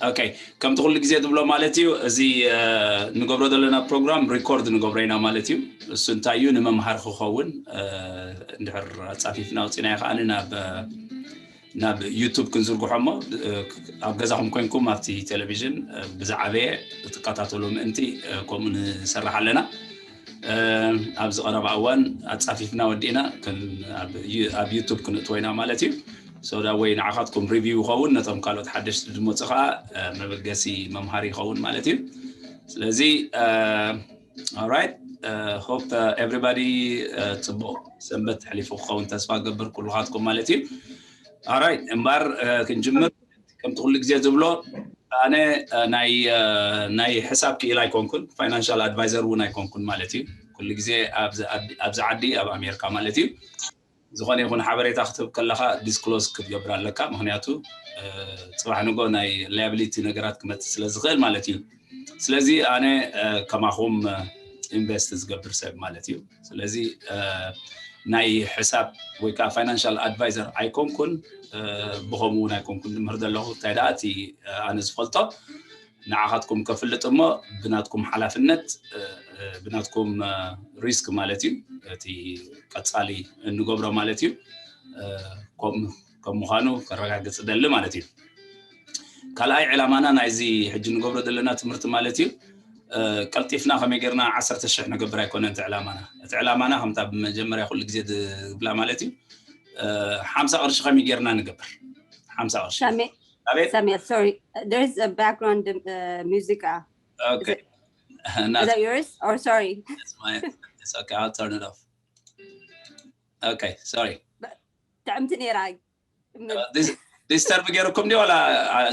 ኦኬ፣ ከምቲ ኩሉ ግዜ ትብሎ ማለት እዩ፣ እዚ ንገብሮ ዘለና ፕሮግራም ሪኮርድ ንገብሮ ኢና ማለት እዩ። እሱ እንታይ እዩ፣ ንመምሃር ክኸውን። እንድሕር ኣፃፊፍና ኣውፂናዮ ከዓ ናብ ናብ ዩቱብ ክንዝርግሖ እሞ፣ ኣብ ገዛኹም ኮይንኩም ኣብቲ ቴሌቪዥን ብዝዓበየ ትከታተሉ ምእንቲ ከምኡ ንሰርሕ ኣለና። ኣብዚ ቀረባ እዋን ኣፃፊፍና ወዲእና ኣብ ዩቱብ ክንእትዎ ኢና ማለት እዩ። ሶዳ ወይ ንዓኻትኩም ሪቪው ይኸውን፣ ነቶም ካልኦት ሓደሽቲ ዝመፁ ከዓ መበገሲ መምሃሪ ይኸውን ማለት እዩ። ስለዚ ኦራይት፣ ሆፕ ኤቭሪባዲ ፅቡቕ ሰንበት ተሕሊፉ ክኸውን ተስፋ ገብር ኩልኻትኩም ማለት እዩ። ኦራይት፣ እምበር ክንጅምር ከምቲ ኩሉ ግዜ ዝብሎ ኣነ ናይ ናይ ሕሳብ ክኢል ኣይኮንኩን፣ ፋይናንሻል ኣድቫይዘር እውን ኣይኮንኩን ማለት እዩ። ኩሉ ግዜ ኣብዚ ዓዲ ኣብ ኣሜሪካ ማለት እዩ። ዝኾነ ይኹን ሓበሬታ ክትህብ ከለኻ ዲስክሎዝ ክትገብር ኣለካ፣ ምክንያቱ ፅባሕ ንጎ ናይ ላያብሊቲ ነገራት ክመፅእ ስለ ዝኽእል ማለት እዩ። ስለዚ ኣነ ከማኹም ኢንቨስት ዝገብር ሰብ ማለት እዩ። ስለዚ ናይ ሕሳብ ወይ ከዓ ፋይናንሻል ኣድቫይዘር ኣይኮንኩን፣ ብኸምኡ እውን ኣይኮንኩን ዝምህር ዘለኹ። እንታይ ደኣ እቲ ኣነ ዝፈልጦ ንዓኻትኩም ከፍልጥ እሞ ብናትኩም ሓላፍነት፣ ብናትኩም ሪስክ ማለት እዩ፣ እቲ ቀፃሊ እንገብሮ ማለት እዩ፣ ከም ምዃኑ ከረጋግፅ ደሊ ማለት እዩ። ካልኣይ ዕላማና ናይዚ ሕጂ ንገብሮ ዘለና ትምህርቲ ማለት እዩ፣ ቀልጢፍና ከመይ ጌርና ዓሰርተ ሽሕ ንገብር ኣይኮነን እቲ ዕላማና። እቲ ዕላማና ከምታ ብመጀመርያ ኩሉ ግዜ ዝብላ ማለት እዩ፣ ሓምሳ ቅርሺ ከመይ ጌርና ንገብር። ሓምሳ ቅርሺ። Sammy, Sammy, sorry. There's a background uh, music. Uh, okay. Is that yours? Or sorry. It's my, it's okay. I'll turn it off. Okay, sorry. تعمتني راي. This disturb ገይሩኩም ድዩ ወላ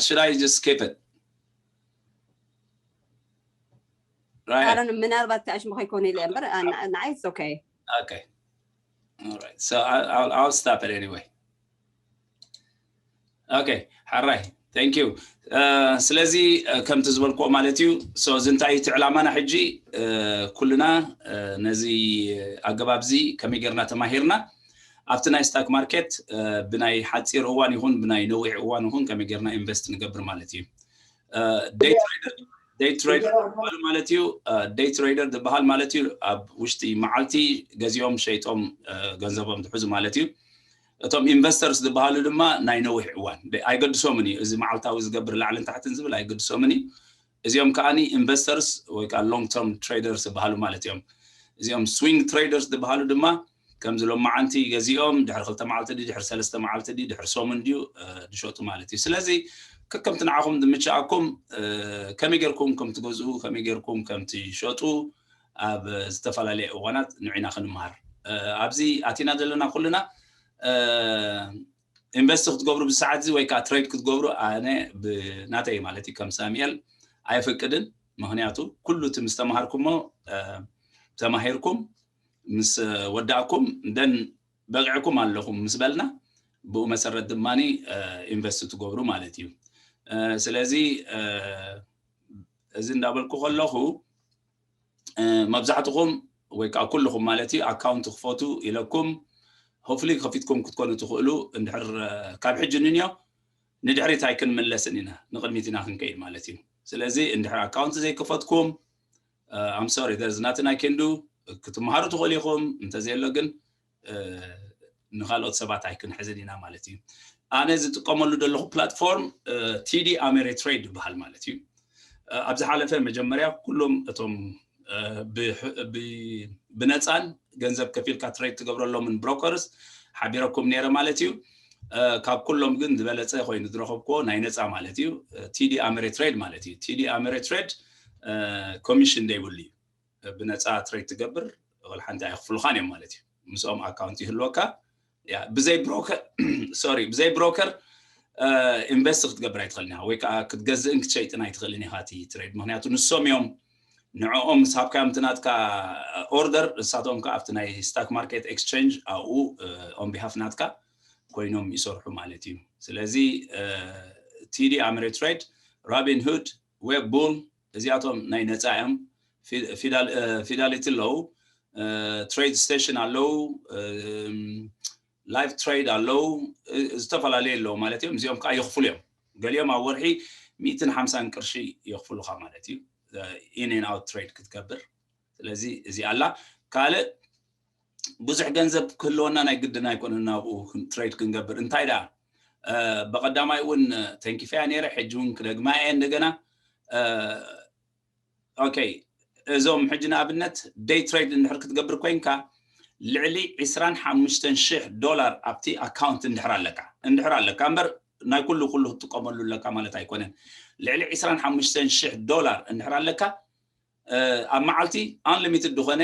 should I just skip it? Right. I don't know. ምናልባት ከኣሽ ምኸይ ኮነ ኢለ እምበር ንዓይ it's okay. Okay. All right. So I, I'll, I'll stop it anyway. Okay. ሓራይ thank you. ስለዚ ከምቲ ዝበልክዎ ማለት እዩ። So እዚ እንታይ እቲ ዕላማና ሕጂ ኩልና ነዚ ኣገባብ እዚ ከመይ ጌርና ተማሂርና ኣብቲ ናይ ስታክ ማርኬት ብናይ ሓፂር እዋን ይኹን ብናይ ነዊሕ እዋን ይኹን ከመይ ጌርና ኢንቨስት ንገብር ማለት እዩ። Day trader ዝበሃል ማለት እዩ። Day trader ዝበሃል ማለት እዩ ኣብ ውሽጢ መዓልቲ ገዚኦም ሸይጦም ገንዘቦም ዝሕዙ ማለት እዩ። እቶም ኢንቨስተርስ ዝበሃሉ ድማ ናይ ነዊሕ እዋን ኣይገድሶምን እዩ። እዚ መዓልታዊ ዝገብር ላዕልን ታሕትን ዝብል ኣይገድሶምን እዩ። እዚኦም ከዓኒ ኢንቨስተርስ ወይ ከዓ long term traders ዝበሃሉ ማለት እዮም። እዚኦም swing traders ዝበሃሉ ድማ ከምዚ ሎማዓንቲ ገዚኦም ድሕሪ ክልተ መዓልቲ ድዩ ድሕሪ ሰለስተ መዓልቲ ድዩ ድሕሪ ሰሙን ድዩ ዝሸጡ ማለት እዩ። ስለዚ ከከምቲ ንዓኹም ዝምችኣኩም ከመይ ጌርኩም ከም ትገዝኡ ከመይ ጌርኩም ከም ትሸጡ ኣብ ዝተፈላለየ እዋናት ንዒና ክንምሃር ኣብዚ ኣቲና ዘለና ኩልና ኢንቨስት ክትገብሩ ብሰዓት እዚ ወይ ከዓ ትሬድ ክትገብሩ ኣነ ብናተይ ማለት እዩ ከም ሳሙኤል ኣይፍቅድን። ምክንያቱ ኩሉ እቲ ምስ ተምሃርኩሞ ተማሂርኩም ምስ ወዳእኩም ደን በቂዕኩም ኣለኹም ምስ በልና ብኡ መሰረት ድማ ኢንቨስት ትገብሩ ማለት እዩ። ስለዚ እዚ እንዳበልኩ ከለኹ መብዛሕትኹም ወይ ከዓ ኩልኹም ማለት እዩ ኣካውንት ክፈቱ ኢለኩም hopefully ከፊትኩም ክትኮኑ ትኽእሉ። እንድሕር ካብ ሕጂ ንንዮ ንድሕሪት ኣይክንምለስን ኢና፣ ንቕድሚት ኢና ክንከይድ ማለት እዩ። ስለዚ እንድሕር ኣካውንት ዘይከፈትኩም I'm sorry, there's nothing I can do. ክትመሃሩ ትኽእሉ ኢኹም፣ እንተዘየሎ ግን ንካልኦት ሰባት ኣይክንሕዝን ኢና ማለት እዩ። ኣነ ዝጥቀመሉ ዘለኹ ፕላትፎርም ቲዲ ኣሜሪትሬድ ይበሃል ማለት እዩ። ኣብ ዝሓለፈ መጀመርያ ኩሎም እቶም ብነፃን ገንዘብ ከፊልካ ትሬድ ትገብረሎምን ብሮከርስ ሓቢረኩም ነይረ ማለት እዩ። ካብ ኩሎም ግን ዝበለፀ ኮይኑ ዝረኸብክዎ ናይ ነፃ ማለት እዩ ቲዲ ኣሜሪትሬድ ማለት እዩ። ቲዲ ኣሜሪትሬድ ኮሚሽን ዘይብሉ እዩ። ብነፃ ትሬድ ትገብር ወላ ሓንቲ ኣይኽፍሉኻን እዮም ማለት እዩ። ምስኦም ኣካውንት ይህልወካ። ብዘይ ብሮከር ሶሪ ብዘይ ብሮከር ኢንቨስት ክትገብር ኣይትኽእልን ኢኻ ወይ ከዓ ክትገዝእን ክትሸይጥን ኣይትኽእልን ኢኻ እቲ ትሬድ። ምክንያቱ ንሶም እዮም ንዕኦም ምስ ሃብካዮም እቲ ናትካ ኦርደር ንሳቶም ከዓ ኣብቲ ናይ ስታክ ማርኬት ኤክስቸንጅ ኣብኡ on behalf ናትካ ኮይኖም ይሰርሑ ማለት እዩ። ስለዚ ቲዲ ኣሜሪትሬድ፣ ሮቢንሁድ፣ ዌብ ቡል እዚኣቶም ናይ ነፃ እዮም። ፊዳሊቲ ኣለዉ፣ ትሬድ ስቴሽን ኣለዉ፣ ላይቭ ትሬድ ኣለዉ፣ ዝተፈላለዩ ኣለዉ ማለት እዮም። እዚኦም ከዓ የኽፍሉ እዮም። ገሊኦም ኣብ ወርሒ ሚእትን ሓምሳን ቅርሺ የኽፍሉኻ ማለት እዩ። In and out trade ክትገብር። ስለዚ እዚ ኣላ ካልእ ብዙሕ ገንዘብ ክህልወና ናይ ግድን ኣይኮነን ናብኡ trade ክንገብር። እንታይ ደኣ ብቐዳማይ እውን ተንኪፈያ ነይረ፣ ሕጂ እውን ክደግማ እየ እንደገና። ኦኬ፣ እዞም ሕጂ ንኣብነት day trade እንድሕር ክትገብር ኮይንካ ልዕሊ ዕስራን ሓሙሽተን ሽሕ ዶላር ኣብቲ ኣካውንት እንድሕር ኣለካ እንድሕር ኣለካ እምበር ናይ ኩሉ ኩሉ ክትጥቀመሉ ኣለካ ማለት ኣይኮነን። ልዕሊ ዕስራን ሓሙሽተን ሽሕ ዶላር እንድሕር ኣለካ ኣብ መዓልቲ unlimited ዝኾነ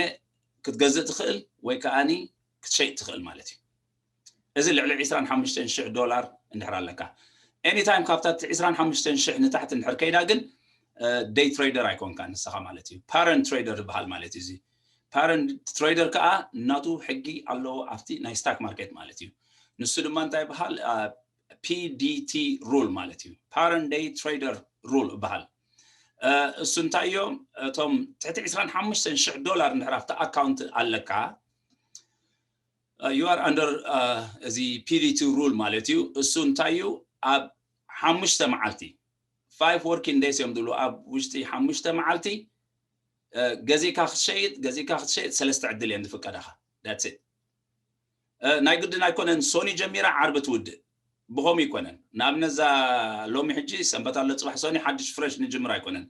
ክትገዝእ ትኽእል ወይ ከዓኒ ክትሸይጥ ትኽእል ማለት እዩ። እዚ ልዕሊ ዕስራን ሓሙሽተን ሽሕ ዶላር እንድሕር ኣለካ anytime ካብታ ዕስራን ሓሙሽተን ሽሕ ንታሕቲ እንድሕር ከይዳ ግን day trader ኣይኮንካ ንስኻ ማለት እዩ። Parent trader ዝበሃል ማለት እዩ። እዚ parent trader ከዓ ናቱ ሕጊ ኣለዎ ኣብቲ ናይ stock market ማለት እዩ። ንሱ ድማ እንታይ ይበሃል? PDT rule ማለት እዩ። Parent day trader rule ይበሃል። እሱ እንታይ እዮም? እቶም ትሕቲ ዕስራን ሓሙሽተን ሽሕ ዶላር እንድሕር ኣብቲ ኣካውንት ኣለካ you are under እዚ PDT rule ማለት እዩ። እሱ እንታይ እዩ? ኣብ ሓሙሽተ መዓልቲ five working days እዮም ዝብሉ። ኣብ ውሽጢ ሓሙሽተ መዓልቲ ገዚእካ ክትሸይጥ ገዚእካ ክትሸይጥ ሰለስተ ዕድል እየን ዝፍቀዳኻ። That's it። ናይ ግድን ኣይኮነን ሶኒ ጀሚራ ዓርቢ ትውድእ ብኸምኡ ይኮነን። ንኣብነት እዛ ሎሚ ሕጂ ሰንበት ኣሎ ፅባሕ ሶኒ ሓድሽ ፍሬሽ ንጅምር ኣይኮነን።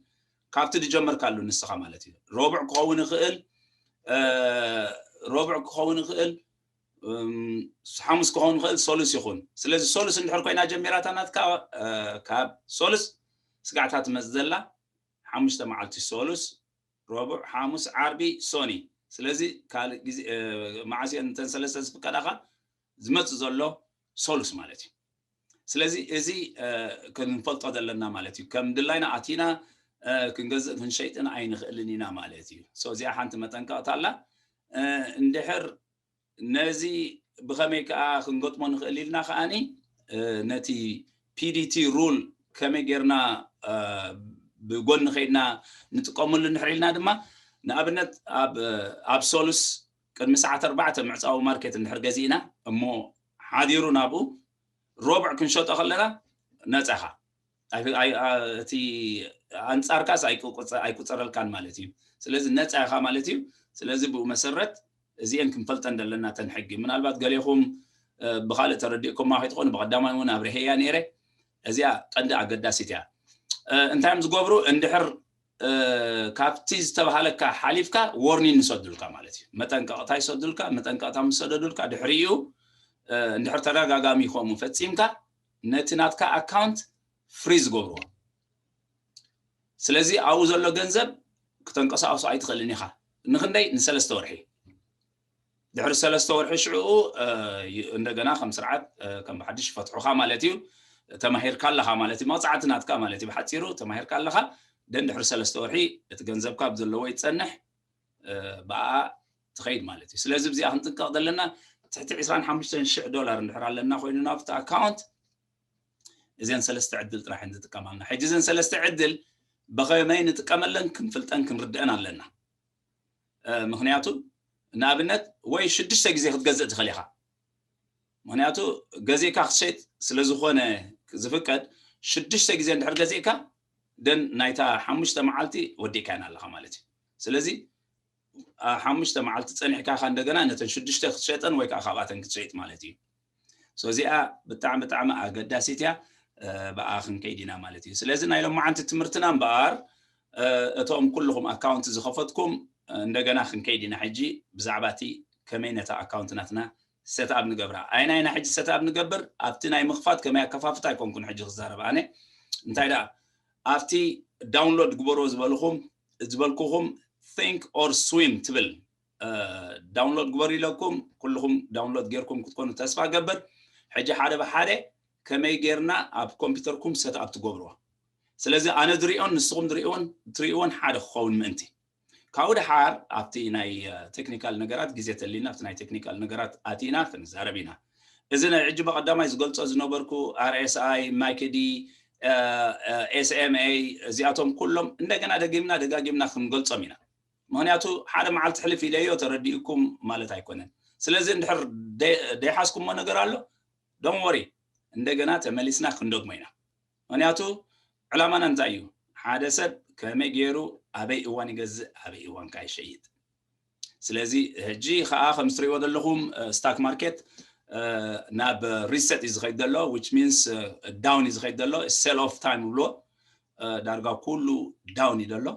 ካብቲ ዝጀመርካሉ ንስኻ ማለት እዩ። ረቡዕ ክኸውን ይኽእል፣ ረቡዕ ክኸውን ይኽእል፣ ሓሙስ ክኸውን ይኽእል፣ ሰሉስ ይኹን። ስለዚ ሰሉስ እንድሕር ኮይና ጀሚራታ ናትካ ካብ ሰሉስ ስጋዕታ ትመፅ ዘላ ሓሙሽተ መዓልቲ ሰሉስ፣ ረቡዕ፣ ሓሙስ፣ ዓርቢ፣ ሶኒ። ስለዚ ካልእ ግዜ መዓስ እየን እተን ሰለስተ ዝፍቀዳኻ ዝመፅእ ዘሎ ሰሉስ ማለት እዩ። ስለዚ እዚ ክንፈልጦ ዘለና ማለት እዩ። ከም ድላይና ኣቲና ክንገዝእ ክንሸይጥን ኣይንኽእልን ኢና ማለት እዩ። እዚኣ ሓንቲ መጠንቀቕታ ኣላ። እንድሕር ነዚ ብኸመይ ከዓ ክንገጥሞ ንኽእል ኢልና ከዓኒ ነቲ PDT rule ከመይ ጌርና ብጎኒ ከይድና ንጥቀመሉ እንድሕር ኢልና ድማ ንኣብነት ኣብ ሰሉስ ቅድሚ ሰዓት ኣርባዕተ ምዕፃዊ ማርኬት እንድሕር ገዚእና እሞ ሓዲሩ ናብኡ ረቡዕ ክንሸጦ ከለና ነፃኻ እቲ ኣንፃርካስ ኣይቁፀረልካን ማለት እዩ። ስለዚ ነፃ ኢኻ ማለት እዩ። ስለዚ ብኡ መሰረት እዚአን ክንፈልጠን ዘለና ተን ሕጊ ምናልባት ገሌኹም ብካልእ ተረዲእኩማ ከይትኾኑ ብቀዳማይ እውን ኣብርሄያ ነይረ። እዚኣ ቀንዲ ኣገዳሲት እያ። እንታይ እዮም ዝገብሩ እንድሕር ካብቲ ዝተባሃለካ ሓሊፍካ warning ይሰዱልካ ማለት እዩ። መጠንቀቕታ ይሰዱልካ። መጠንቀቕታ ምስ ሰደዱልካ ድሕሪኡ እንድሕር ተደጋጋሚ ከምኡ ፈፂምካ ነቲ ናትካ ኣካውንት ፍሪዝ ይገብርዎ። ስለዚ ኣብኡ ዘሎ ገንዘብ ክተንቀሳቕሶ ኣይትኽእልን ኢኻ። ንክንደይ ንሰለስተ ወርሒ። ድሕሪ ሰለስተ ወርሒ ሽዕኡ እንደገና ከም ስርዓት ከም ብሓድሽ ይፈትሑኻ ማለት እዩ። ተማሂርካ ኣለኻ ማለት እዩ። መቕፃዕቲ ናትካ ማለት እዩ። ብሓፂሩ ተማሂርካ ኣለኻ። ደን ድሕሪ ሰለስተ ወርሒ እቲ ገንዘብካ ብዘለዎ ይፀንሕ ብኣ ትኸይድ ማለት እዩ። ስለዚ ብዚኣ ክንጥንቀቕ ዘለና ትሕቲ ዕስራን ሓሙሽተን ሽሕ ዶላር እንድሕር ኣለና ኮይኑ ናብቲ ኣካውንት እዘን ሰለስተ ዕድል ጥራሕ እየን ዝጥቀማልና። ሕጂ እዘን ሰለስተ ዕድል ብኸመይ ንጥቀመለን ክንፍልጠን ክንርድአን ኣለና። ምክንያቱ ንኣብነት ወይ ሽዱሽተ ግዜ ክትገዝእ ትኽእል ኢኻ። ምክንያቱ ገዚእካ ክትሸይጥ ስለዝኾነ ዝፍቀድ ሽዱሽተ ግዜ እንድሕር ገዚእካ ደን ናይታ ሓሙሽተ መዓልቲ ወዲእካየን ኣለኻ ማለት እዩ። ስለዚ ሓሙሽተ መዓልቲ ፀኒሕካ ካ እንደገና ነተን ሽዱሽተ ክትሸጠን ወይ ከዓ ካብኣተን ክትሸይጥ ማለት እዩ። እዚኣ ብጣዕሚ ብጣዕሚ ኣገዳሲት እያ። ብኣ ክንከይድ ኢና ማለት እዩ። ስለዚ ናይ ሎማዓንቲ ትምህርትና እምበኣር እቶም ኩልኹም ኣካውንት ዝኸፈትኩም እንደገና ክንከይድ ኢና ሕጂ ብዛዕባ እቲ ከመይ ነታ ኣካውንት ናትና set up ንገብራ። ኣይና ኢና ሕጂ set up ንገብር ኣብቲ ናይ ምኽፋት ከመይ ኣከፋፍት ኣይኮንኩን ሕጂ ክዛረብ ኣነ። እንታይ ደኣ ኣብቲ download ግበሮ ዝበልኹም ዝበልኩኹም think or swim ትብል download ግበሩ ኢለኩም ኩልኹም download ጌርኩም ክትኮኑ ተስፋ ገብር። ሕጂ ሓደ ብሓደ ከመይ ጌርና ኣብ ኮምፒውተርኩም set up ትገብርዎ። ስለዚ ኣነ ዝሪኦን ንስኹም ዝሪእዎን ትሪእዎን ሓደ ክኸውን ምእንቲ ካብኡ ደሓር ኣብቲ ናይ ቴክኒካል ነገራት ግዜ ተሊና ኣብቲ ናይ ቴክኒካል ነገራት ኣቲና ክንዛረብ ኢና። እዚ ናይ ሕጂ ብቐዳማይ ዝገልጾ ዝነበርኩ RSI፣ MACD፣ SMA እዚኣቶም ኩሎም እንደገና ደጊምና ደጋጊምና ክንገልጾም ኢና። ምክንያቱ ሓደ መዓልቲ ሕልፍ ኢለዮ ተረዲእኩም ማለት ኣይኮነን። ስለዚ እንድሕር ደይሓዝኩሞ ነገር ኣሎ don't worry እንደገና ተመሊስና ክንደግሞ ኢና። ምክንያቱ ዕላማና እንታይ እዩ? ሓደ ሰብ ከመይ ገይሩ ኣበይ እዋን ይገዝእ፣ ኣበይ እዋን ከዓ ይሸይጥ። ስለዚ ሕጂ ከዓ ከም እትሪእዎ ዘለኹም ስታክ ማርኬት ናብ ሪሰት እዩ ዝኸይድ ዘሎ፣ which means ዳውን እዩ ዝኸይድ ዘሎ። ሴል ኦፍ ታይም ይብልዎ። ዳርጋ ኩሉ ዳውን እዩ ዘሎ።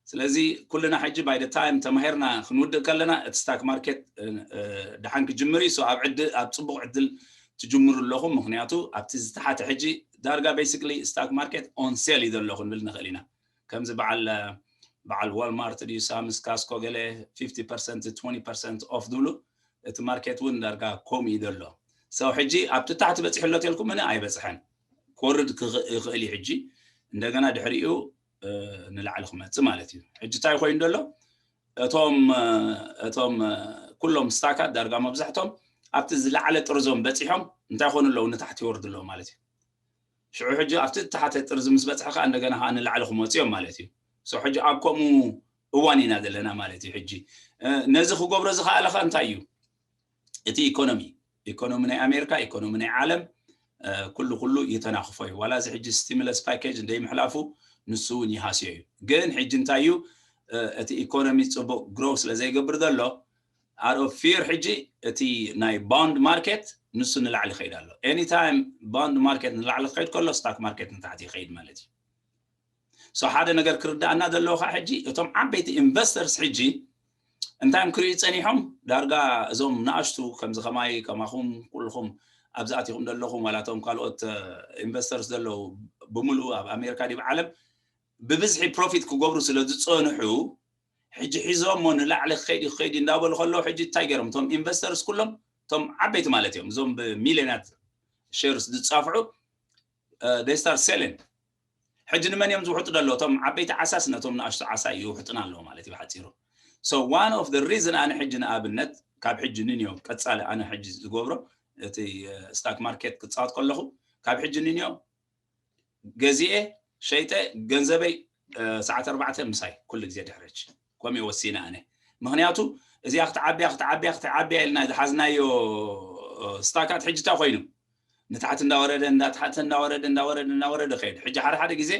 ስለዚ ኩልና ሕጂ by the time ተማሂርና ክንውድእ ከለና እቲ ስታክ ማርኬት ድሓን ክጅምር እዩ። ኣብ ዕድል ኣብ ፅቡቅ ዕድል ትጅምሩ ኣለኹም። ምክንያቱ ኣብቲ ዝተሓተ ሕጂ ዳርጋ basically ስታክ ማርኬት ኦን ሴል እዩ ዘሎ ክንብል ንኽእል ኢና። ከምዚ በዓል በዓል ዋልማርት ድዩ ሳምስ ካስኮ ገለ fifty percent twenty percent ኦፍ ዝብሉ እቲ ማርኬት እውን ዳርጋ ከምኡ እዩ ዘሎ። ሰው ሕጂ ኣብቲ ታሕቲ በፂሑ ኣሎ ተልኩም እነ ኣይበፅሐን። ኮርድ ይኽእል እዩ ሕጂ እንደገና ድሕሪኡ ንላዕሊ ክመፅእ ማለት እዩ። ሕጂ እንታይ ኮይኑ ዘሎ እቶም እቶም ኩሎም ስታካት ዳርጋ መብዛሕቶም ኣብቲ ዝለዓለ ጥርዞም በፂሖም እንታይ ኮኑ ኣለዉ ንታሕቲ ይወርዱ ኣለዉ ማለት እዩ። ሽዑ ሕጂ ኣብቲ ተሓተ ጥርዚ ምስ በፅሐ ከዓ እንደገና ከዓ ንላዕሊ ክመፁ እዮም ማለት እዩ። ሕጂ ኣብ ከምኡ እዋን ኢና ዘለና ማለት እዩ። ሕጂ ነዚ ክገብሮ ዝኸኣለ ከዓ እንታይ እዩ? እቲ ኢኮኖሚ ኢኮኖሚ ናይ ኣሜሪካ ኢኮኖሚ ናይ ዓለም ኩሉ ኩሉ ይተናኽፎ እዩ። ዋላ እዚ ሕጂ ስቲሙለስ ፓኬጅ እንደይምሕላፉ ንሱ እውን ይሃስዮ እዩ። ግን ሕጂ እንታይ እዩ እቲ ኢኮኖሚ ፅቡቅ ግሮው ስለ ዘይገብር ዘሎ out of fear ሕጂ እቲ ናይ ቦንድ ማርኬት ንሱ ንላዕሊ ይኸይድ ኣሎ። Anytime ቦንድ ማርኬት ንላዕሊ ክኸይድ ከሎ ስታክ ማርኬት ንታሕቲ ይኸይድ ማለት እዩ። So ሓደ ነገር ክርዳእና ዘለዎ ከዓ ሕጂ እቶም ዓበይቲ ኢንቨስተርስ ሕጂ እንታይ እዮም ክርእዩ ፀኒሖም? ዳርጋ እዞም ንኣሽቱ ከምዚ ከማይ ከማኹም ኩልኹም ኣብዚ ኣቲኹም ዘለኹም ዋላ እቶም ካልኦት ኢንቨስተርስ ዘለዉ ብምሉኡ ኣብ ኣሜሪካ ድዩ ዓለም ብብዝሒ ፕሮፊት ክገብሩ ስለ ዝፀንሑ ሕጂ ሒዞሞ ንላዕሊ ክኸይድ ክኸይድ እንዳበሉ ከለዉ ሕጂ እንታይ ገይሮም እቶም ኢንቨስተርስ ኩሎም እቶም ዓበይቲ ማለት እዮም እዞም ብሚልዮናት ሸርስ ዝፃፍዑ they start selling። ሕጂ ንመን እዮም ዝውሕጡ ደሎ? እቶም ዓበይቲ ዓሳስ ነቶም ንኣሽቱ ዓሳ ይውሕጡና ኣለዉ ማለት እዩ ብሓፂሩ። So one of the reason ኣነ ሕጂ ንኣብነት ካብ ሕጂ ንንዮ ቀፃሊ ኣነ ሕጂ ዝገብሮ እቲ ስታክ ማርኬት ክፃወት ከለኹ ካብ ሕጂ ንንዮ ገዚኤ ሸይጠ ገንዘበይ ሰዓት ኣርባዕተ ምሳይ ኩሉ ግዜ ድሕረች ከምኡ ወሲነ ኣነ። ምክንያቱ እዚኣ ክትዓብያ ክትዓብያ ክትዓብያ ኢልና ዝሓዝናዮ ስታካት ሕጂ እንታይ ኮይኑ ንታሕቲ እንዳወረደ እንዳታሕቲ እንዳወረደ እንዳወረደ እንዳወረደ ከይድ። ሕጂ ሓደ ሓደ ግዜ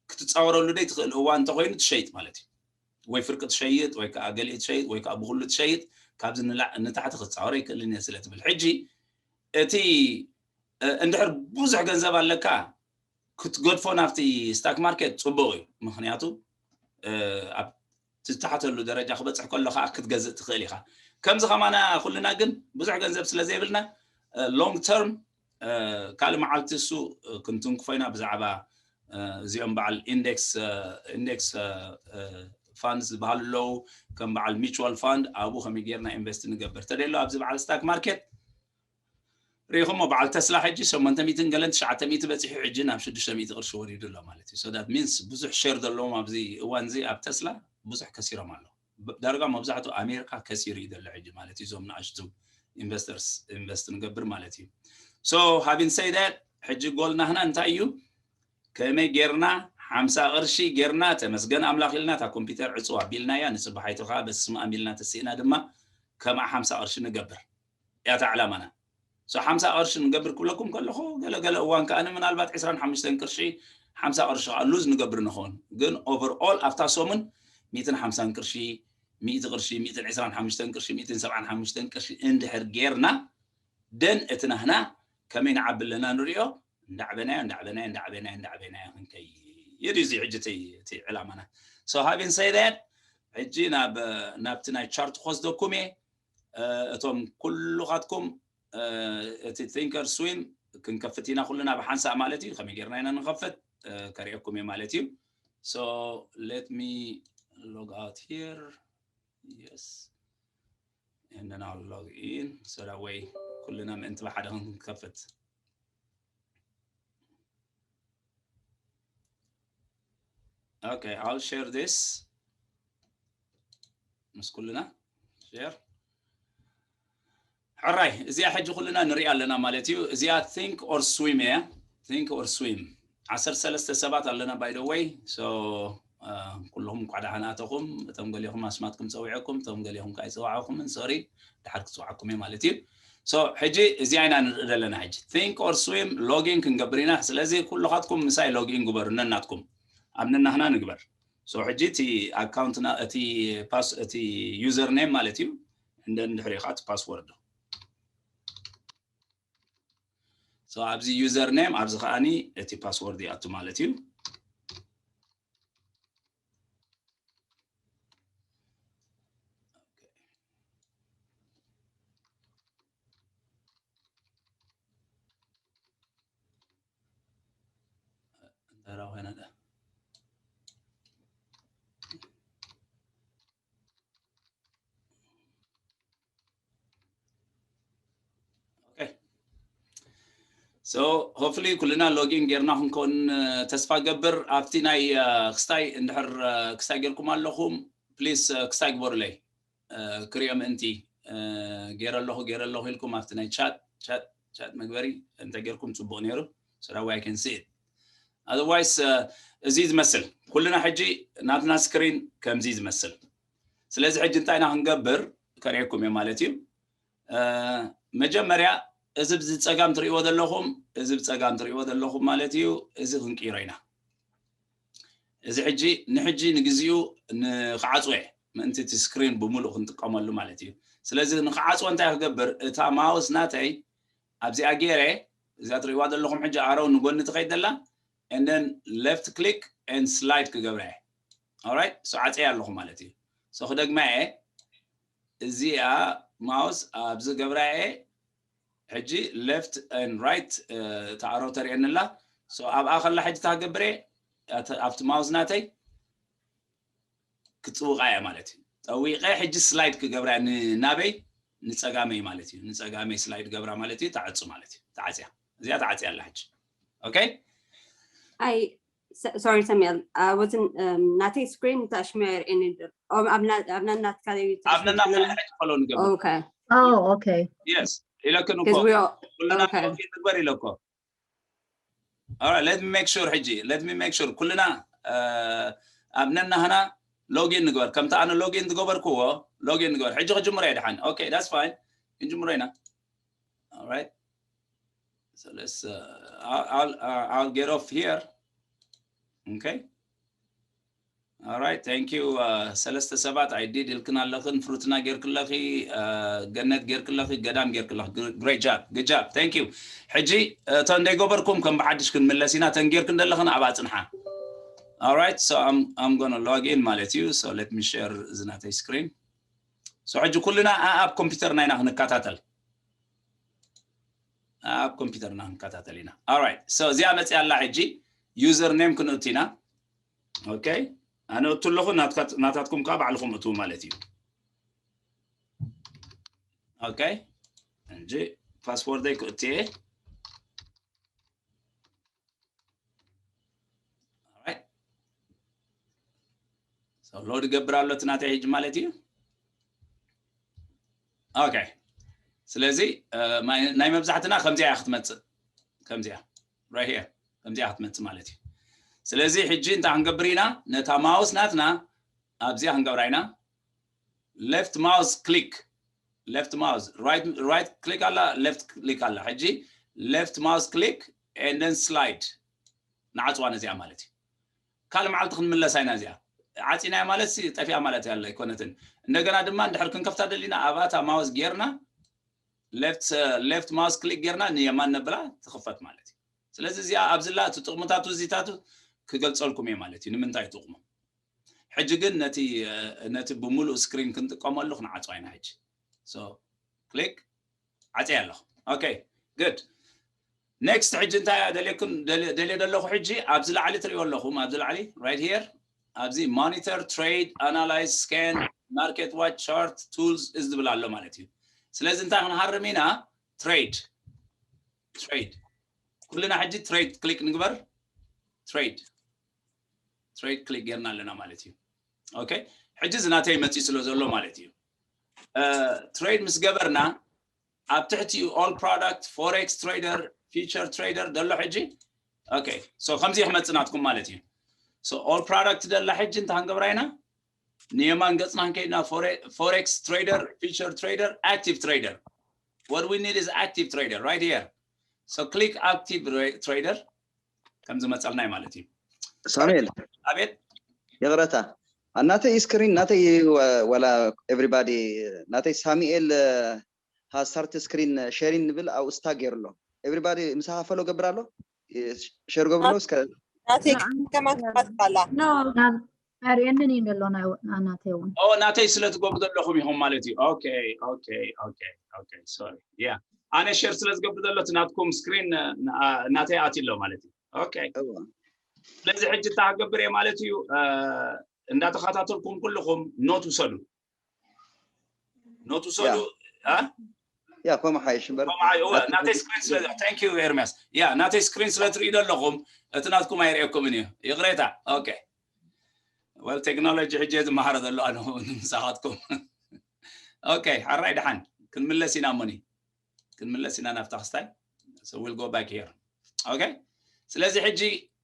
ክትፃወረሉ ደይ ትኽእል እዋን እንተኮይኑ ትሸይጥ ማለት እዩ። ወይ ፍርቂ ትሸይጥ ወይ ከዓ ገሊኡ ትሸይጥ ወይ ከዓ ብኩሉ ትሸይጥ ካብዚ ንታሕቲ ክትፃወረ ይክእልን እየ ስለ ትብል ሕጂ እቲ እንድሕር ብዙሕ ገንዘብ ኣለካ ክትገድፎ ናብቲ ስታክ ማርኬት ፅቡቅ እዩ። ምክንያቱ ኣብ ትተሓተሉ ደረጃ ክበፅሕ ከሎ ከዓ ክትገዝእ ትኽእል ኢኻ። ከምዚ ከማና ኩልና ግን ብዙሕ ገንዘብ ስለ ዘይብልና ሎንግ ተርም ካልእ መዓልቲ እሱ ክንትንክፎ ኢና ብዛዕባ እዚኦም በዓል ኢንዴክስ ኢንዴክስ ፋንድ ዝበሃሉ ኣለዉ ከም በዓል ሚቹዋል ፋንድ ኣብኡ ከመይ ጌርና ኢንቨስት ንገብር ተደሎ ኣብዚ በዓል ስታክ ማርኬት ሪኢኹሞ በዓል ተስላ ሕጂ ሸሞንተ ሚእትን ገለን ትሽዓተ ሚእቲ በፂሑ ሕጂ ናብ ሽዱሽተ ሚእቲ ቅርሺ ወሪዱ ኣሎ ማለት እዩ። So that means ብዙሕ ሸር ዘለዎም ኣብዚ እዋን እዚ ኣብ ተስላ ብዙሕ ከሲሮም ኣሎ። ዳርጋ መብዛሕትኡ ኣሜሪካ ከሲሩ እዩ ዘሎ ሕጂ ማለት እዩ። እዞም ንኣሽቱ ኢንቨስተርስ ኢንቨስት ንገብር ማለት እዩ። So having said that ሕጂ ጎል ናህና እንታይ እዩ? ከመይ ጌርና ሓምሳ ቅርሺ ጌርና ተመስገን ኣምላኽ ኢልና እታ ኮምፒውተር ዕፅው ኣቢልናያ ንፅባሓይቱ ከዓ በስመ ኣብ ኢልና ተሲእና ድማ ከምኣ ሓምሳ ቅርሺ ንገብር እያ እታ ዕላማና። So ሓምሳ ቅርሺ ንገብር ክብለኩም ከለኹ ገለገለ እዋን ከዓ ምናልባት ዕስራን ሓሙሽተን ቅርሺ ሓምሳ ቅርሺ ከዓ ሉዝ ንገብር ንኸውን። ግን ኦቨርኦል ኣብታ ሰሙን ሚእትን ሓምሳን ቅርሺ ሚእቲ ቅርሺ ሚእትን ዕስራን ሓሙሽተን ቅርሺ ሚእትን ሰብዓን ሓሙሽተን ቅርሺ እንድሕር ጌርና ደን እቲ ናህና ከመይ ንዓቢ ኣለና ንሪኦ እንዳዕበናዮ እንዳዕበናዮ እንዳዕበናዮ እንዳዕበናዮ ክንከይድ እዩ እዚ ሕጂ እቲ ዕላማና። So having said that ሕጂ ናብ ናብቲ ናይ ቻርት ክወስደኩም እየ። እቶም ኩሉኻትኩም እቲ ቲንከር ስዊም ክንከፍት ኢና ኩልና ብሓንሳእ ማለት እዩ። ከመይ ጌርና ኢና ንኸፍት ከርእየኩም እየ ማለት እዩ። So let me log out here. Yes. And then I'll log in so that way ኩልና ምእንቲ ብሓደ ክንከፍት። Okay, I'll share this. ምስ ኩልና share. ሕራይ እዚኣ ሕጂ ኩልና ንሪኣ ኣለና ማለት እዩ። እዚኣ think or swim እያ። Think or swim ዓሰርተ ሰለስተ ሰባት ኣለና by the way። So ኩልኹም እንኳዕ ደሓን ኣተኹም። እቶም ገሊኹም ኣስማትኩም ፀዊዐኩም እቶም ገሊኹም ከዓ ይፀዋዕኹምን ሶሪ ድሓር ክፅዋዕኩም እየ ማለት እዩ። So ሕጂ እዚኣ ኢና ንርኢ ዘለና። ሕጂ think or swim login ክንገብር ኢና። ስለዚ ኩልኻትኩም ምሳይ login ግበሩ፣ ነናትኩም ኣብ ነናህና ንግበር። So ሕጂ እቲ ኣካውንትና፣ እቲ ፓስ፣ እቲ user name ማለት እዩ። እንደ እንድሕሪኻ እቲ password። So ኣብዚ user name፣ ኣብዚ ከኣኒ እቲ password ይኣቱ ማለት እዩ። Okay. So hopefully ኩልና login ጌርና ክንከውን ተስፋ ገብር። ኣብቲ ናይ ክስታይ እንድሕር ክስታይ ጌርኩም ኣለኹም፣ please ክስታይ ግበሩለይ። ክሪኦ ምእንቲ ገይረ ኣለኹ ገይረ ኣለኹ ኢልኩም ኣብቲ ናይ ቻት ቻት ቻት መግበሪ እንተ ጌርኩም ጽቡቕ ነይሩ። So that way I can see it. Otherwise እዚ ዝመስል ኩልና ሕጂ ናትና screen ከምዚ ዝመስል። ስለዚ ሕጂ እንታይ ኢና ክንገብር ከርእየኩም እየ ማለት እዩ። መጀመርያ እዚ ብዚ ጸጋም ትርእይዎ ዘለኹም፣ እዚ ብጸጋም ትርእይዎ ዘለኹም ማለት እዩ። እዚ ክንቅይሮ ኢና። እዚ ሕጂ ንሕጂ ንግዚኡ ንክዓጽወ ምእንቲ እቲ screen ብምሉእ ክንጥቀመሉ ማለት እዩ። ስለዚ ንክዓጽወ እንታይ ክገብር፣ እታ mouse ናተይ ኣብዚኣ ገይረ፣ እዚኣ ትርእይዋ ዘለኹም ሕጂ ኣረው ንጎኒ ትኸይድ ዘላ፣ and then left click and slide ክገብራ እየ። Alright? So ዓጽየ ኣለኹ ማለት እዩ። So ክደግማ እየ። እዚኣ mouse ኣብዚ ገብራ እየ። ሕጂ left and right ተኣረው ተርእየኒ ኣላ። So ኣብኣ ከላ ሕጂ ታገብረ ኣብቲ mouse ናተይ ክጽውቓ እያ ማለት እዩ። ጠዊቐ ሕጂ slide ክገብራ ንናበይ፣ ንጸጋመይ ማለት እዩ። ንጸጋመይ slide ገብራ ማለት እዩ። ተዓጹ ማለት እዩ። ተዓጽያ፣ እዚኣ ተዓጽያ ኣላ ሕጂ። Okay? I s- sorry Samuel, I wasn't um, ናተይ screen ታሽመር in it. ኣብ ናናትካ ኣብ ነናትና ሕጂ follow ንገብር። Okay. Oh, okay. Yes. ኢለክን እኮ Because we all ኩልና okay. Login ንግበር ኢለ እኮ። Alright, let me make sure ሕጂ let me make sure ኩልና ኣብ ነናህና login ንግበር። ከምቲ ኣነ login ዝገበርክዎ login ንግበር። ሕጂ ክጅምሮ እየ ድሓን። Okay, that's fine. ክንጅምሮ ኢና። Alright. So let's uh, I'll, I'll, uh, I'll get off here. Okay. Alright, thank you. Uh, ሰለስተ ሰባት I did ኢልክን ኣለኽን፣ ፍሩትና ጌርክለኺ፣ uh, ገነት ጌርክለኺ፣ ገዳም ጌርክለኺ። Gr- Great job. Good job. Thank you. ሕጂ እተን ዘይገበርኩም ከም ብሓድሽ ክንምለስ ኢና። እተን ጌርክን ዘለኽን ኣብ ኣጽንሓ። Alright, so I'm I'm gonna log in ማለት እዩ። So let me share እዚ ናተይ screen. So ሕጂ ኩልና ኣብ ኮምፒውተርና ኢና ክንከታተል። ኣብ ኮምፒውተርና ክንከታተል ኢና። Alright, so እዚኣ መፅያ ኣላ። ሕጂ user name ክንእቱ ኢና። Okay, ኣነ እቱ ኣለኹ፣ ናታትኩም ከዓ ባዕልኹም እቱ ማለት እዩ። Okay, እንጂ password ይ ክእቱ እየ። Alright. So load ይገብር ኣሎ እቲ ናተይ ሕጂ ማለት እዩ። Okay, ስለዚ ናይ መብዛሕትና ከምዚኣ እያ ክትመፅእ። ከምዚኣ right here ከምዚኣ ክትመፅእ ማለት እዩ። ስለዚ ሕጂ እንታይ ክንገብር ኢና? ነታ mouse ናትና ኣብዚኣ ክንገብራ ኢና። Left mouse click, left mouse, right right click ኣላ፣ left click ኣላ። ሕጂ left mouse click and then slide ንዓፅዋ ነዚኣ ማለት እዩ። ካልእ መዓልቲ ክንምለሳ ኢና። እዚኣ ዓፂናያ ማለት ሲ ጠፊኣ ማለት ያለ ኣይኮነትን። እንደገና ድማ እንድሕር ክንከፍታ ደሊና ኣብኣታ mouse ጌርና left left mouse click ጌርና ንየማን ነብላ ትኽፈት ማለት እዩ። ስለዚ እዚኣ ኣብዝላ እቲ ጥቕምታቱ እዚታቱ ክገልፀልኩም እየ ማለት እዩ። ንምንታይ ጥቕሙ? ሕጂ ግን ነቲ ነቲ ብምሉእ screen ክንጥቀመሉ ክንዓፅዋ ኢና። ሕጂ so click ዓፅየ ኣለኹ። Okay, good. Next ሕጂ እንታይ ደልየኩም ደልየ ደለኹ? ሕጂ ኣብዚ ላዕሊ ትሪእዎ ኣለኹም፣ ኣብዚ ላዕሊ right here፣ ኣብዚ monitor, trade, analyze, scan, market watch, chart, tools እዚ ዝብል ኣሎ ማለት እዩ። ስለዚ እንታይ ክንሃርም ኢና? Trade trade ኩልና ሕጂ trade click ንግበር። Trade trade click ጌርና ኣለና ማለት እዩ። Okay, ሕጂ እዚ ናተይ መፂ ስለ ዘሎ ማለት እዩ። Trade ምስ ገበርና ኣብ ትሕቲኡ all product, forex trader, future trader ዘሎ ሕጂ። Okay, so ከምዚ ክመፅእ ናትኩም ማለት እዩ። So all product ደላ ሕጂ እንታይ ክንገብራ ኢና? ንየማን ገፅና ክንከይድና forex trader, future trader, active trader። What we need is active trader right here. So click active trader. ከም ዝመፀልና እዩ ማለት እዩ። ሳሙኤል ኣቤት ይቕረታ፣ ናተይ ስክሪን ናተይ ወላ ኤቭሪባዲ ናተይ ሳሙኤል ሃስታርት ስክሪን ሸሪን ንብል ኣብኡ ስታግ ገይሩ ኣሎ። ኤቭሪባዲ ምሳኻ ፈሎ ገብር ኣሎ ሸር ገብር ኣሎ እስከ ናተይ ከማን ክፋት ኣላ ኣርእየንን እዩ ዘሎ ናተይ እውን ኦ ናተይ ስለ ትገብሩ ዘለኹም ኢኹም ማለት እዩ። ኦኬ ኦኬ ኦኬ ኦኬ ሶሪ ያ ኣነ ሸር ስለ ዝገብር ዘሎ እቲ ናትኩም ስክሪን ናተይ ኣትዩ ኣሎ ማለት እዩ። ኦኬ ስለዚ ሕጂ እንታይ ክገብር እየ ማለት እዩ። እንዳተኸታተልኩም ኩልኹም ኖት ውሰዱ ኖት ውሰዱ። ያ ከምኡ ሓይሽ እምበር ናተይ ስክሪን ስለ thank you ኤርሚያስ ያ ናተይ ስክሪን ስለ ትርእዩ ዘለኹም እቲ ናትኩም ኣይርእየኩምን እዩ። ይቕሬታ። ኦኬ well ቴክኖሎጂ ሕጂ ዝመሃረ ዘሎ ኣነ ምሳኻትኩም። ኦኬ ሓራይ ደሓን ክንምለስ ኢና እሞኒ ክንምለስ ኢና ናብታ ክስታይ። So we'll go back here. ኦኬ ስለዚ ሕጂ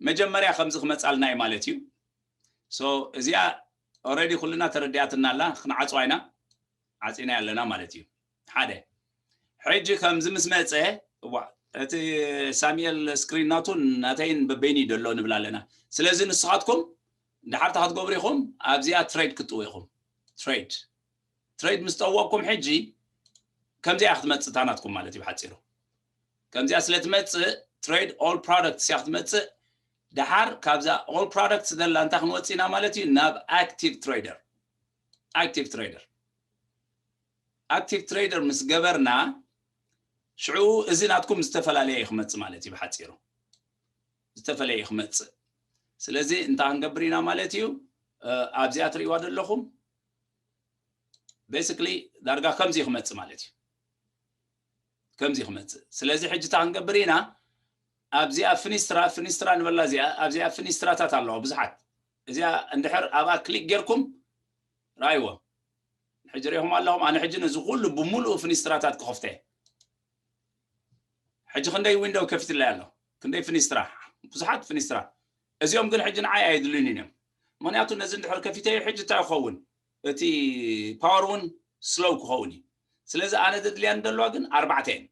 መጀመርያ ከምዚ ክመፃልና እዩ ማለት እዩ። So እዚኣ already ኩልና ተረዲኣትና ኣላ ክንዓፅዋ ኢና ዓፂና ኣለና ማለት እዩ። ሓደ ሕጂ ከምዚ ምስ መፀ እዋ እቲ ሳሙኤል ስክሪን ናቱን ናተይን በበይኑ እዩ ዘሎ ንብል ኣለና። ስለዚ ንስኻትኩም ድሓር እንታይ ክትገብሩ ኢኹም ኣብዚኣ ትሬድ ክትጥው ኢኹም። ትሬድ ትሬድ ምስ ጠወቅኩም ሕጂ ከምዚኣ ክትመፅእ እታ ናትኩም ማለት እዩ ብሓፂሩ ከምዚኣ ስለ ትመፅእ ትሬድ all products እያ ክትመፅእ። ድሓር ካብዛ all products ዘላ እንታይ ክንወፅእ ኢና ማለት እዩ ናብ active trader active trader active trader ምስ ገበርና ሽዑ እዚ ናትኩም ዝተፈላለየ እዩ ክመፅእ ማለት እዩ ብሓፂሩ ዝተፈላለየ እዩ ክመፅእ። ስለዚ እንታይ ክንገብር ኢና ማለት እዩ ኣብዚኣ ትርእይዋ ዘለኹም basically ዳርጋ ከምዚ ክመፅእ ማለት እዩ። ከምዚ ክመፅእ ስለዚ ሕጂ እንታይ ክንገብር ኢና ኣብዚኣ ፍኒስትራ ፍኒስትራ ንበላ እዚኣ ኣብዚኣ ፍኒስትራታት ኣለዋ ብዙሓት እዚኣ እንድሕር ኣብኣ ክሊክ ጌርኩም ረኣይዎ። ሕጂ ሪኢኹም ኣለኹም ኣነ ሕጂ ነዚ ኩሉ ብምሉኡ ፍኒስትራታት ክኸፍተ ሕጂ ክንደይ ዊንዶው ከፊትለይ ኣሎ ክንደይ ፍኒስትራ ብዙሓት ፍኒስትራ እዚኦም ግን ሕጂ ንዓይ ኣይድልዩን እዮም። ምክንያቱ ነዚ እንድሕር ከፊተዮ ሕጂ እንታይ ክኸውን እቲ ፓወር እውን ስሎው ክኸውን እዩ። ስለዚ ኣነ ዘድልያኒ ዘለዋ ግን ኣርባዕተ እየን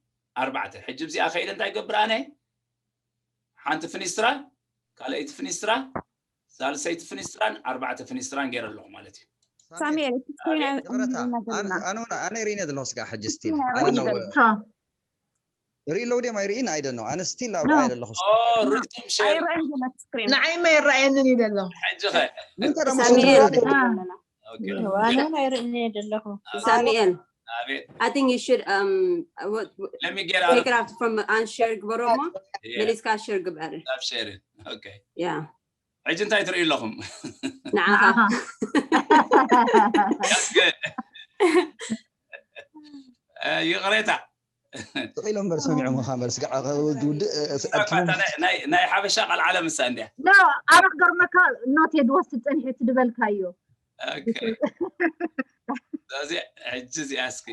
ኣርባዕተ ሕጂ እዚኣ ከይደ እንታይ ገብር ኣነ ሓንቲ ፍኒስትራ ካልኣይቲ ፍኒስትራ ሳልሰይቲ ፍኒስትራን ኣርባዕተ ፍኒስትራን ገይረ ኣለኹ ማለት እዩ። ሳሙኤል እቲ ስክሪን ይቕረታ ኣነ ሪእነ ዘለኹ ስጋ ሕጂ ስቲል ርኢ ኣለዉ ድም ኣይርኢን ኣይደ ነው ኣነ ስቲል ኣብ ርኣየ ዘለኹ ሪእኩም ሸር ኣይረአን ዘሎ ስክሪን ንዓይማ ይረኣየንን እዩ ዘሎ ሕጂ ኸ ሳሙኤል ኣነ ኣይርእን እየ ዘለኹ ሳሙኤል ኣቤት I think you should um what, what, let me get take out it out from unshare ግበሮ እሞ yeah መሊስካ share ግበር stop sharing okay yeah ሕጂ እንታይ ትርእዩ ኣለኹም ንዓኻ That's good ይቕሬታ ስቕ ኢሎም እምበር ሰሚዖም ኻ እምበር ስጋዕ ውድእ ናይ ሓበሻ ቃል ዓለም እሳ እንድያ ኖ ኣነ ክገርመካ ኖት የድወስድ ፀኒሐ እቲ ድበልካዮ Okay ስለዚ ሕጂ እዚኣ እስኪ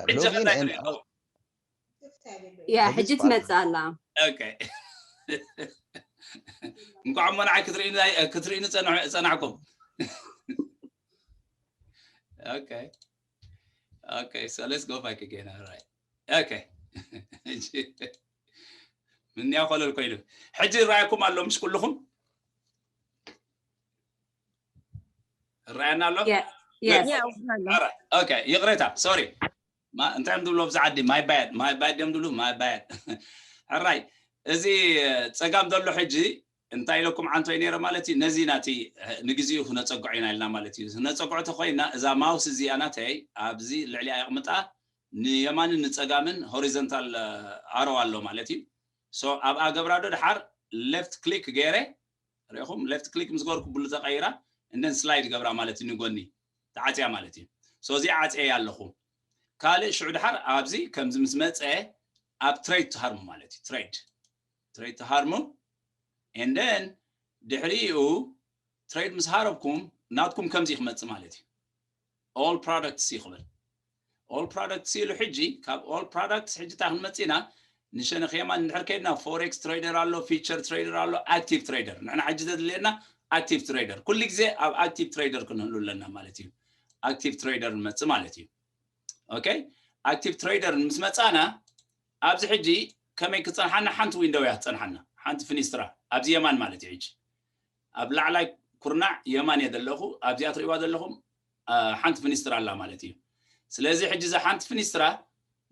ሕጂ ከ እንታይ ትርኢ ኣለኹም ያ ሕጂ ትመፅእ ኣላ Okay እንኳዕ እሞ ንዓይ ክትርእዩኒ ክትርእዩኒ ፀናሕኩም Okay Okay so let's go back again all right Okay ምንያ ኮለል ኮይኑ ሕጂ ይረኣየኩም ኣሎ ምሽ ኩልኹም ይረኣየና ኣሎ yes Okay ይቕሬታ sorry እንታይ እዮም ዝብሉ ኣብዚ ዓዲ my bad my bad እዮም ዝብሉ my bad ሕራይ እዚ ፀጋም ዘሎ ሕጂ እንታይ ኢለኩም ዓንቶ ነይረ ማለት እዩ ነዚ ናቲ ንግዚኡ ክነፀግዖ ኢና ኢልና ማለት እዩ ክነፀግዖ ተኮይና እዛ mouse እዚኣ ናተይ ኣብዚ ልዕሊኣ የቕምጣ ንየማንን ንፀጋምን horizontal arrow ኣሎ ማለት እዩ so ኣብኣ ገብራ ዶ ድሓር left click ገይረ ሪኢኹም left click ምስ ገበርኩ ብሉ ተቐይራ and then slide ገብራ ማለት እዩ ንጎኒ ተዓፅያ ማለት እዩ so እዚኣ ዓፅየ ኣለኹ ካልእ ሽዑ ድሓር ኣብዚ ከምዚ ምስ መፀ ኣብ trade ትሃርሙ ማለት እዩ trade trade ትሃርሙ and then ድሕሪኡ trade ምስ ሃረብኩም ናትኩም ከምዚ ክመፅእ ማለት እዩ all products እዩ ክብል all products ኢሉ ሕጂ ካብ all products ሕጂ እንታይ ክንመፅእ ኢና ንሸነኽ የማን እንድሕር ከይድና forex trader ኣሎ future trader ኣሎ active trader ንሕና ሕጂ ዘድልየና active trader ኩሉ ግዜ ኣብ active trader ክንህሉ ኣለና ማለት እዩ active trader ንመፅእ ማለት እዩ okay ኣክቲቭ ትሬደር ምስ መጻና ኣብዚ ሕጂ ከመይ ክጸንሓና ሓንቲ ዊንዶው እያ ትጸንሓና ሓንቲ ፊኒስትራ ኣብዚ የማን ማለት እዩ ሕጂ ኣብ ላዕላይ ኩርናዕ የማን እየ ዘለኹ ኣብዚኣ ትርእዋ ዘለኹም ሓንቲ ፊኒስትራ ኣላ ማለት እዩ ስለዚ ሕጂ እዛ ሓንቲ ፊኒስትራ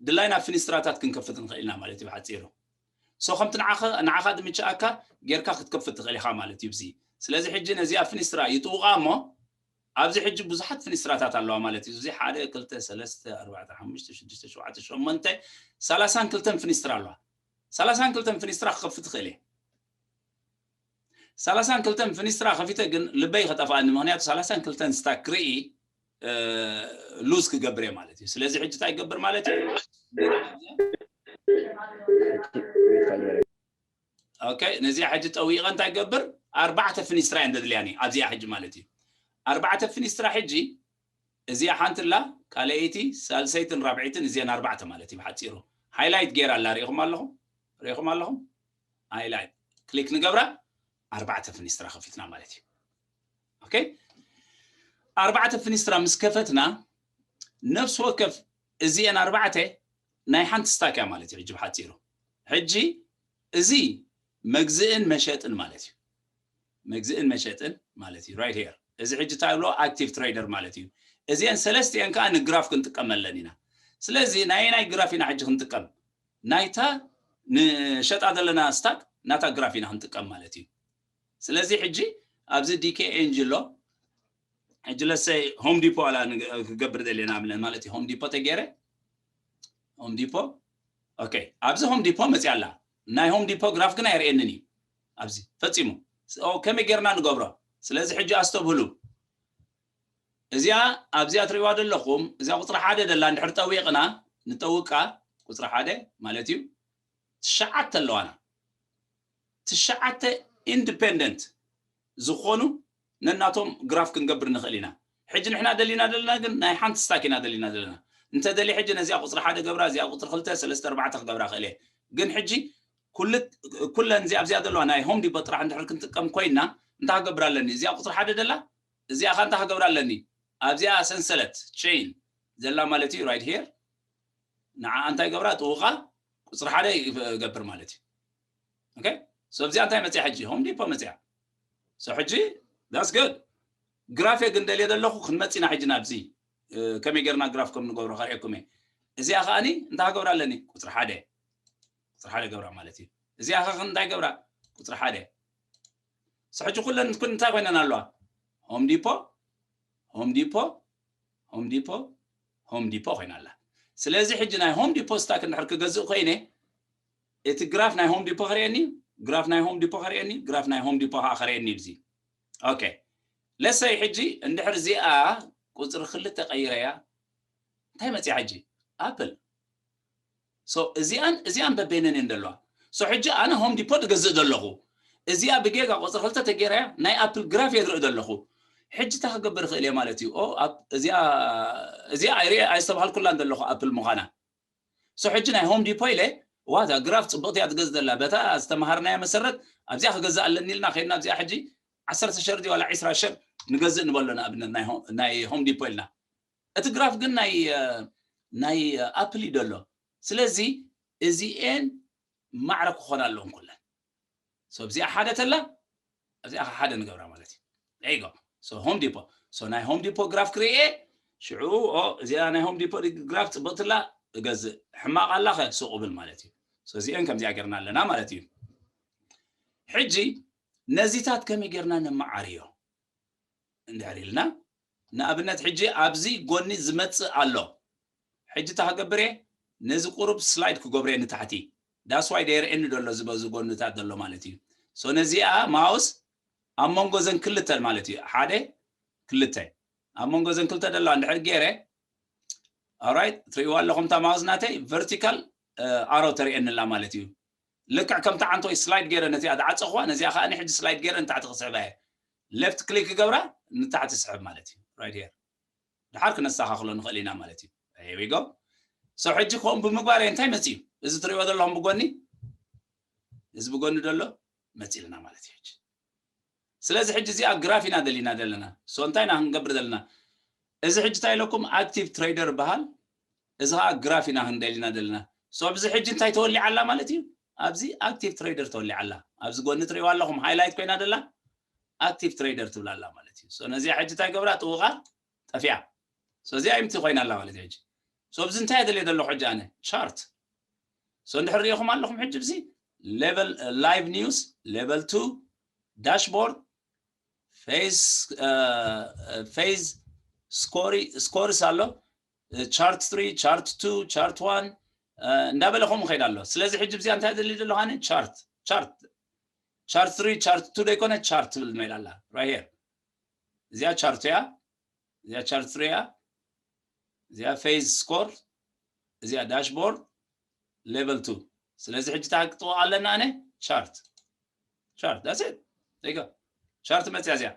ድላይና ፊኒስትራታት ክንከፍት ንኽእል ኢና ማለት እዩ ብሓፂሩ ሶ ከምቲ ንዓኻ ድምችኣካ ጌርካ ክትከፍት ትኽእል ኢኻ ማለት እዩ እዚ ስለዚ ሕጂ ነዚኣ ፊኒስትራ ይጥውቓ እሞ ኣብዚ ሕጂ ብዙሓት ፍኒስትራታት ኣለዋ ማለት እዩ። እዚ ሓደ ክልተ ሰለስተ ኣርባዕተ ሓሙሽተ ሽዱሽተ ሸውዓተ ሸሞንተ ሰላሳን ክልተን ፍኒስትራ ኣለዋ። ሰላሳን ክልተን ፍኒስትራ ክኸፍት ትኽእል እየ። ሰላሳን ክልተን ፍኒስትራ ከፊተ ግን ልበይ ከጠፍኣኒ ምክንያቱ ሰላሳን ክልተን ስታክ ክርኢ ሉዝ ክገብር እየ ማለት እዩ። ስለዚ ሕጂ እንታይ ይገብር ማለት እዩ? ኦኬ ነዚኣ ሕጂ ጠዊቐ እንታይ ገብር ኣርባዕተ ፍኒስትራ እየን ዘድልያኒ ኣብዚኣ ሕጂ ማለት እዩ ኣርባዕተ ፍኒስትራ ሕጂ እዚኣ ሓንቲ ላ ካልኣይቲ ሳልሰይትን ራብዒትን እዚአን ኣርባዕተ ማለት እዩ ብሓፂሩ ሃይላይት ገይራ ኣላ ሪኢኹም ኣለኹም ሪኢኹም ኣለኹም ሃይላይት ክሊክ ንገብራ ኣርባዕተ ፍኒስትራ ከፊትና ማለት እዩ ኦኬ ኣርባዕተ ፍኒስትራ ምስ ከፈትና ነፍሲ ወከፍ እዚአን ኣርባዕተ ናይ ሓንቲ ስታክ እያ ማለት እዩ ሕጂ ብሓፂሩ ሕጂ እዚ መግዝእን መሸጥን ማለት እዩ መግዝእን መሸጥን ማለት እዩ right here እዚ ሕጂ እንታይ ብሎ ኣክቲቭ ትሬደር ማለት እዩ እዚአን ሰለስቲአን ከዓ ንግራፍ ክንጥቀመለን ኢና ስለዚ ናይ ናይ ግራፍ ኢና ሕጂ ክንጥቀም ናይታ ንሸጣ ዘለና ስታክ ናታ ግራፍ ኢና ክንጥቀም ማለት እዩ ስለዚ ሕጂ ኣብዚ ዲኬ ኤንጂ ኣሎ ሕጂ ለሰይ ሆም ዲፖ ኣላ ክገብር ደልየ ንኣብነት ማለት እዩ ሆም ዲፖ ተገይረ ሆም ዲፖ ኦኬ ኣብዚ ሆም ዲፖ መፅያ ኣላ ናይ ሆም ዲፖ ግራፍ ግን ኣይርእየንን እዩ ኣብዚ ፈፂሙ ከመይ ጌርና ንገብሮ ስለዚ ሕጂ ኣስተብህሉ እዚኣ ኣብዚኣ ትሪእዋ ዘለኹም እዚኣ ቁፅሪ ሓደ ደላ እንድሕር ጠዊቕና ንጠውቃ ቁፅሪ ሓደ ማለት እዩ ትሽዓተ ኣለዋና ትሽዓተ ኢንዲፔንደንት ዝኾኑ ነናቶም ግራፍ ክንገብር ንኽእል ኢና ሕጂ ንሕና ደሊና ዘለና ግን ናይ ሓንቲ ስታክ ኢና ደሊና ዘለና እንተ ደሊ ሕጂ ነዚኣ ቁፅሪ ሓደ ገብራ እዚኣ ቁፅሪ ክልተ ሰለስተ ኣርባዕተ ክገብራ ክእል እየ ግን ሕጂ ኩለን እዚኣ ኣብዚኣ ዘለዋ ናይ ሆም ዲፖ ጥራሕ እንድሕር ክንጥቀም ኮይና እንታይ ክገብር ኣለኒ እዚኣ ቁፅሪ ሓደ ደላ እዚኣ ከ እንታይ ክገብር ኣለኒ ኣብዚኣ ሰንሰለት ቸይን ዘላ ማለት እዩ right here ንዓ እንታይ ገብራ ጥውቓ ቁፅሪ ሓደ ይገብር ማለት እዩ okay so ኣብዚኣ እንታይ መፅያ ሕጂ ሆም ዲፖ መፅያ so ሕጂ that's good ግራፍ እየ ግን ደልየ ዘለኹ ክንመፅና ሕጂ ናብዚ ከመይ ጌርና ግራፍ ከም ንገብሮ ከርእየኩም እየ እዚኣ ከዓኒ እንታይ ክገብራ ኣለኒ ቁፅሪ ሓደ ቁፅሪ ሓደ ገብራ ማለት እዩ እዚኣ ከ እንታይ ገብራ ቁፅሪ ሓደ so ሕጂ ኩለን እንታይ ኮይነን ኣለዋ ሆም ዲፖ ሆም ዲፖ ሆም ዲፖ ሆም ዲፖ ኮይና ኣላ ስለዚ ሕጂ ናይ ሆም ዲፖ ስታክ እንድሕር ክገዝእ ኮይነ እቲ ግራፍ ናይ ሆም ዲፖ ከርእየኒ ግራፍ ናይ ሆም ዲፖ ከርእየኒ ግራፍ ናይ ሆም ዲፖ ከዓ ከርእየኒ ብዚ okay ለሰይ ሕጂ እንድሕር እዚኣ ቁፅሪ ክልተ ቀይረያ እንታይ መፅያ ሕጂ ኣፕል so እዚኣን እዚኣን በበይነን እየን ዘለዋ so ሕጂ ኣነ ሆም ዲፖ ዝገዝእ ዘለኹ እዚኣ ብጌጋ ቁፅሪ ክልተ ተገይረያ ናይ ኣፕል ግራፍ እየ ዝርኢ ዘለኹ ሕጂ እንታይ ክገብር ይኽእል እየ ማለት እዩ እዚኣ እዚኣ ኣይስተብሃልኩላን ዘለኹ ኣፕል ምዃና so ሕጂ ናይ ሆም ዲፖ ኢለ ዋታ ግራፍ ፅብቕቲ እያ ትገዝ ዘላ በታ ዝተምሃርናያ መሰረት ኣብዚኣ ክገዝእ ኣለኒ ኢልና ከድና ኣብዚኣ ሕጂ ዓሰርተ ሸር ዋላ ዒስራ ሸር ንገዝእ ንበሎ ንኣብነት ናይ ሆም ዲፖ ኢልና እቲ ግራፍ ግን ናይ ናይ ኣፕል እዩ ዘሎ ስለዚ እዚኤን ማዕረ ክኾና ኣለዎም ኩለን so ኣብዚኣ ሓደ ተላ ኣብዚኣ ሓደ ንገብራ ማለት እዩ there you go so ሆም ዲፖ so ናይ ሆም ዲፖ ግራፍ ክርእየ ሽዑ እዚኣ ናይ ሆም ዲፖ ግራፍ ፅብቕትላ እገዝእ ሕማቕ ኣላ ከ ሱቕ ብል ማለት እዩ so እዚአን ከምዚኣ ጌርና ኣለና ማለት እዩ ሕጂ ነዚታት ከመይ ጌርና ነመዓርዮ እንድሕር ኢልና ንኣብነት ሕጂ ኣብዚ ጎኒ ዝመፅእ ኣሎ ሕጂ እታ ክገብር እየ ነዚ ቁሩብ ስላይድ ክገብር እየ ንታሕቲ that's why ደየርእየኒ ዘሎ እዚ በዚ ጎንታት ዘሎ ማለት እዩ so ነዚኣ ማውስ ኣብ መንጎ ዘን ክልተ ማለት እዩ ሓደ ክልተ ኣብ መንጎ ዘን ክልተ ደላ እንድሕር ገይረ right ትርእይዋ ኣለኹም እታ ማውስ ናተይ ቨርቲካል ኣሮ ተርእየኒ ኣላ ማለት እዩ ልክዕ ከምቲ ዓንቶይ ስላይድ ገይረ ነዚኣ ዝዓፀኽዋ ነዚኣ ከዓ ሕጂ ስላይድ ገይረ ንታሕቲ ክስሕባ እየ ሌፍት ክሊክ ክገብራ ንታሕቲ ስሕብ ማለት እዩ right here ድሓር ክነስተኻኽሎ ንኽእል ኢና ማለት እዩ here we go so ሕጂ ከምኡ ብምግባር እንታይ መፅዩ እዚ ትሪእዎ ዘለኹም ብጎኒ እዚ ብጎኒ ዘሎ መፂልና ማለት እዩ ሕጂ ስለዚ ሕጂ እዚኣ ግራፍ ኢና ደሊና ዘለና so እንታይ ኢና ክንገብር ዘለና እዚ ሕጂ እንታይ ኢለኩም ኣክቲቭ ትሬደር ይበሃል እዚ ከዓ ግራፍ ኢና ክንደሊና ዘለና። So ኣብዚ ሕጂ እንታይ ተወሊዓ ኣላ ማለት እዩ? ኣብዚ ኣክቲቭ ትሬደር ተወሊዓ ኣላ። ኣብዚ ጎኒ ትሪእዋ ኣለኹም ሃይላይት ኮይና ደላ ኣክቲቭ ትሬደር ትብላ ኣላ ማለት እዩ። So ነዚኣ ሕጂ እንታይ ገብራ? ጥውቓ፣ ጠፊኣ። So እዚኣ ኢምቲ ኮይና ኣላ ማለት እዩ። ሕጂ So ኣብዚ እንታይ የደልየ ዘለኹ ሕጂ ኣነ? ቻርት። So እንድሕር ሪኢኹም ኣለኹም ሕጂ ብዚ ሌቨል፣ ላይቭ ኒውስ፣ ሌቨል ቱ፣ ዳሽቦርድ፣ ፌዝ፣ ፌዝ፣ ስኮሪ፣ ስኮርስ ኣሎ፣ ቻርት ትሪ፣ ቻርት ቱ፣ ቻርት ዋን እንዳበለ ከምኡ ከይድ ኣሎ። ስለዚ ሕጂ ብዚኣ እንታይ ደሊ ዘለኹ ኣነ? ቻርት፣ ቻርት፣ ቻርት ትሪ፣ ቻርት ቱ ደይኮነ ቻርት ትብል መይላ ኣላ። Right here። እዚኣ ቻርት እያ። እዚኣ ቻርት ትሪ እያ። እዚኣ ፌዝ ስኮር፣ እዚኣ ዳሽቦርድ፣ ሌቨል ቱ። ስለዚ ሕጂ እንታይ ክጥውቕ ኣለና ኣነ? ቻርት፣ ቻርት፣ that's it። There you go። ቻርት መፅያ እዚኣ።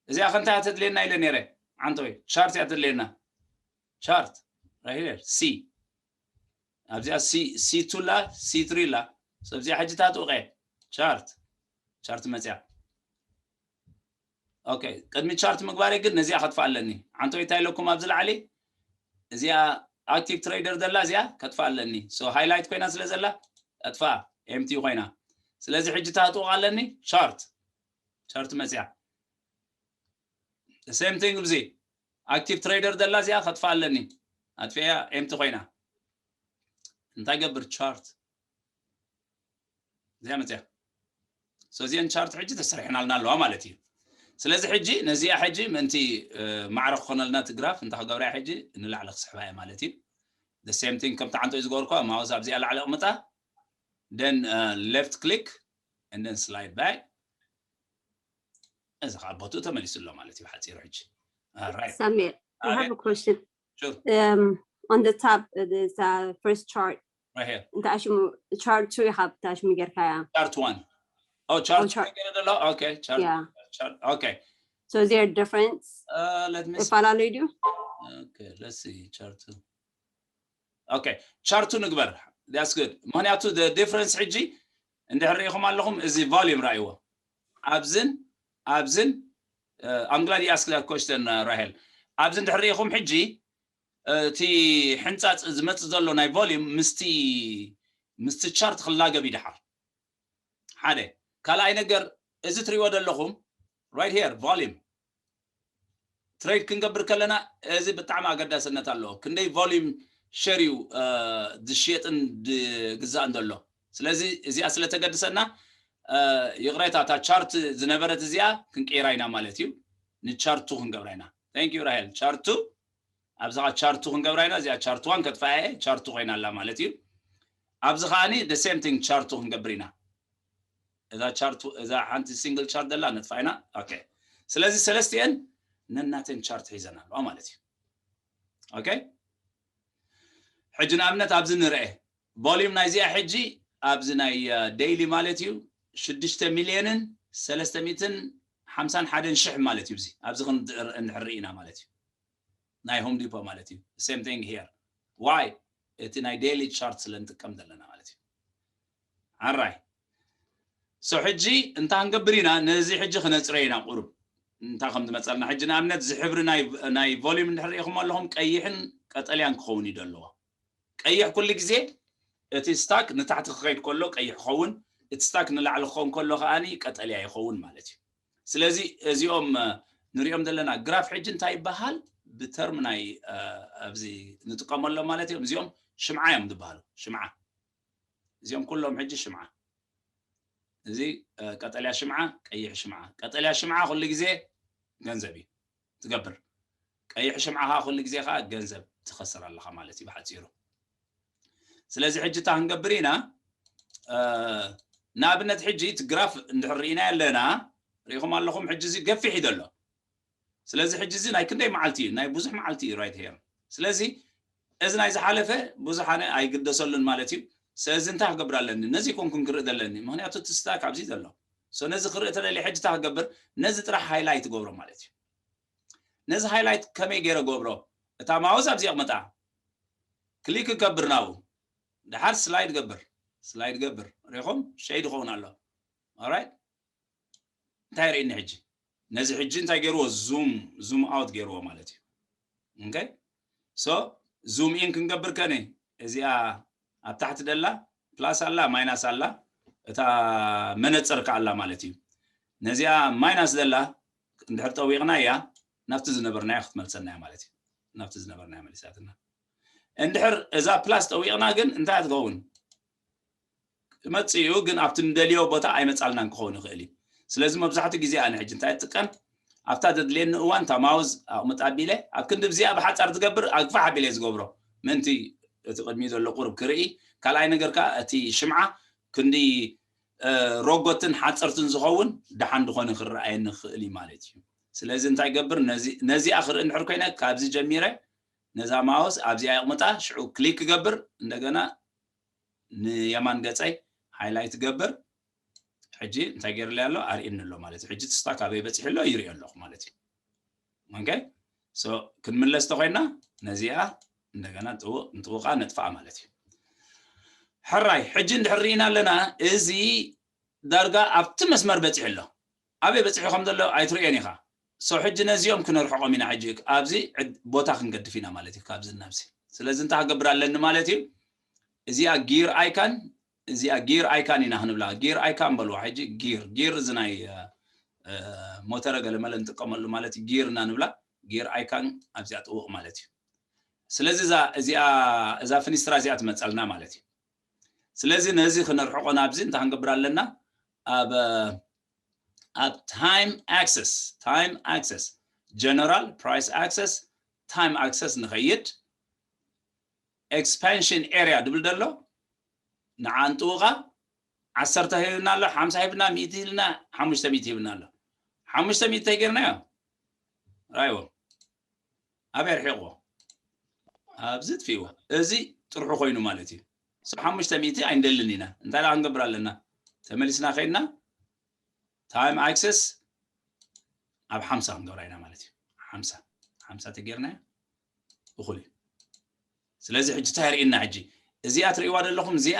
እዚኣ ከ እንታይ እያ ተድልየና ኢለ ነይረ? ዓንተወይ፣ ቻርት እያ ተድልየና። ቻርት፣ right here፣ ሲ። ኣብዚኣ ሲ፣ ሲ ቱ ኣላ፣ ሲ ትሪ ኣላ። So ኣብዚኣ ሕጂ እንታይ ትውቐ? ቻርት፣ ቻርት መፅያ። ኦኬ፣ ቅድሚ ቻርት ምግባረይ ግን ነዚኣ ከጥፋ ኣለኒ። ዓንተወይ እንታይ ኢለኩም ኣብዚ ላዕሊ? እዚኣ ኣክቲቭ ትሬደር ዘላ እዚኣ ከጥፋ ኣለኒ። So ሃይላይት ኮይና ስለ ዘላ፣ ኣጥፋ፣ ኤምቲ ኮይና። ስለዚ ሕጂ እንታይ ክጥውቕ ኣለኒ? ቻርት፣ ቻርት መፅያ። ሴም ቲንግ ብዚ ኣክቲቭ ትሬደር ዘላ እዚኣ ከጥፋ ኣለኒ። ኣጥፊያ፣ ኤምቲ ኮይና። እንታይ ገብር? ቻርት እዚኣ መፅያ። So እዚአን ቻርት ሕጂ ተሰሪሕናልና ኣለዋ ማለት እዩ። ስለዚ ሕጂ ነዚኣ ሕጂ ምእንቲ፣ እ፣ ማዕረ ክኾነልና እቲ ግራፍ እንታይ ክገብራ እየ? ሕጂ ንላዕሊ ክስሕባ እየ ማለት እዩ። The same thing ከምቲ ዓንተወይ ዝገበርኳ፣ ማውስ ኣብዚኣ ላዕሊ ኣቕምጣ፣ then left click and then slide back። እዚ ከዓ ቦትኡ ተመሊሱ ኣሎ ማለት እዩ ብሓፂሩ ሕጂ። Right። Samir, I have a question. Sure. Um, on the top, uh, there's a first chart. Right here. እንተ ኣሽሙ ቻርት ቱ ኢኻ ብታ ኣሽሙ ጌርካያ። Chart one. Oh, chart Oh, chart. ገለ ደሎ? Okay, chart. Yeah. Chart. Okay. So is there a difference? Uh, let me see. ይፈላለዩ ድዩ? Okay, let's see. Chart two. Okay, ቻርቱ ንግበር። That's good. ምክንያቱ the difference ሕጂ እንድሕር ሪኢኹም ኣለኹም፣ እዚ volume ራእይዎ። ኣብዝን ኣብዝን፣ uh, I'm glad you asked that question, uh, ራሄል። ኣብዚ እንድሕር ሪኢኹም ሕጂ፣ እቲ ሕንፃፅ ዝመፅእ ዘሎ ናይ volume ምስቲ ምስቲ ቻርት ክላገብ ይድሓር። ሓደ ካልኣይ ነገር፣ እዚ ትሪእዎ ዘለኹም right here volume ትሬድ ክንገብር ከለና፣ እዚ ብጣዕሚ ኣገዳስነት ኣለዎ። ክንደይ volume ሸር እዩ፣ እ፣ ዝሽየጥን ዝግዛእን ዘሎ። ስለዚ እዚኣ ስለተገድሰና፣ እ፣ ይቕሬታ፣ እታ ቻርት ዝነበረት እዚኣ ክንቅይራ ኢና ማለት እዩ። ንቻርቱ ክንገብራ ኢና። Thank you ራሄል። ቻርቱ፣ ኣብዚ ኸዓ ቻርቱ ክንገብራ ኢና። እዚኣ ቻርት ዋን ከጥፋ እየ፣ ቻርቱ ኮይና ኣላ ማለት እዩ። ኣብዚ ኸዓኒ the same thing ቻርቱ ክንገብር ኢና። እዛ ቻርት፣ እዛ ሓንቲ ሲንግል ቻርት ዘላ ነጥፋ ኢና። ኦኬ፣ ስለዚ ሰለስቲአን ነናተን ቻርት ሒዘን ኣለዋ ማለት እዩ። ኦኬ፣ ሕጂ ንኣብነት ኣብዚ ንርአ volume ናይዚኣ ሕጂ ኣብዚ ናይ ዴይሊ ማለት እዩ ሽዱሽተ ሚልዮንን ሰለስተ ሚእትን ሓምሳን ሓደን ሽሕ ማለት እዩ። እዚ ኣብዚ ክንድር እንድሕር ርኢና ማለት እዩ ናይ ሆም ዲፖ ማለት እዩ። Same thing here። Why? እቲ ናይ ዴይሊ ቻርት ስለ ንጥቀም ዘለና ማለት እዩ። ኣራይ፣ so ሕጂ እንታይ ክንገብር ኢና? ነዚ ሕጂ ክነፅረ ኢና ቁሩብ። እንታይ ከም ዝመፀልና ሕጂ ንኣብነት እዚ ሕብሪ ናይ ናይ volume እንድሕር ርኢኹም ኣለኹም ቀይሕን ቀጠልያን ክኸውን እዩ ዘለዎ። ቀይሕ ኩሉ ግዜ እቲ ስታክ ንታሕቲ ክኸይድ ከሎ ቀይሕ ክኸውን፣ እቲ ስታክ ንላዕሊ ክኸውን ከሎ ከዓኒ ቀጠልያ ይኸውን ማለት እዩ። ስለዚ እዚኦም፣ እ፣ ንሪኦም ዘለና ግራፍ ሕጂ እንታይ ይበሃል? ብተርም ናይ፣ እ፣ ኣብዚ ንጥቀመሎም ማለት እዮም። እዚኦም ሽምዓ እዮም ዝበሃሉ። ሽምዓ፣ እዚኦም ኩሎም ሕጂ ሽምዓ። እዚ፣ እ፣ ቀጠልያ ሽምዓ፣ ቀይሕ ሽምዓ። ቀጠልያ ሽምዓ ኩሉ ግዜ ገንዘብ እዩ ትገብር። ቀይሕ ሽምዓ ከዓ ኩሉ ግዜ ከዓ ገንዘብ ትኸስር ኣለኻ ማለት እዩ ብሓፂሩ። ስለዚ ሕጂ እታ ክንገብር ኢና፣ እ፣ ንኣብነት ሕጂ እቲ ግራፍ እንድሕር ርኢና ኣለና፣ ሪኢኹም ኣለኹም፣ ሕጂ እዚ ገፊሕ እዩ ዘሎ። ስለዚ ሕጂ እዚ ናይ ክንደይ መዓልቲ እዩ? ናይ ብዙሕ መዓልቲ እዩ right here። ስለዚ እዚ ናይ ዝሓለፈ ብዙሕ ኣነ ኣይግደሰሉን ማለት እዩ። ስለዚ እንታይ ክገብር ኣለኒ? ነዚ ኮንኩን ክርኢ ዘለኒ፣ ምክንያቱ እቲ ስታክ ኣብዚ ዘሎ። So ነዚ ክርኢ ተደልየ ሕጂ እንታይ ክገብር? ነዚ ጥራሕ ሃይላይት ገብሮ ማለት እዩ። ነዚ ሃይላይት ከመይ ገይረ ገብሮ? እታ ማውስ ኣብዚ ኣቕምጣ፣ ክሊክ ገብር ናብኡ፣ ድሓር ስላይድ ገብር፣ ስላይድ ገብር። ሪኹም ሸይድ ይኸውን ኣሎ። ኦራይት፣ እንታይ ርእኒ ሕጂ? ነዚ ሕጂ እንታይ ገይርዎ? ዙም፣ ዙም ኣውት ገይርዎ ማለት እዩ። ኦኬ፣ so ዙም ኢን ክንገብር ከነ እዚኣ ኣብ ታሕቲ ደላ ፕላስ ኣላ ማይናስ ኣላ እታ መነፅር ከኣላ ማለት እዩ። ነዚኣ ማይናስ ደላ እንድሕር ጠዊቕና እያ ናብቲ ዝነበርናዮ ክትመልሰና እያ ማለት እዩ። ናብቲ ዝነበርናዮ መሊሳትና። እንድሕር እዛ ፕላስ ጠዊቕና ግን እንታይ ትኸውን? መፅኡ ግን ኣብቲ ንደልዮ ቦታ ኣይመፃልናን ክኸውን ይኽእል እዩ። ስለዚ መብዛሕትኡ ግዜ ኣነ ሕጂ እንታይ እጥቀም ኣብታ ዘድልየኒ እዋን እታ ማውዝ ኣቕምጥ ኣቢለ ኣብ ክንዲ ብዚኣ ብሓፃር ትገብር ኣግፋሕ ኣቢለ ዝገብሮ ምእንቲ እቲ ቅድሚ ዘሎ ቁርብ ክርኢ ካልኣይ ነገር ከዓ እቲ ሽምዓ ክንዲ ሮጎትን ሓፀርትን ዝኸውን ደሓን ዝኾነ ክረኣየኒ ክእል እዩ ማለት እዩ። ስለዚ እንታይ ገብር ነዚኣ ክርኢ እንድሕር ኮይነ ካብዚ ጀሚረ ነዛ ማውስ ኣብዚኣ የቕምጣ ሽዑ ክሊክ ክገብር እንደገና ንየማን ገፀይ ሃይላይት ገብር። ሕጂ እንታይ ገይርለይ ኣሎ ኣርእየኒ ኣሎ ማለት እዩ። ሕጂ ትስታ ካበይ በፂሑ ኣሎ ይርኢ ኣለኹ ማለት እዩ። ኦኬ ሶ ክንምለስ ተኮይና ነዚኣ እንደገና ንጥውቃ ነጥፍኣ ማለት እዩ። ሕራይ ሕጂ እንድሕር ርኢና ኣለና እዚ ዳርጋ ኣብቲ መስመር በፂሑ ኣሎ። ኣበይ በፂሑ ከም ዘሎ ኣይትርእዮን ኢኻ። ሶ ሕጂ ነዚኦም ክነርሕቆም ኢና። ሕጂ ኣብዚ ቦታ ክንገድፍ ኢና ማለት እዩ። ካብዚ ናብዚ ስለዚ እንታይ ክገብር ኣለኒ ማለት እዩ። እዚኣ ጊር ኣይካን እዚኣ ጊር ኣይካን ኢና ክንብላ። ጊር ኣይካን በልዋ ሕጂ ጊር ጊር እዚ ናይ ሞተረ ገለመለ ንጥቀመሉ ማለት ጊር እና ንብላ። ጊር ኣይካን ኣብዚኣ ጥውቕ ማለት እዩ። ስለዚ እዛ ፍኒስትራ እዚኣ ትመፀልና ማለት እዩ። ስለዚ ነዚ ክነርሕቆ ናብዚ እንታይ ክንገብር ኣለና? ኣብ ኣብ time axis time axis general price axis time axis ንኸይድ expansion area ድብል ደሎ ንዓ ንጥውቓ። ዓሰርተ ሂብና ኣሎ፣ ሓምሳ ሂብና፣ ሚእቲ ሂብና፣ ሓሙሽተ ሚእቲ ሂብና ኣሎ። ሓሙሽተ ሚእቲ እንታይ ጌርናዮ? ራይዎ ኣበይ ኣርሒቕዎ? ኣብዚ ጥፊእዎ። እዚ ጥርሑ ኮይኑ ማለት እዩ። ሓሙሽተ ሚእቲ ኣይንደልን ኢና። እንታይ ደኣ ክንገብር ኣለና? ተመሊስና ከይድና time axis ኣብ ሓምሳ ክንገብራ ኢና ማለት እዩ። ሓምሳ ሓምሳ ተጌርና እኹል እዩ። ስለዚ ሕጂ እንታይ ርእና ሕጂ እዚኣ ትርእይዋ ዘለኹም እዚኣ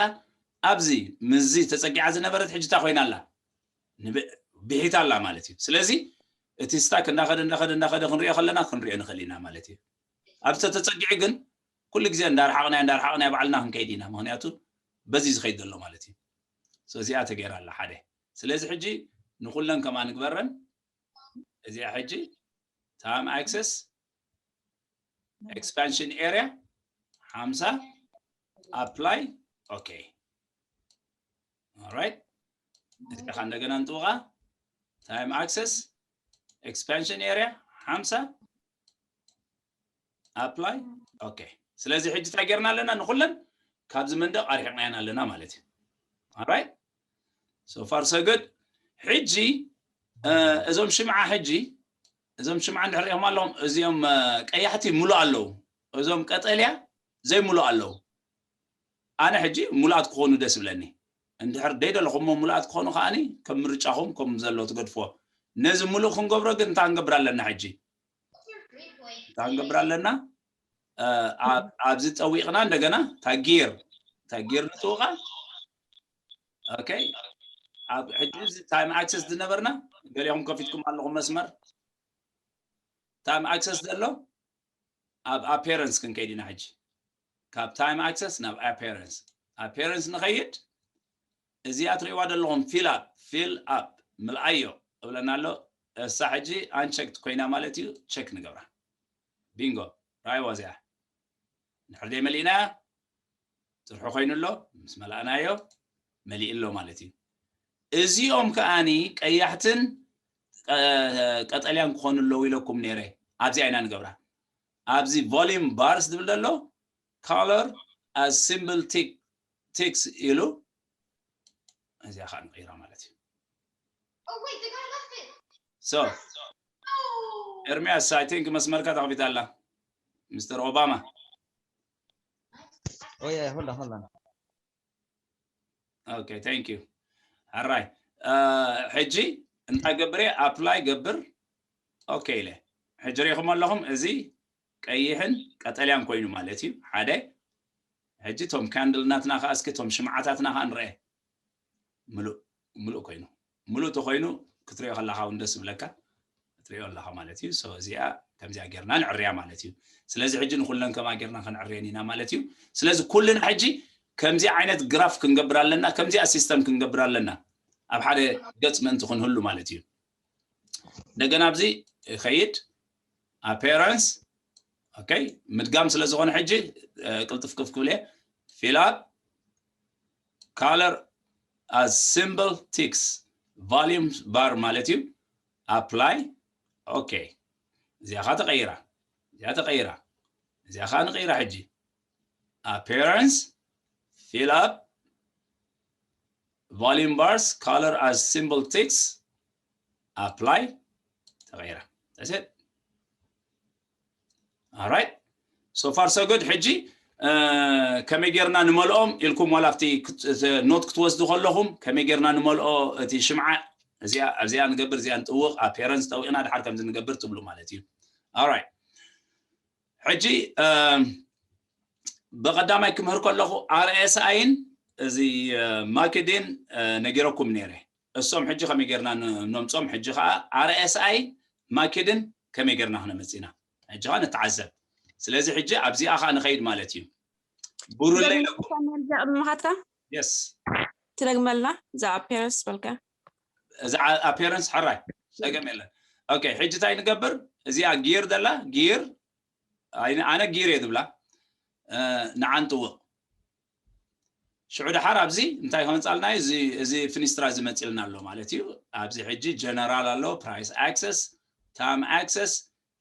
ኣብዚ ምዚ ተፀጊዓ ዝነበረት ሕጂ እንታይ ኮይና ኣላ? ብሒታ ኣላ ማለት እዩ። ስለዚ እቲ ስታክ እንዳኸደ እንዳኸደ እንዳኸደ ክንሪኦ ከለና ክንሪኦ ንኽእል ኢና ማለት እዩ። ኣብ ተተፀጊዑ ግን ኩሉ ግዜ እንዳርሓቕና እንዳርሓቕና ባዕልና ክንከይድ ኢና። ምክንያቱ በዚ ዝኸይድ ዘሎ ማለት እዩ። እዚኣ ተገይራ ኣላ ሓደ። ስለዚ ሕጂ ንኩለን ከማ ንግበረን። እዚኣ ሕጂ time axis expansion area ሓምሳ apply okay alright እዚኻ እንደገና ንጥውቓ time axis expansion area ሓምሳ apply okay ስለዚ ሕጂ እንታይ ጌርና ኣለና ንኩለን ካብዚ መንደቕ ኣርሒቕናየን ኣለና ማለት እዩ alright so far so good ሕጂ እዞም ሽምዓ ሕጂ እዞም ሽምዓ እንድሕር ሪኦም ኣለኹም እዚኦም ቀያሕቲ ሙሉእ ኣለዉ እዞም ቀጠልያ ዘይሙሉእ ኣለዉ ኣነ ሕጂ ሙሉኣት ክኾኑ ደስ ብለኒ እንድሕር ደይደለኹሞ ሙሉኣት ክኾኑ ከዓኒ ከም ምርጫኹም ከም ዘሎ ትገድፍዎ ነዚ ሙሉእ ክንገብሮ ግን እንታይ ክንገብር ኣለና ሕጂ እንታይ ክንገብር ኣለና ኣብዚ ጠዊቕና እንደገና ታጊር ታጊር ንጥውቓ okay ኣብ ሕጂ እዚ time axis ዝነበርና ገሊኹም ከፊትኩም ኣለኹም መስመር time axis ዘሎ ኣብ appearance ክንከይድ ኢና ሕጂ ካብ time axis ናብ appearance appearance ንኸይድ እዚኣ ትርእይዋ ዘለኹም fill up fill up ምልኣዮ እብለና ኣሎ እሳ ሕጂ unchecked ኮይና ማለት እዩ check ንገብራ bingo ራይዋ እዚኣ እንድሕር ደይ መሊእናያ ጥርሑ ኮይኑ ኣሎ ምስ መላእናዮ መሊእ ኣሎ ማለት እዩ እዚኦም ከዓኒ ቀያሕትን ቀጠልያን ክኾኑ ኣለዉ ኢለኩም ነይረ ኣብዚኣ ኢና ንገብራ ኣብዚ volume bars ዝብል ዘሎ color as symbol tick ticks ኢሉ እዚኣ ከዓ ንቀይራ ማለት እዩ so ኤርሚያስ I think መስመርካ ተኸፊታ ኣላ Mister Obama Oh yeah, hold on, hold on. Okay, thank you. ሕራይ ሕጂ እንታይ ገብር apply ገብር okay ኢለ ሕጂ ሪኢኹም ኣለኹም እዚ ቀይሕን ቀጠልያን ኮይኑ ማለት እዩ ሓደ ሕጂ ቶም candle ናትና ከዓ እስኪ ቶም ሽምዓታትና ከዓ ንርአ ምሉእ ምሉእ ኮይኑ ምሉእ ተኮይኑ ክትሪኦ ከለካ እውን ደስ ይብለካ እቲ ሪኦ ኣለኻ ማለት እዩ። So እዚኣ ከምዚኣ ጌርና ንዕርያ ማለት እዩ። ስለዚ ሕጂ ንኩለን ከማ ጌርና ክንዕርየን ኢና ማለት እዩ። ስለዚ ኩልና ሕጂ ከምዚ ዓይነት ግራፍ ክንገብር ኣለና፣ ከምዚኣ ሲስተም ክንገብር ኣለና፣ ኣብ ሓደ ገጽ ምእንቲ ክንህሉ ማለት እዩ። እንደገና ኣብዚ ይኸይድ፣ appearance። ኦኬ፣ ምድጋም ስለ ዝኾነ ሕጂ እ፣ ቅልጥፍ ቅፍ ክብል እየ። Fill up color as symbol text፣ volume bar ማለት እዩ። Apply። ኦኬ፣ እዚኣ ኸዓ ተቐይራ፣ እዚኣ ተቐይራ፣ እዚኣ ኸዓ ንቐይራ ሕጂ። Appearance፣ fill up፣ volume bars፣ color as symbol text፣ apply፣ ተቐይራ። That's it። Alright፣ so far so good። ሕጂ እ፣ ከመይ ጌርና ንመልኦም ኢልኩም ዋላ ኣብቲ ክት- ኖት ክትወስዱ ከለኹም ከመይ ጌርና ንመልኦ እቲ ሽምዓ፣ እዚኣ ኣብዚኣ ንገብር፣ እዚኣ ንጥውቕ፣ appearance ጠዊቕና ድሓር ከምዚ ንገብር ትብሉ ማለት እዩ። Alright፣ ሕጂ እ፣ ብቐዳማይ ክምህር ከለኹ RSI ን እዚ እ፣ ማኪዲን እ፣ ነጊረኩም ነይረ። እሶም ሕጂ ከመይ ጌርና ን- ነምጾም? ሕጂ ኸዓ RSI ማኪድን ከመይ ጌርና ክነመጽእ ኢና? ሕጂ ኸዓ ንተዓዘብ። ስለዚ ሕጂ ኣብዚኣ ኸዓ ንኸይድ ማለት እዩ። ብሩለይ ኢለኩም። ሳሙኤል፣ እዛ ቅድሚ ምኻድካ የስ፣ ትደግመልና እዛ appearance በልካ። እዛ appearance ሕራይ ጸገም የለን። ኦኬ፣ ሕጂ እንታይ ንገብር? እዚኣ ጊር ደላ ጊር፣ ኣይ- ኣነ ጊር እየ ዝብላ። እ፣ ንዓን ጥውቕ። ሽዑ ድሓር ኣብዚ እንታይ ከምጻልና እዩ? እዚ እዚ ፍኒስትራ እዚ መጺልና ኣሎ ማለት እዩ። ኣብዚ ሕጂ ጀነራል ኣሎ፣ price axis፣ time axis፣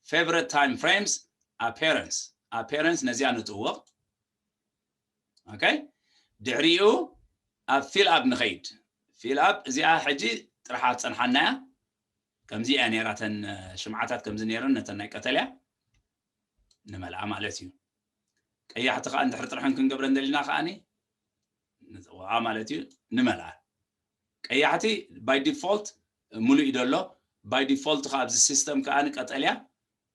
favorite time frames፣ appearance። Appearance ነዚኣ ንጥውቕ። ኦኬ፣ ድሕሪኡ ኣብ fill up ንኸይድ። Fill up እዚኣ ሕጂ ጥራሕ ኣብ ጸንሓናያ። ከምዚ እያ ነይራ፣ እተን ሽምዓታት ከምዚ ነይረን፣ ነተን ናይ ቀጠልያ ንመልኣ ማለት እዩ። ቀያሕቲ ከዓ እንድሕር ጥርሐን ክንገብረን ደሊና ከዓኒ ንፅውዓ ማለት እዩ። ንመልኣ። ቀያሕቲ by default ሙሉእ እዩ ዘሎ። By default ከዓ ኣብዚ ሲስተም ከዓ ቀጠልያ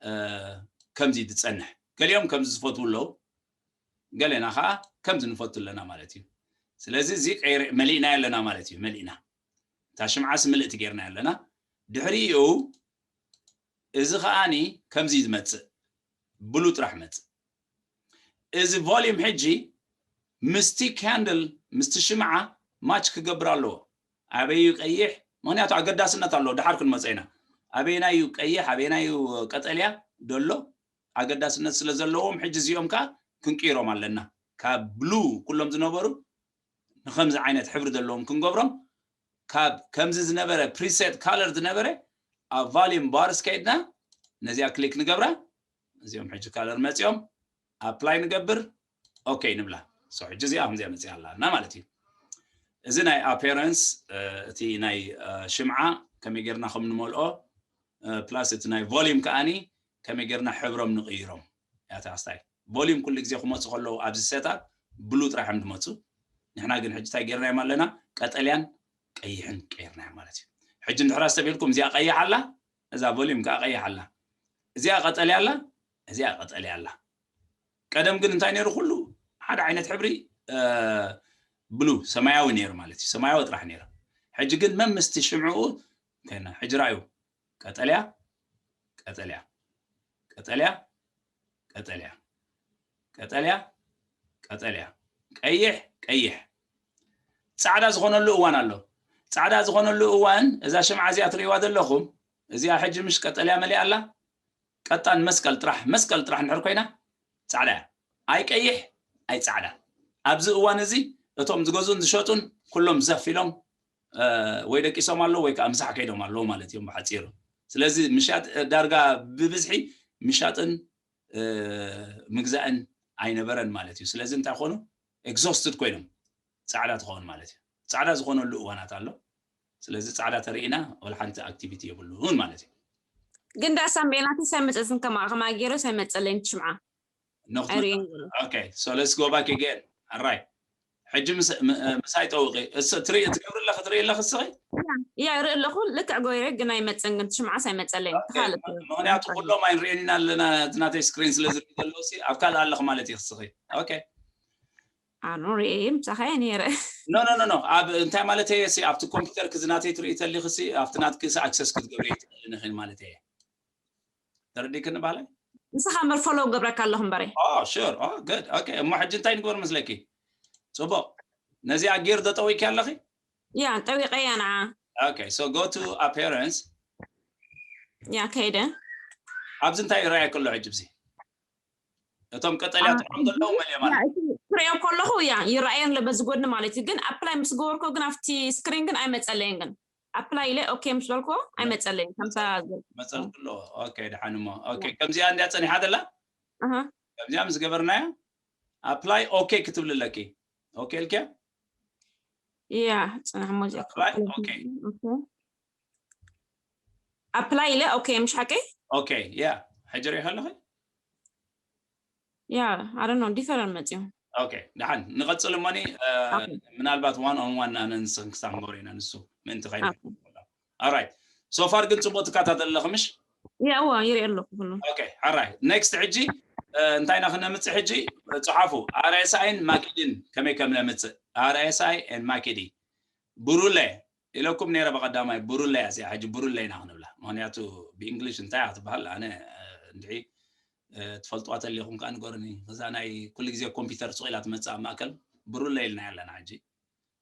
እ፣ ከምዚ ዝፀንሕ፣ ገሊኦም ከምዚ ዝፈትዉ ኣለዉ፣ ገሌና ከዓ ከምዚ ንፈቱ ኣለና ማለት እዩ። ስለዚ እዚ ቀይረ- መሊእናዮ ኣለና ማለት እዩ። መሊእና፣ እታ ሽምዓስ ምልእቲ ጌርና ኣለና። ድሕሪኡ እዚ ከዓኒ ከምዚ ዝመፅእ ብሉ ጥራሕ መፅእ። እዚ volume ሕጂ ምስቲ ካንድል ምስቲ ሽምዓ ማች ክገብር ኣለዎ። ኣበይ እዩ ቀይሕ? ምክንያቱ ኣገዳስነት ኣለዎ። ድሓር ክንመፀ ኢና። ኣበየናይ እዩ ቀይሕ፣ ኣበየናይ እዩ ቀጠልያ ደሎ? ኣገዳስነት ስለ ዘለዎም ሕጂ እዚኦም ከዓ ክንቅይሮም ኣለና። ካብ ብሉ ኩሎም ዝነበሩ ንከምዚ ዓይነት ሕብሪ ዘለዎም ክንገብሮም፣ ካብ ከምዚ ዝነበረ ፕሪሴት ካለር ዝነበረ ኣብ volume bars ከይድና ነዚኣ ክሊክ ንገብራ። እዚኦም ሕጂ ካለር መፂኦም፣ ኣፕላይ ንገብር፣ ኦኬ ንብላ። So ሕጂ እዚኣ ከምዚኣ መፂኣ ኣላና ማለት እዩ። እዚ ናይ ኣፔረንስ እቲ ናይ እ፣ ሽምዓ ከመይ ጌርና ከም ንመልኦ ፕላስ እቲ ናይ volume ከዓኒ ከመይ ጌርና ሕብሮም ንቕይሮም እያ እታ ስታይ። Volume ኩሉ ግዜ ክመፁ ከለዉ ኣብዚ ሴታፕ ብሉ ጥራሕ እዮም ዝመፁ። ንሕና ግን ሕጂ እንታይ ጌርናዮም ኣለና? ቀጠልያን ቀይሕን ቀይርናዮም ማለት እዩ። ሕጂ እንድሕር ኣስተብሂልኩም እዚኣ ቀይሕ ኣላ፣ እዛ volume ከዓ ቀይሕ ኣላ። እዚኣ ቀጠልያ ኣላ፣ እዚኣ ቀጠልያ ኣላ። ቀደም ግን እንታይ ነይሩ? ኩሉ ሓደ ዓይነት ሕብሪ እ፣ ብሉ ሰማያዊ ነይሩ ማለት እዩ። ሰማያዊ ጥራሕ ነይሩ። ሕጂ ግን መምስቲ ሽምዕኡ እንተና ሕጂ ራእዩ ቀጠልያ ቀጠልያ ቀጠልያ ቀጠልያ ቀጠልያ ቀጠልያ ቀይሕ ቀይሕ ጻዕዳ ዝኾነሉ እዋን ኣሎ። ጻዕዳ ዝኾነሉ እዋን እዛ ሽምዓ እዚኣ ትርእይዋ ዘለኹም እዚኣ ሕጂ ምሽ ቀጠልያ መሊኣ ኣላ። ቀጣን መስቀል ጥራሕ መስቀል ጥራሕ እንድሕር ኮይና ጻዕዳ እያ። ኣይ ቀይሕ ኣይ ጻዕዳ። ኣብዚ እዋን እዚ እቶም ዝገዙን ዝሸጡን ኩሎም ዘፍ ኢሎም እ፣ ወይ ደቂሶም ኣለዉ ወይ ከዓ ምሳሕ ከይዶም ኣለዉ ማለት እዮም ብሓፂሩ። ስለዚ ምሻጥ እ፣ ዳርጋ ብብዝሒ ምሻጥን እ፣ ምግዛእን ኣይነበረን ማለት እዩ። ስለዚ እንታይ ኮኑ? ኤግዞስትድ ኮይኖም ጻዕዳ ትኸውን ማለት እዩ። ጻዕዳ ዝኾነሉ እዋናት ኣሎ። ስለዚ ጻዕዳ ተርእና ወላ ሓንቲ ኣክቲቪቲ የብሉን ማለት እዩ። ግን ዳ ሳምቤላ ሳይመፀትን ከማ ከማ ገይሩ ሳይመፀለይን ሽምዓ ነኽቱ ኣይርእን ዘሎ። Okay, so let's go back again. ኣራይ ሕጂ ምስ- ም- እ፣ ምሳይ ጠውቂ እስ ትርኢ ትገብሪ ኣለኺ ትርኢ ኣለኺ እስኺ ያ ይርኢ ኣለኹ። ልክዕ ጎይረ ግን ኣይመፀን፣ ግን ሽምዓ ሳይመፀለይን Okay, ተኻልፍ ምክንያቱ ኩሎም ኣይንርእየን ኢና ኣለና። እቲ ናተይ ስክሪን ስለ ዝርኢ ዘለዉ ሲ ኣብ ካልእ ኣለኺ ማለት እዩ እስኺ። Okay, ኣኑ ርእየ ምሳኻ እየ ነይረ። no no no no ኣብ እንታይ ማለት እየ ሲ ኣብቲ ኮምፒውተር ክዚ ናተይ ትርኢ ተሊኺ ሲ ኣብቲ ናትኪ ሲ ኣክሰስ ክትገብሪ ትኽእልን ኢኺ ማለት እየ። ተረዲክኒ ባህላይ? ንስኻ እምበር ፎሎው ገብረካ ኣለኹ እምበረ። Oh, sure. Oh, good. Okay. እሞ ሕጂ እንታይ ንግበር መስለኪ? ጽቡቕ። ነዚኣ ጌር ዶ ጠዊቂ ኣለኺ? ያ ጠዊቀያ ንዓ። Okay. So go to appearance. ያ ከይደ። ኣብዚ እንታይ ይረኣየኪ ኣሎ ሕጂ? ብዚ እቶም ቀጠልያ ጥዑም ዘለዉ መሊኦም ኣለዉ። ክሪኦ ከለኹ ያ ይረኣየን ኣሎ በዚ ጎድኒ ማለት እዩ። ግን ኣፕላይ ምስ ገበርኮ ግን ኣብቲ ስክሪን ግን ኣይመጸለይን። ግን ኣፕላይ ኢለ ኦኬ ምስ በልኮ ኣይመጸለይን። ከምታ መጸልኪ ኣሎ። Okay፣ ደሓን እሞ። Okay፣ ከምዚኣ እንዲያ ጸኒሓ ዘላ? ኣሃ ከምዚኣ ምስ ገበርናያ ኣፕላይ ኦኬ ክትብሊ ኣለኪ። ኦኬ ኢልኪያ? ያ ጽናሕ ሞዚያ ኣፕላይ ኦኬ። ኣፕላይ ኢለ ኦኬ ምሽ ሓቂ? Okay፣ yeah። ሕጂ ሪኢ ከለኺ? ያ ኣረኖ ዲፈረንት መጽዩ። Okay፣ ደሓን ንቐጽል እሞኒ፣ እ፣ Okay። ምናልባት ዋን ኦን ዋን ኣነ ንስኽን ክሳብ ንገብሮ ኢና ንሱ ምእንቲ ከይደ። Alright። So far ግን ጽቡቕ ትከታተል ኣለኺ ምሽ? ያ እዋ ይርኢ ኣለኹ ኩሉ። Okay፣ ሕራይ። Next ሕጂ፣ እ፣ እንታይ ኢና ክነምጽእ ሕጂ? ጽሓፉ። ኣርኤስኣይን ማኪድን ከመይ ከም ነምጽእ። ኣርኤስኣይ and ማኪዲ። ብሩለ ኢለኩም ነይረ ብቐዳማይ። ብሩለ እያ እዚኣ ሕጂ፣ ብሩለ ኢና ክንብላ። ምኽንያቱ ብእንግሊሽ እንታይ እያ ክትበሃል? ኣነ፣ እ፣ እንድዒ፣ እ፣ ትፈልጥዋ ተሊኹም ከኣ ንገሩኒ። እዛ ናይ ኩሉ ግዜ ኮምፒውተር ሱቕ ኢላ ትመጽእ ኣብ ማእከል። ብሩለ ኢልናያ ኣለና ሕጂ።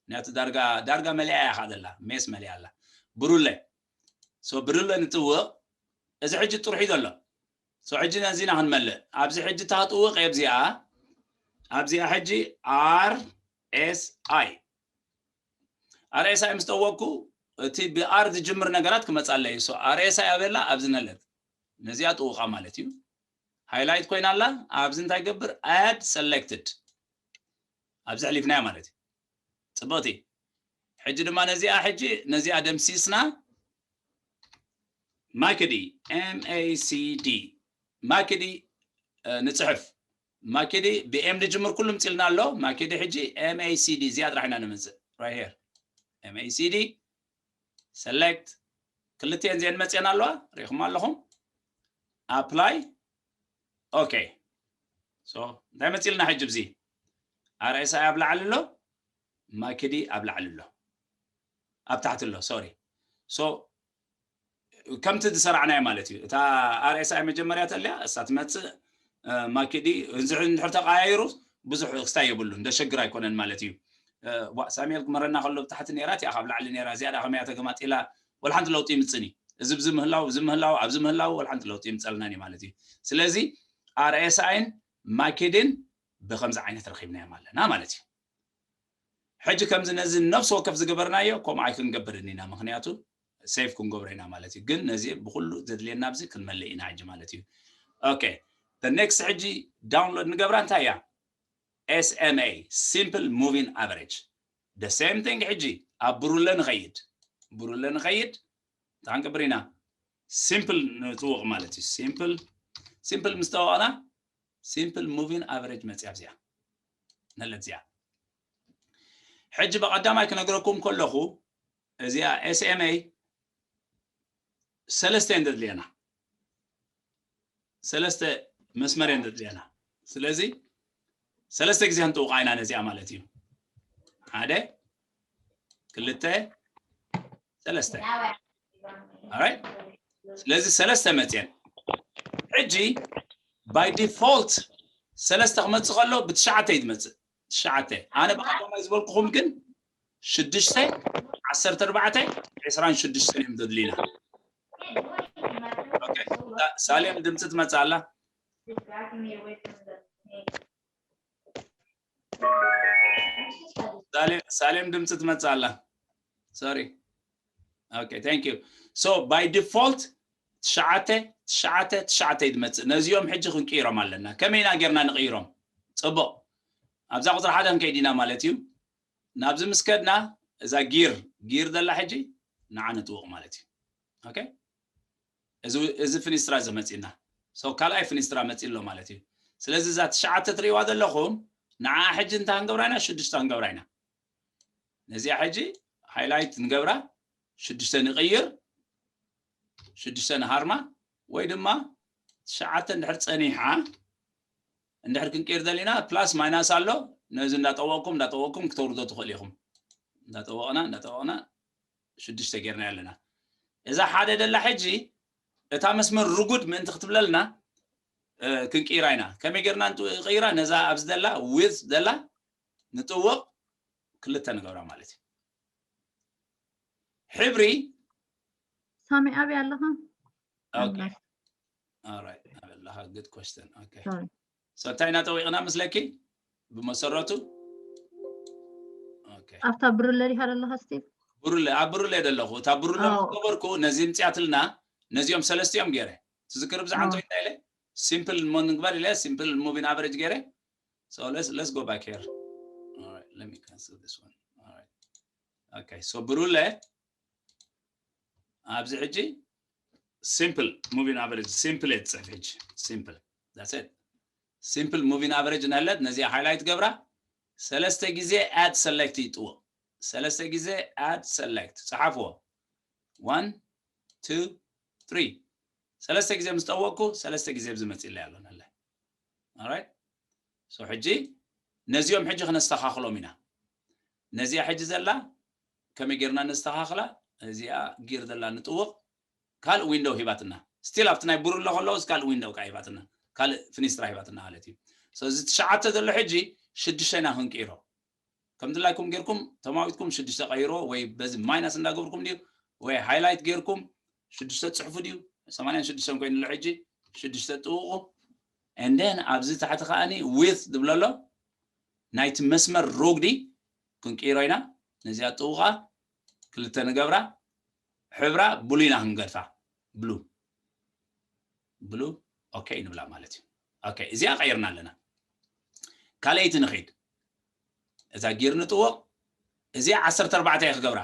ምኽንያቱ ዳርጋ፣ ዳርጋ መሊኣ እያ ከኣ ዘላ። ሜስ መሊኣ ኣላ። ብሩለ። So ብሩለ ንጥውቕ። እዚ ሕጂ ጥርሑ እዩ ዘሎ። So ሕጂ ነዚ ኢና ክንመልእ። ኣብዚ ሕጂ እታ ክጥውቕ እየ ኣብዚኣ። ኣብዚኣ ሕጂ ኣር ኤስ ኣይ። ኣር ኤስ ኣይ ምስ ጠወቅኩ፣ እቲ ብኣር ዝጅምር ነገራት ክመጻለይ እዩ። So ኣር ኤስ ኣይ ኣበላ ኣብዚ ነለት። ነዚኣ ጥውቓ ማለት እዩ። ሃይላይት ኮይና ኣላ። ኣብዚ እንታይ ገብር? ኣድ ሰሌክትድ። ኣብዚ ኣሕሊፍናያ ማለት እዩ። ጽብቕቲ። ሕጂ ድማ ነዚኣ፣ ሕጂ ነዚኣ ደምሲስና ማክዲ፣ ኤም ኤ ሲ ዲ፣ ማክዲ፣ እ፣ ንጽሕፍ። ማክዲ ብኤም ዝጅምር ኩሉ ምጽልና ኣሎ። ማክዲ ሕጂ ኤም ኤ ሲ ዲ፣ እዚኣ ጥራሕ ኢና ንምጽእ። Right here። ኤም ኤ ሲ ዲ፣ ሰሌክት። ክልቲኤን እዚኤን መጽየን ኣለዋ። ሪኢኹም ኣለኹም። ኣፕላይ። ኦኬ። So እንታይ መጽልና ሕጂ? ብዚ ኣር ኤስ ኣይ ኣብ ላዕሊ ኣሎ፣ ማክዲ ኣብ ላዕሊ ኣሎ፣ ኣብ ታሕቲ ኣሎ። ሶሪ። So ከምቲ ዝሰራዕናዮ ማለት እዩ። እታ ኣር ኤስ ኣይ መጀመርያ ተልያ እሳ ትመጽእ፣ እ፣ ማክዲ እንዝሕ እንድሕር ተቀያይሩ ብዙሕ ክስታይ የብሉን፣ ደሸግር ኣይኮነን ማለት እዩ። እ፣ ዋ፣ ሳሙኤል ክመረና ከሎ ብታሕቲ ነይራ፣ እቲኣ ካብ ላዕሊ ነይራ፣ እዚኣ ደኣ ከመያ ተገማጢላ፣ ወላ ሓንቲ ለውጢ ይምጽእን እዩ። እዚ ብዚ ምህላው፣ እዚ ምህላው፣ ኣብዚ ምህላው ወላ ሓንቲ ለውጢ ይምጸልናን እዩ ማለት እዩ። ስለዚ ኣር ኤስ ኣይን ማክድን ብከምዚ ዓይነት ረኺብናዮም ኣለና ማለት እዩ። ሕጂ ከምዚ ነዚ ነፍሲ ወከፍ ዝገበርናዮ ከምኡ ኣይክንገብርን ኢና፣ ምኽንያቱ ሴቭ ክንገብሮ ኢና ማለት እዩ። ግን ነዚ ብኩሉ ዘድልየና ኣብዚ ክንመልእ ኢና ሕጂ ማለት እዩ። ኦኬ፣ the next ሕጂ ዳውንሎድ ንገብራ እንታይ እያ? ኤስ ኤም ኤ፣ ሲምፕል ሙቪን ኣቨሬጅ። The same thing። ሕጂ ኣብ ብሩለ ንኸይድ፣ ብሩለ ንኸይድ፣ እንታይ ክንገብር ኢና? ሲምፕል ንጥውቕ ማለት እዩ። ሲምፕል፣ ሲምፕል ምስ ጠወቕና፣ ሲምፕል ሙቪን ኣቨሬጅ መፅያ ኣብዚኣ፣ ነለት እዚኣ። ሕጂ ብቐዳማይ ክነግረኩም ከለኹ፣ እዚኣ ኤስ ኤም ኤ ሰለስተ እየን ዘድልየና፣ ሰለስተ መስመር እየን ዘድልየና። ስለዚ ሰለስተ ግዜ ክንጥውቓ ኢና ነዚኣ ማለት እዩ። ሓደ፣ ክልተ፣ ሰለስተ። Alright? ስለዚ ሰለስተ መፅየን። ሕጂ ባይ ዲፎልት ሰለስተ ክመፅእ ከሎ ብትሽዓተ እዩ ዝመፅእ። ትሽዓተ። ኣነ ብቐዳማይ ዝበልኩኹም ግን ሽዱሽተ፣ ዓሰርተ ኣርባዕተ፣ ዕስራን ሽዱሽተን እዮም ዘድልዩና። ኦኬ፣ ሳ-፣ ሳሌም ድምፂ ትመፅእ ኣላ። ሳሌም፣ ሳሌም ድምፂ ትመፅእ ኣላ። ሶሪ። ኦኬ፣ thank you። So by default ትሽዓተ፣ ትሽዓተ፣ ትሽዓተ እዩ ዝመፅእ። ነዚኦም ሕጂ ክንቅይሮም ኣለና። ከመይ ኢና ጌርና ንቕይሮም? ፅቡቕ። ኣብዛ ቁፅሪ ሓደ ክንከይድ ኢና ማለት እዩ። ናብዚ ምስ ከድና እዛ ጊር፣ ጊር ዘላ ሕጂ ንዓ ንጥውቕ ማለት እዩ። ኦኬ? እዚ፣ እዚ ፍኒስትራ እዚ መፂና። So ካልኣይ ፍኒስትራ መፂ ኣሎ ማለት እዩ። ስለዚ እዛ ትሽዓተ ትርእይዋ ዘለኹም ንዓ ሕጂ እንታይ ክንገብራ ኢና? ሽዱሽተ ክንገብራ ኢና። ነዚኣ ሕጂ ሃይላይት ንገብራ፣ ሽዱሽተ ንቕይር፣ ሽዱሽተ ንሃርማ፣ ወይ ድማ ትሽዓተ እንድሕር ፀኒሓ፣ እንድሕር ክንቅይር ደሊና ፕላስ ማይናስ ኣሎ። ነዚ እንዳጠወቕኩም፣ እንዳጠወቕኩም ክተውርዶ ትኽእሉ ኢኹም። እንዳጠወቕና፣ እንዳጠወቕና ሽዱሽተ ጌርና ኣለና። እዛ ሓደ ደላ ሕጂ እታ መስመር ርጉድ ምእንቲ ክትብለልና ክንቅይራ ኢና። ከመይ ጌርና ንቅይራ? ነዛ ኣብዚ ዘላ ዊዝ ዘላ ንጥውቕ ክልተ ንገብራ ማለት እዩ። ሕብሪ ሳሚ ኣበይ ኣለኻ? Okay. All right. ኣለኻ። Good question. Okay. So እንታይ ኢና ጠዊቕና መስለኪ? ብመሰረቱ ኣብታ ብሩለ ዲኻ ዘለኻ ስቲል? ብሩለ ኣብ ብሩለ ዘለኹ። እታ ብሩለ ምስ ገበርኩ ነዚ ምፅያትልና ነዚኦም ሰለስቲኦም ገይረ ትዝክር ብዛዕባ እንታይ እንታይ ኢለ simple ሞ ንግበር ኢለ simple moving average ገይረ። So let's let's go back here. All right, let me cancel this one. All right. Okay, so ብሩለ ኣብዚ ሕጂ simple moving average simple እየ ዝፅሕፍ ሕጂ simple that's it simple moving average ናለት ነዚኣ highlight ገብራ ሰለስተ ግዜ add select ይጥውቕ ሰለስተ ግዜ add select ፀሓፍዎ one two three ሰለስተ ግዜ ምስ ጠወቕኩ ሰለስተ ግዜ ብዝመፅእ ኣለና ኣለ right so ሕጂ ነዚኦም ሕጂ ክነስተኻኽሎም ኢና ነዚኣ ሕጂ ዘላ ከመይ ጌርና ነስተኻኽላ እዚኣ ጊር ዘላ ንጥውቕ ካልእ window ሂባትና still ኣብቲ ናይ ብሩለ ከለውስ ካልእ window ከዓ ሂባትና ካልእ ፍኒስትራ ሂባትና ማለት እዩ so እዚ ትሽዓተ ዘሎ ሕጂ ሽዱሽተ ኢና ክንቅይሮ ከም ድላይኩም ጌርኩም ተማዊትኩም ሽዱሽተ ቀይሮ ወይ በዚ ማይናስ እንዳገብርኩም ድዩ ወይ highlight ጌርኩም ሽዱሽተ ፅሕፉ ድዩ ሰማንያን ሽዱሽተን ኮይኑ ኣሎ ሕጂ ሽዱሽተ ጥውቑ and then ኣብዚ ታሕቲ ከዓኒ width ዝብሎ ኣሎ ናይቲ መስመር ሩግዲ ክንቅይሮ ኢና ነዚኣ ጥውቓ ክልተ ንገብራ ሕብራ ብሉ ኢና ክንገድፋ ብሉ ብሉ okay ንብላ ማለት እዩ okay እዚኣ ቀይርና ኣለና ካልኣይቲ ንኺድ እዛ ጊር ንጥወቕ እዚኣ ዓሰርተ ኣርባዕተ እየ ክገብራ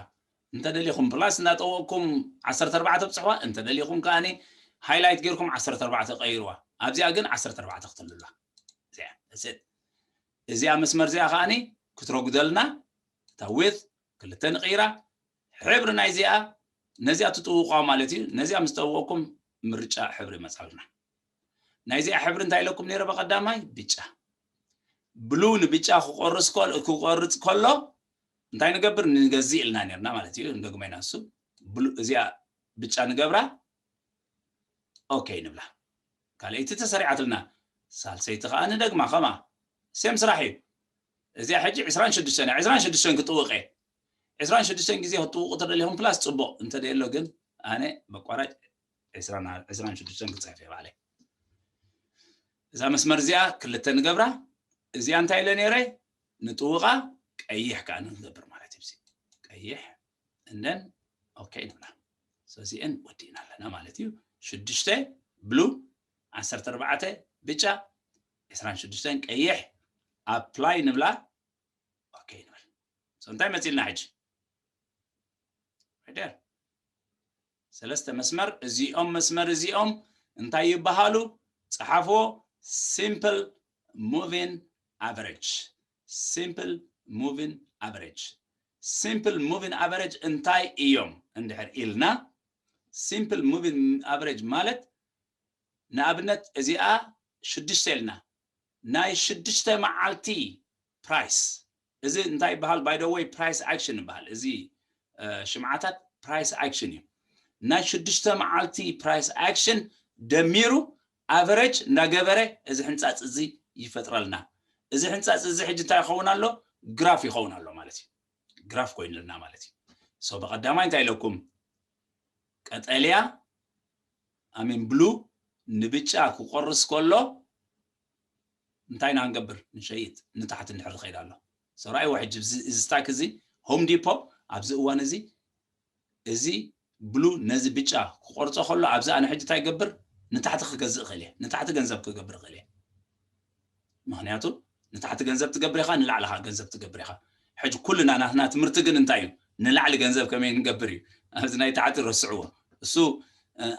እንተደሊኹም ፕላስ እናጠወቕኩም ዓሰርተ ኣርባዕተ ብፅሕዋ እንተደሊኹም ከዓኒ highlight ጌርኩም ዓሰርተ ኣርባዕተ ቀይርዋ ኣብዚኣ ግን ዓሰርተ ኣርባዕተ ክትልዋ እዚኣ መስመር እዚኣ ከዓኒ ክትረጉደልና እታ width ክልተ ንቕይራ ሕብሪ ናይዚኣ ነዚኣ ትጥውቋ ማለት እዩ ነዚኣ ምስ ጠወቕኩም ምርጫ ሕብሪ መፃልና ናይዚኣ ሕብሪ እንታይ ኢለኩም ነይረ በቀዳማይ ብጫ ብሉ ንብጫ ክቆርስ ክቆርፅ ከሎ እንታይ ንገብር ንገዝእ ኢልና ነርና ማለት እዩ ንደግሞ ኢና እሱ እዚኣ ብጫ ንገብራ okay ንብላ ካልኣይቲ ተሰሪዓትልና ሳልሰይቲ ከዓ ንደግማ ከማ ሴም ስራሕ እዩ እዚኣ ሕጂ ዕስራን ሽዱሽተን እያ ዕስራን ሽዱሽተን ክጥውቕ እየ ዕስራን ሽዱሽተን ግዜ ክትጥውቑ ተደሊኹም ፕላስ ፅቡቕ እንተደየሎ ግን ኣነ መቋራጭ ዕስራን ሽዱሽተን ክፅሕፍ እየ ባዕለይ እዛ መስመር እዚኣ ክልተ ንገብራ እዚኣ እንታይ ኢለ ነይረ ንጥውቓ ቀይሕ ከዓ ንገብር ማለት እዩ ቀይሕ and then okay ንብላ እዚአን ወዲእና ኣለና ማለት እዩ ሽዱሽተ ብሉ ዓሰርተ ኣርባዕተ ብጫ ዕስራን ሽዱሽተን ቀይሕ apply ንብላ okay ንብል እንታይ መፂልና ሕጂ ደር ሰለስተ መስመር እዚኦም መስመር እዚኦም እንታይ ይበሃሉ ፀሓፍዎ simple moving average simple moving average simple moving average እንታይ እዮም እንድሕር ኢልና simple moving average ማለት ንኣብነት እዚኣ ሽዱሽተ ኢልና ናይ ሽዱሽተ መዓልቲ price እዚ እንታይ ይበሃል by the way price action ይበሃል እዚ ሽምዓታት price action እዩ ናይ ሽዱሽተ መዓልቲ price action ደሚሩ average እንዳገበረ እዚ ሕንፃፅ እዚ ይፈጥረልና እዚ ሕንፃፅ እዚ ሕጂ እንታይ ይኸውን ኣሎ graph ይኸውን ኣሎ ማለት እዩ graph ኮይኑልና ማለት እዩ so ብቀዳማይ እንታይ ኢለኩም ቀጠልያ ኣሚን ብሉ ንብጫ ክቆርስ ከሎ እንታይ ኢና ክንገብር ንሸይጥ ንታሕቲ እንድሕር ዝኸይድ ኣሎ ሰራይ ሕጂ እዚ ስታክ እዚ ሆም ዲፖ ኣብዚ እዋን እዚ እዚ ብሉ ነዚ ብጫ ክቆርፆ ከሎ ኣብዚ ኣነ ሕጂ እንታይ ገብር ንታሕቲ ክገዝእ ክእል እየ ንታሕቲ ገንዘብ ክገብር ክእል እየ ምክንያቱ ንታሕቲ ገንዘብ ትገብር ኢኻ ንላዕሊ ገንዘብ ትገብር ኢኻ ሕጂ ኩልና ናትና ትምህርቲ ግን እንታይ እዩ ንላዕሊ ገንዘብ ከመይ ንገብር እዩ ኣብዚ ናይ ታሕቲ ረስዕዎ እሱ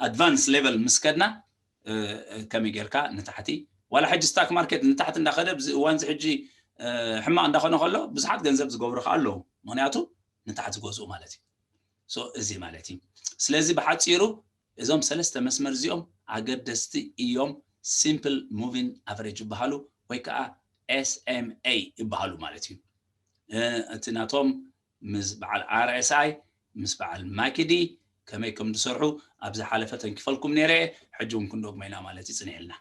advance level ምስ ከድና ከመይ ጌርካ ንታሕቲ ዋላ ሕጂ ስታክ ማርኬት ንታሕቲ እንዳኸደ ብዚ እዋን እዚ ሕጂ ሕማቕ እንዳኾነ ከሎ ብዙሓት ገንዘብ ዝገብሩ ከዓ ኣለዉ ምክንያቱ ንታሕቲ ዝገዝኡ ማለት እዩ እዚ ማለት እዩ ስለዚ ብሓፂሩ እዞም ሰለስተ መስመር እዚኦም ኣገደስቲ እዮም simple moving average ይበሃሉ ወይ ከዓ SMA ይበሃሉ ማለት እዩ እቲ ናቶም ምስ በዓል RSI ምስ በዓል ማኪዲ ከመይ ከም ዝሰርሑ ኣብ ዝሓለፈ ተንኪፈልኩም ነይረ። ሕጂ እውን ክንደግሞ ኢና ማለት እዩ፣ ጽኒሕልና።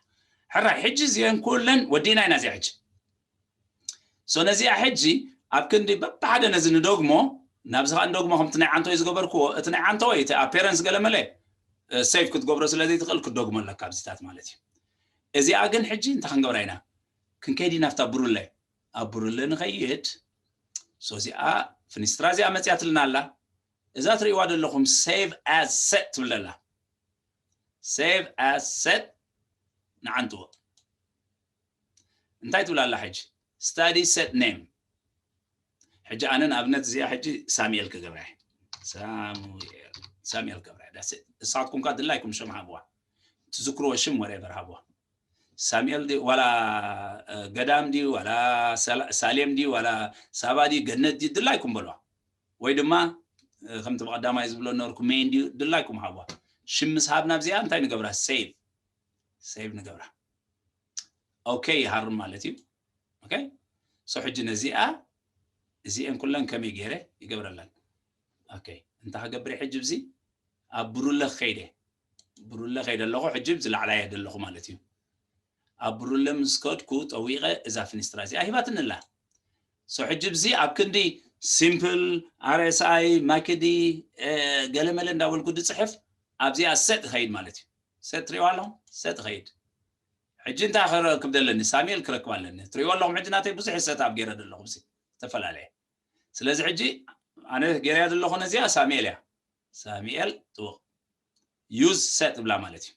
ሕራይ፣ ሕጂ እዚአን ኩለን ወዲእና ኢና እዚኣ ሕጂ። So ነዚኣ ሕጂ ኣብ ክንዲ በብሓደ ነዚ ንደግሞ፣ ናብዚ ኸዓ ንደግሞ ከምቲ ናይ ዓንተወይ ዝገበርክዎ፣ እቲ ናይ ዓንተወይ እቲ appearance ገለመለ save ክትገብሮ ስለ ዘይትኽእል ክትደግሞ ኣለካ ኣብዚታት ማለት እዩ። እዚኣ ግን ሕጂ እንታይ ክንገብራ ኢና? ክንከይድ ኢና ኣብታ ብሩለ። ኣብ ብሩለ ንኸይድ። So እዚኣ ፍኒስትራ እዚኣ መፅያትልና ኣላ። እዛ ትርእይዋ ዘለኹም save as set ትብል ኣላ። Save as set ንዓንትዎ። እንታይ ትብል ኣላ ሕጂ? Study set name። ሕጂ ኣነ ንኣብነት እዚኣ ሕጂ ሳሙኤል ክገብራ እየ። ሳሙኤል፣ ሳሙኤል ክገብራ እየ። That's it። ንስኻትኩም ከ ድላይኩም ሽም ሃብዋ። ትዝክርዎ ሽም whatever ሃብዋ። ሳሙኤል ድዩ ዋላ፣ እ፣ ገዳም ድዩ ዋላ ሳላ-፣ ሳሌም ድዩ ዋላ ሳባ ድዩ ገነት ድዩ ድላይኩም በልዋ። ወይ ድማ፣ እ፣ ከምቲ ብቐዳማይ ዝብሎ ነበርኩ ሜን ድዩ ድላይኩም ሃብዋ። ሽም ምስ ሃብና ኣብዚኣ እንታይ ንገብራ? Save። Save ንገብራ። ኦኬ ይሃርም ማለት እዩ። ኦኬ። So ሕጂ ነዚኣ፣ እዚአን ኩለን ከመይ ገይረ ይገብረለን? ኦኬ። እንታይ ክገብር እየ ሕጂ? ብዚ ኣብ ብሩለ ክኸይደ። ብሩለ ከይደ ኣለኹ፣ ሕጂ ብዚ ላዕላይ እየ ዘለኹ ማለት እዩ። ኣብ ብሩለ ምስ ከድኩ ጠዊቐ እዛ ፍኒስትራ እዚኣ ሂባትኒ ኣላ። So ሕጂ ብዚ ኣብ ክንዲ ሲምፕል፣ ኣር ኤስ ኣይ፣ ማክዲ፣ እ፣ ገለመለ እንዳበልኩ ድጽሕፍ ኣብዚኣ set ይኸይድ ማለት እዩ። Set ትሪእዋ ኣለኹም? Set ይኸይድ። ሕጂ እንታይ ክረክብ ዘለኒ? ሳሙኤል ክረክብ ኣለኒ። ትሪእዎ ኣለኹም ሕጂ ናተይ ብዙሕ set up ገይረ ዘለኹ ብዚ ዝተፈላለየ። ስለዚ ሕጂ ኣነ ገይረያ ዘለኹ ነዚኣ ሳሙኤል እያ። ሳሙኤል ጥውቕ። Use set እብላ ማለት እዩ።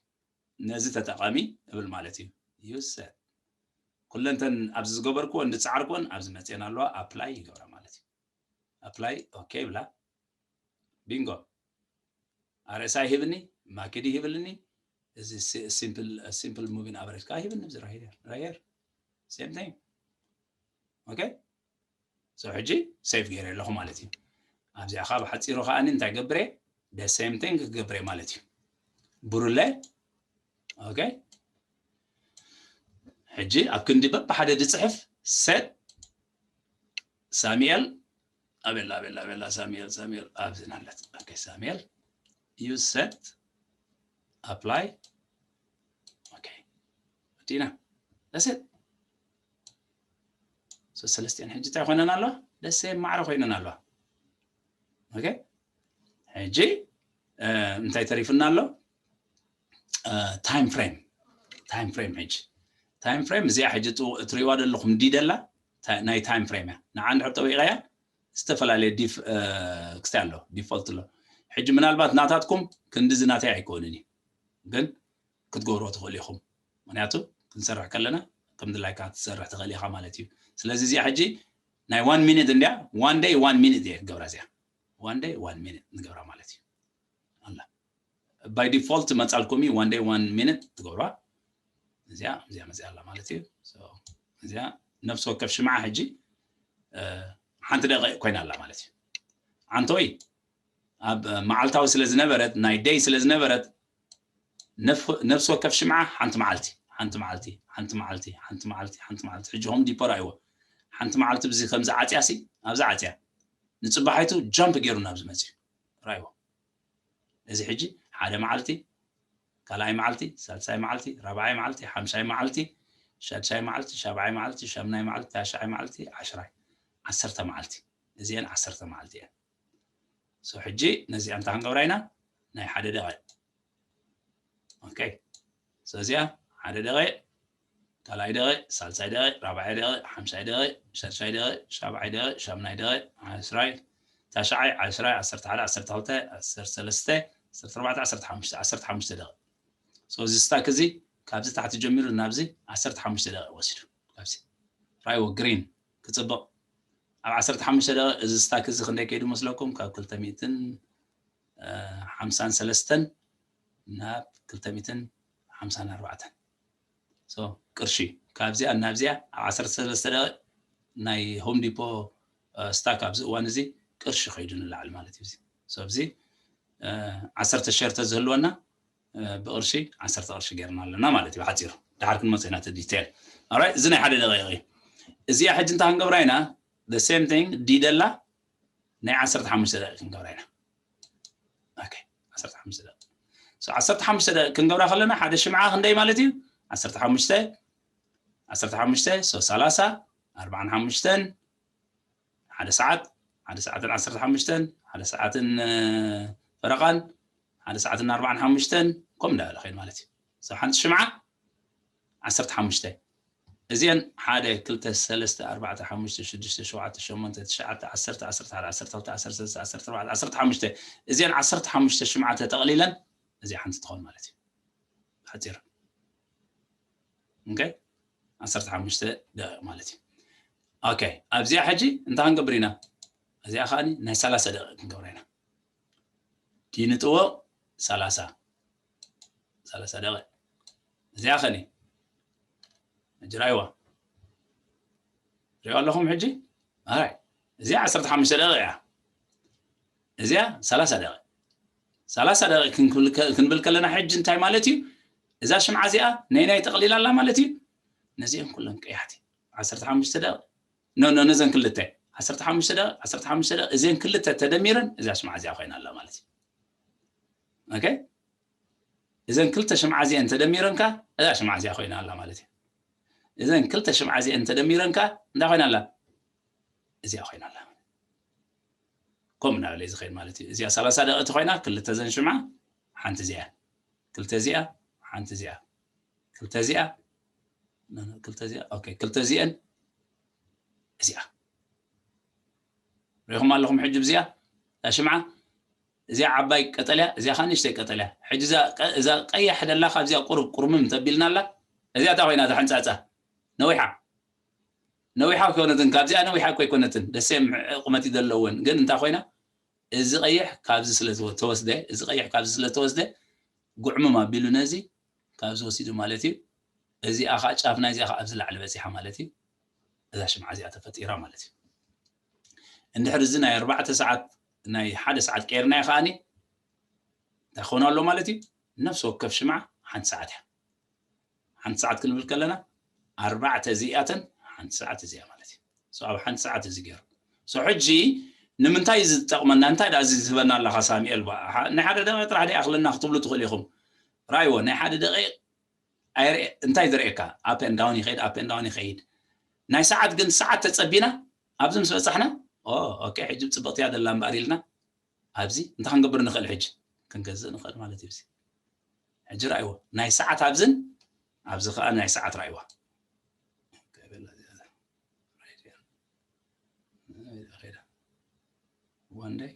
ነዚ ተጠቐሚ እብል ማለት እዩ። Use set። ኩለንተን ኣብዚ ዝገበርክዎ እንድፀዓርክዎን ኣብዚ መፅየን ኣለዋ፣ ኣፕላይ ይገብራ ማለት እዩ። ኣፕላይ ኦኬ ይብላ። ቢንጎ። ኣር ኤስ ኣይ ሂብኒ፣ ማክዲ ሂብልኒ፣ እዚ ሲ-፣ ሲምፕል፣ ሲምፕል ሙቪን ኣቨሬጅ ከዓ ሂብኒ። እዚ right here፣ right here። Same thing። ኦኬ። So ሕጂ ሴቭ ገይረ ኣለኹ ማለት እዩ። ኣብዚኣ ከዓ ብሓፂሩ ከዓ እንታይ ገብረ? The same thing ክገብረ ማለት እዩ። ብሩለ። ኦኬ። ሕጂ ኣብ ክንዲ በብሓደ ድፅሕፍ set ሳሙኤል ኣቤላ፣ ኣቤላ፣ ኣቤላ፣ ሳሙኤል፣ ሳሙኤል ኣብዚ ናለት። ኦኬ፣ ሳሙኤል use set apply። ኦኬ፣ ወዲና። That's it። So ሰለስቲአን ሕጂ እንታይ ኮይነን ኣለዋ? The same ማዕረ ኮይነን ኣለዋ። ኦኬ፣ ሕጂ፣ እ፣ እንታይ ተሪፍና ኣሎ? እ፣ ታይም ፍሬም። ታይም ፍሬም ሕጂ። ታይም ፍሬም እዚኣ ሕጂ ጥ-፣ እትሪእዋ ዘለኹም ዲ ደላ፣ ታ-፣ ናይ ታይም ፍሬም እያ። ንዓ እንድሕር ጠዊቐያ፣ ዝተፈላለየ ዲፍ-፣ እ፣ ክስታይ ኣሎ፣ ዲፎልት ኣሎ። ሕጂ ምናልባት ናታትኩም ክንድዚ ናተይ ኣይኮንን እዩ። ግን ክትገብርዎ ትኽእሉ ኢኹም። ምኽንያቱ ክንሰርሕ ከለና ከም ድላይካ ክትሰርሕ ትኽእል ኢኻ ማለት እዩ። ስለዚ እዚኣ ሕጂ ናይ one minute እንድያ፣ one day one minute እየ ክገብራ እዚኣ። One day one minute ንገብራ ማለት እዩ። ኣላ። By default መጻልኩም እዩ፣ one day one minute ትገብራ። እዚኣ፣ እዚኣ መጽኣ ኣላ ማለት እዩ። So፣ እዚኣ ነፍሲ ወከፍ ሽምዓ ሕጂ፣ እ፣ ሓንቲ ደቂቕ ኮይና ኣላ ማለት እዩ። ዓንተወይ ኣብ መዓልታዊ ስለ ዝነበረት፣ ናይ ደይ ስለ ዝነበረት፣ ነፍ-፣ ነፍሲ ወከፍ ሽምዓ ሓንቲ መዓልቲ፣ ሓንቲ መዓልቲ፣ ሓንቲ መዓልቲ፣ ሓንቲ መዓልቲ፣ ሓንቲ መዓልቲ። ሕጂ ሆም ዲፖ ርኣይዎ። ሓንቲ መዓልቲ ብዚ ከምዚ ዓጽያ ሲ፣ ኣብዚ ዓጽያ። ንጽባሒቱ ጃምፕ ገይሩ ናብዚ መጽዩ። ርኣይዎ። እዚ ሕጂ ሓደ መዓልቲ፣ ካልኣይ መዓልቲ፣ ሳልሳይ መዓልቲ፣ ራብዓይ መዓልቲ፣ ሓምሻይ መዓልቲ፣ ሻድሻይ መዓልቲ፣ ሻብዓይ መዓልቲ፣ ሻምናይ መዓልቲ፣ ታሽዓይ መዓልቲ፣ ዓሽራይ፣ ዓሰርተ መዓልቲ። እዚአን ዓሰርተ መዓልቲ እየን። So ሕጂ ነዚኣ እንታይ ክንገብራ ኢና? ናይ ሓደ ደቂቕ። ኦኬ። So እዚኣ ሓደ ደቂቕ፣ ካልኣይ ደቂቕ፣ ሳልሳይ ደቂቕ፣ ራብዓይ ደቂቕ፣ ሓምሻይ ደቂቕ፣ ሻድሻይ ደቂቕ፣ ሻብዓይ ደቂቕ፣ ሻምናይ ደቂቕ፣ ዓስራይ፣ ታሽዓይ፣ ዓስራይ፣ ዓሰርተ ሓደ፣ ዓሰርተ ክልተ፣ ዓሰርተ ሰለስተ፣ ዓሰርተ ኣርባዕተ፣ ዓሰርተ ሓሙሽተ፣ ዓሰርተ ሓሙሽተ ደቂቕ። So እዚ ስታክ እዚ ካብዚ ታሕቲ ጀሚሩ ናብዚ ዓሰርተ ሓሙሽተ ደቂቕ ወሲዱ። ካብዚ ራይዎ ግሪን ክጽብቕ። ኣብ ዓሰርተ ሓሙሽተ ደቂቕ እዚ ስታክ እዚ ክንደይ ከይዱ መስለኩም? ካብ ክልተ ሚእትን ሓምሳን ሰለስተን ናብ ክልተ ሚእትን ሓምሳን ኣርባዕተን። So ቅርሺ ካብዚኣ ናብዚኣ ኣብ ዓሰርተ ሰለስተ ደቂቕ ናይ ሆም ዲፖ፣ እ፣ ስታክ ኣብዚ እዋን እዚ ቅርሺ ከይዱ ንላዕሊ ማለት እዩ። እዚ፣ so ኣብዚ፣ እ፣ ዓሰርተ ሸር ተዝህልወና፣ እ፣ ብቕርሺ ዓሰርተ ቅርሺ ጌርና ኣለና ማለት እዩ ብሓጺሩ። ድሓር ክንመጽእ ኢና እቲ ዲቴል። Alright፣ እዚ ናይ ሓደ ደቂቕ እዩ። እዚኣ ሕጂ እንታይ ክንገብራ ኢና? The same thing፣ ዲ ደላ ናይ ዓሰርተ ሓሙሽተ ደቂቕ ክንገብራ ኢና። ኦኬ፣ ዓሰርተ ሓሙሽተ ደቂቕ። So ዓሰርተ ሓሙሽተ ደቂቕ ክንገብራ ከለና ሓደ ሽምዓ ክንደይ ማለት እዩ? ዓሰርተ ሓሙሽተ ዓሰርተ ሓሙሽተ so ሰላሳ ኣርባዓን ሓሙሽተን ሓደ ሰዓት ሓደ ሰዓትን ዓሰርተ ሓሙሽተን ሓደ ሰዓትን ፈረቓን ሓደ ሰዓትን ኣርባዓን ሓሙሽተን ከምኡ እንዳበለ ኸይድ ማለት እዩ። So ሓንቲ ሽምዓ ዓሰርተ ሓሙሽተ እዚአን ሓደ ክልተ ሰለስተ ኣርባዕተ ሓሙሽተ ሽዱሽተ ሸውዓተ ሸሞንተ ትሽዓተ ዓሰርተ ዓሰርተ ሓደ ዓሰርተ ክልተ ዓሰርተ ሰለስተ ዓሰርተ ኣርባዕተ ዓሰርተ ሓሙሽተ እዚአን ዓሰርተ ሓሙሽተ ሽምዓ ተጠቕሊለን እዚኣ ሓንቲ ትኾን ማለት እዩ። ሓፂር okay ዓሰርተ ሓሙሽተ ደቂቕ ማለት እዩ። okay ኣብዚኣ ሕጂ እንታይ ክንገብር ኢና? እዚኣ ከዓ ናይ ሰላሳ ደቂቕ ክንገብራ ኢና። ዲንጥዎ ሰላሳ ሰላሳ ደቂቕ እዚኣ ኸኒ ሕጂ ራይዋ ሪኦ ኣለኹም ሕጂ ኣይ እዚኣ ዓሰርተ ሓሙሽተ ደቂቕ እያ። እዚኣ ሰላሳ ደቂቕ ሰላሳ ደቂቕ ክንብል ከለና ሕጂ እንታይ ማለት እዩ? እዛ ሽምዓ እዚኣ ናይ ናይ ጠቕሊላ ኣላ ማለት እዩ። ነዚአን ኩለን ቀያሕቲ ዓሰርተ ሓሙሽተ ደቂቕ ኖ ኖ ነዘን ክልተ ዓሰርተ ሓሙሽተ ደቂቕ ዓሰርተ ሓሙሽተ ደቂቕ እዚአን ክልተ ተደሚረን እዛ ሽምዓ እዚኣ ኮይና ኣላ ማለት እዩ። okay እዘን ክልተ ሽምዓ እዚአን ተደሚረንካ እዛ ሽምዓ እዚኣ ኮይና ኣላ ማለት እዩ። እዘን ክልተ ሽምዓ እዚአን ተደሚረንካ እንታይ ኮይና ኣላ? እዚኣ ኮይና ኣላ። ከምኡ እናበለ እዩ ዝኸይድ ማለት እዩ። እዚኣ ሰላሳ ደቂቕ ኮይና ክልተ ዘን ሽምዓ ሓንቲ እዚኣ ክልተ እዚኣ ሓንቲ እዚኣ ክልተ እዚኣ ክልተ እዚኣ okay ክልተ እዚአን እዚኣ ሪኹም ኣለኹም ሕጂ ብዚኣ እዛ ሽምዓ እዚኣ ዓባይ ቀጠልያ እዚኣ ከዓ ንእሽተይ ቀጠልያ ሕጂ እዛ ቀያሕ ደላ ካብዚኣ ቁርብ ቁርምም ተቢልና ኣላ እዚኣ እታ ኮይና እዛ ሕንፃፃ ነዊሓ ነዊሓ ኮይነትን ካብዚኣ ነዊሓ እኮ ኣይኮነትን ደሴም ቁመት ዘለወን ግን እንታይ ኮይና እዚ ቀይሕ ካብዚ ስለ ተወስደ እዚ ቀይሕ ካብዚ ስለ ተወስደ ጉዕምም ኣቢሉ ነዚ ካብዚ ወሲዱ ማለት እዩ። እዚኣ ከዓ ጫፍ ናይዚኣ ከዓ ኣብዚ ላዕሊ በፂሓ ማለት እዩ። እዛ ሽምዓ እዚኣ ተፈጢራ ማለት እዩ። እንድሕር እዚ ናይ ኣርባዕተ ሰዓት ናይ ሓደ ሰዓት ቀይርናዮ ከዓኒ እንታይ ክኾን ኣሎ ማለት እዩ? ነፍሲ ወከፍ ሽምዓ ሓንቲ ሰዓት እያ። ሓንቲ ሰዓት ክንብል ከለና ኣርባዕተ እዚኣተን ሓንቲ ሰዓት እዚኣ ማለት እዩ። So ኣብ ሓንቲ ሰዓት እዚ ገይሩ so ሕጂ ንምንታይ ዝጠቕመና እንታይ ዳ እዚ ዝህበና ኣለኻ ሳሚኤል? ናይ ሓደ ደቂቕ ጥራሕ ደይኣኽለና ክትብሉ ትኽእሉ ኢኹም። ራይዎ ናይ ሓደ ደቂቕ እንታይ ዝርእየካ up and down ይኸይድ up and down ይኸይድ ናይ ሰዓት ግን ሰዓት ተጸቢና ኣብዚ ምስ በጻሕና okay ሕጂ ጽብቕቲ እያ ደላ እምበኣር ኢልና ኣብዚ እንታይ ክንገብር ንኽእል ሕጂ ክንገዝእ ንኽእል ማለት እዩ። ሕጂ ራእይዎ ናይ ሰዓት ኣብዝን ኣብዚ ከዓ ናይ ሰዓት ራእይዋ one day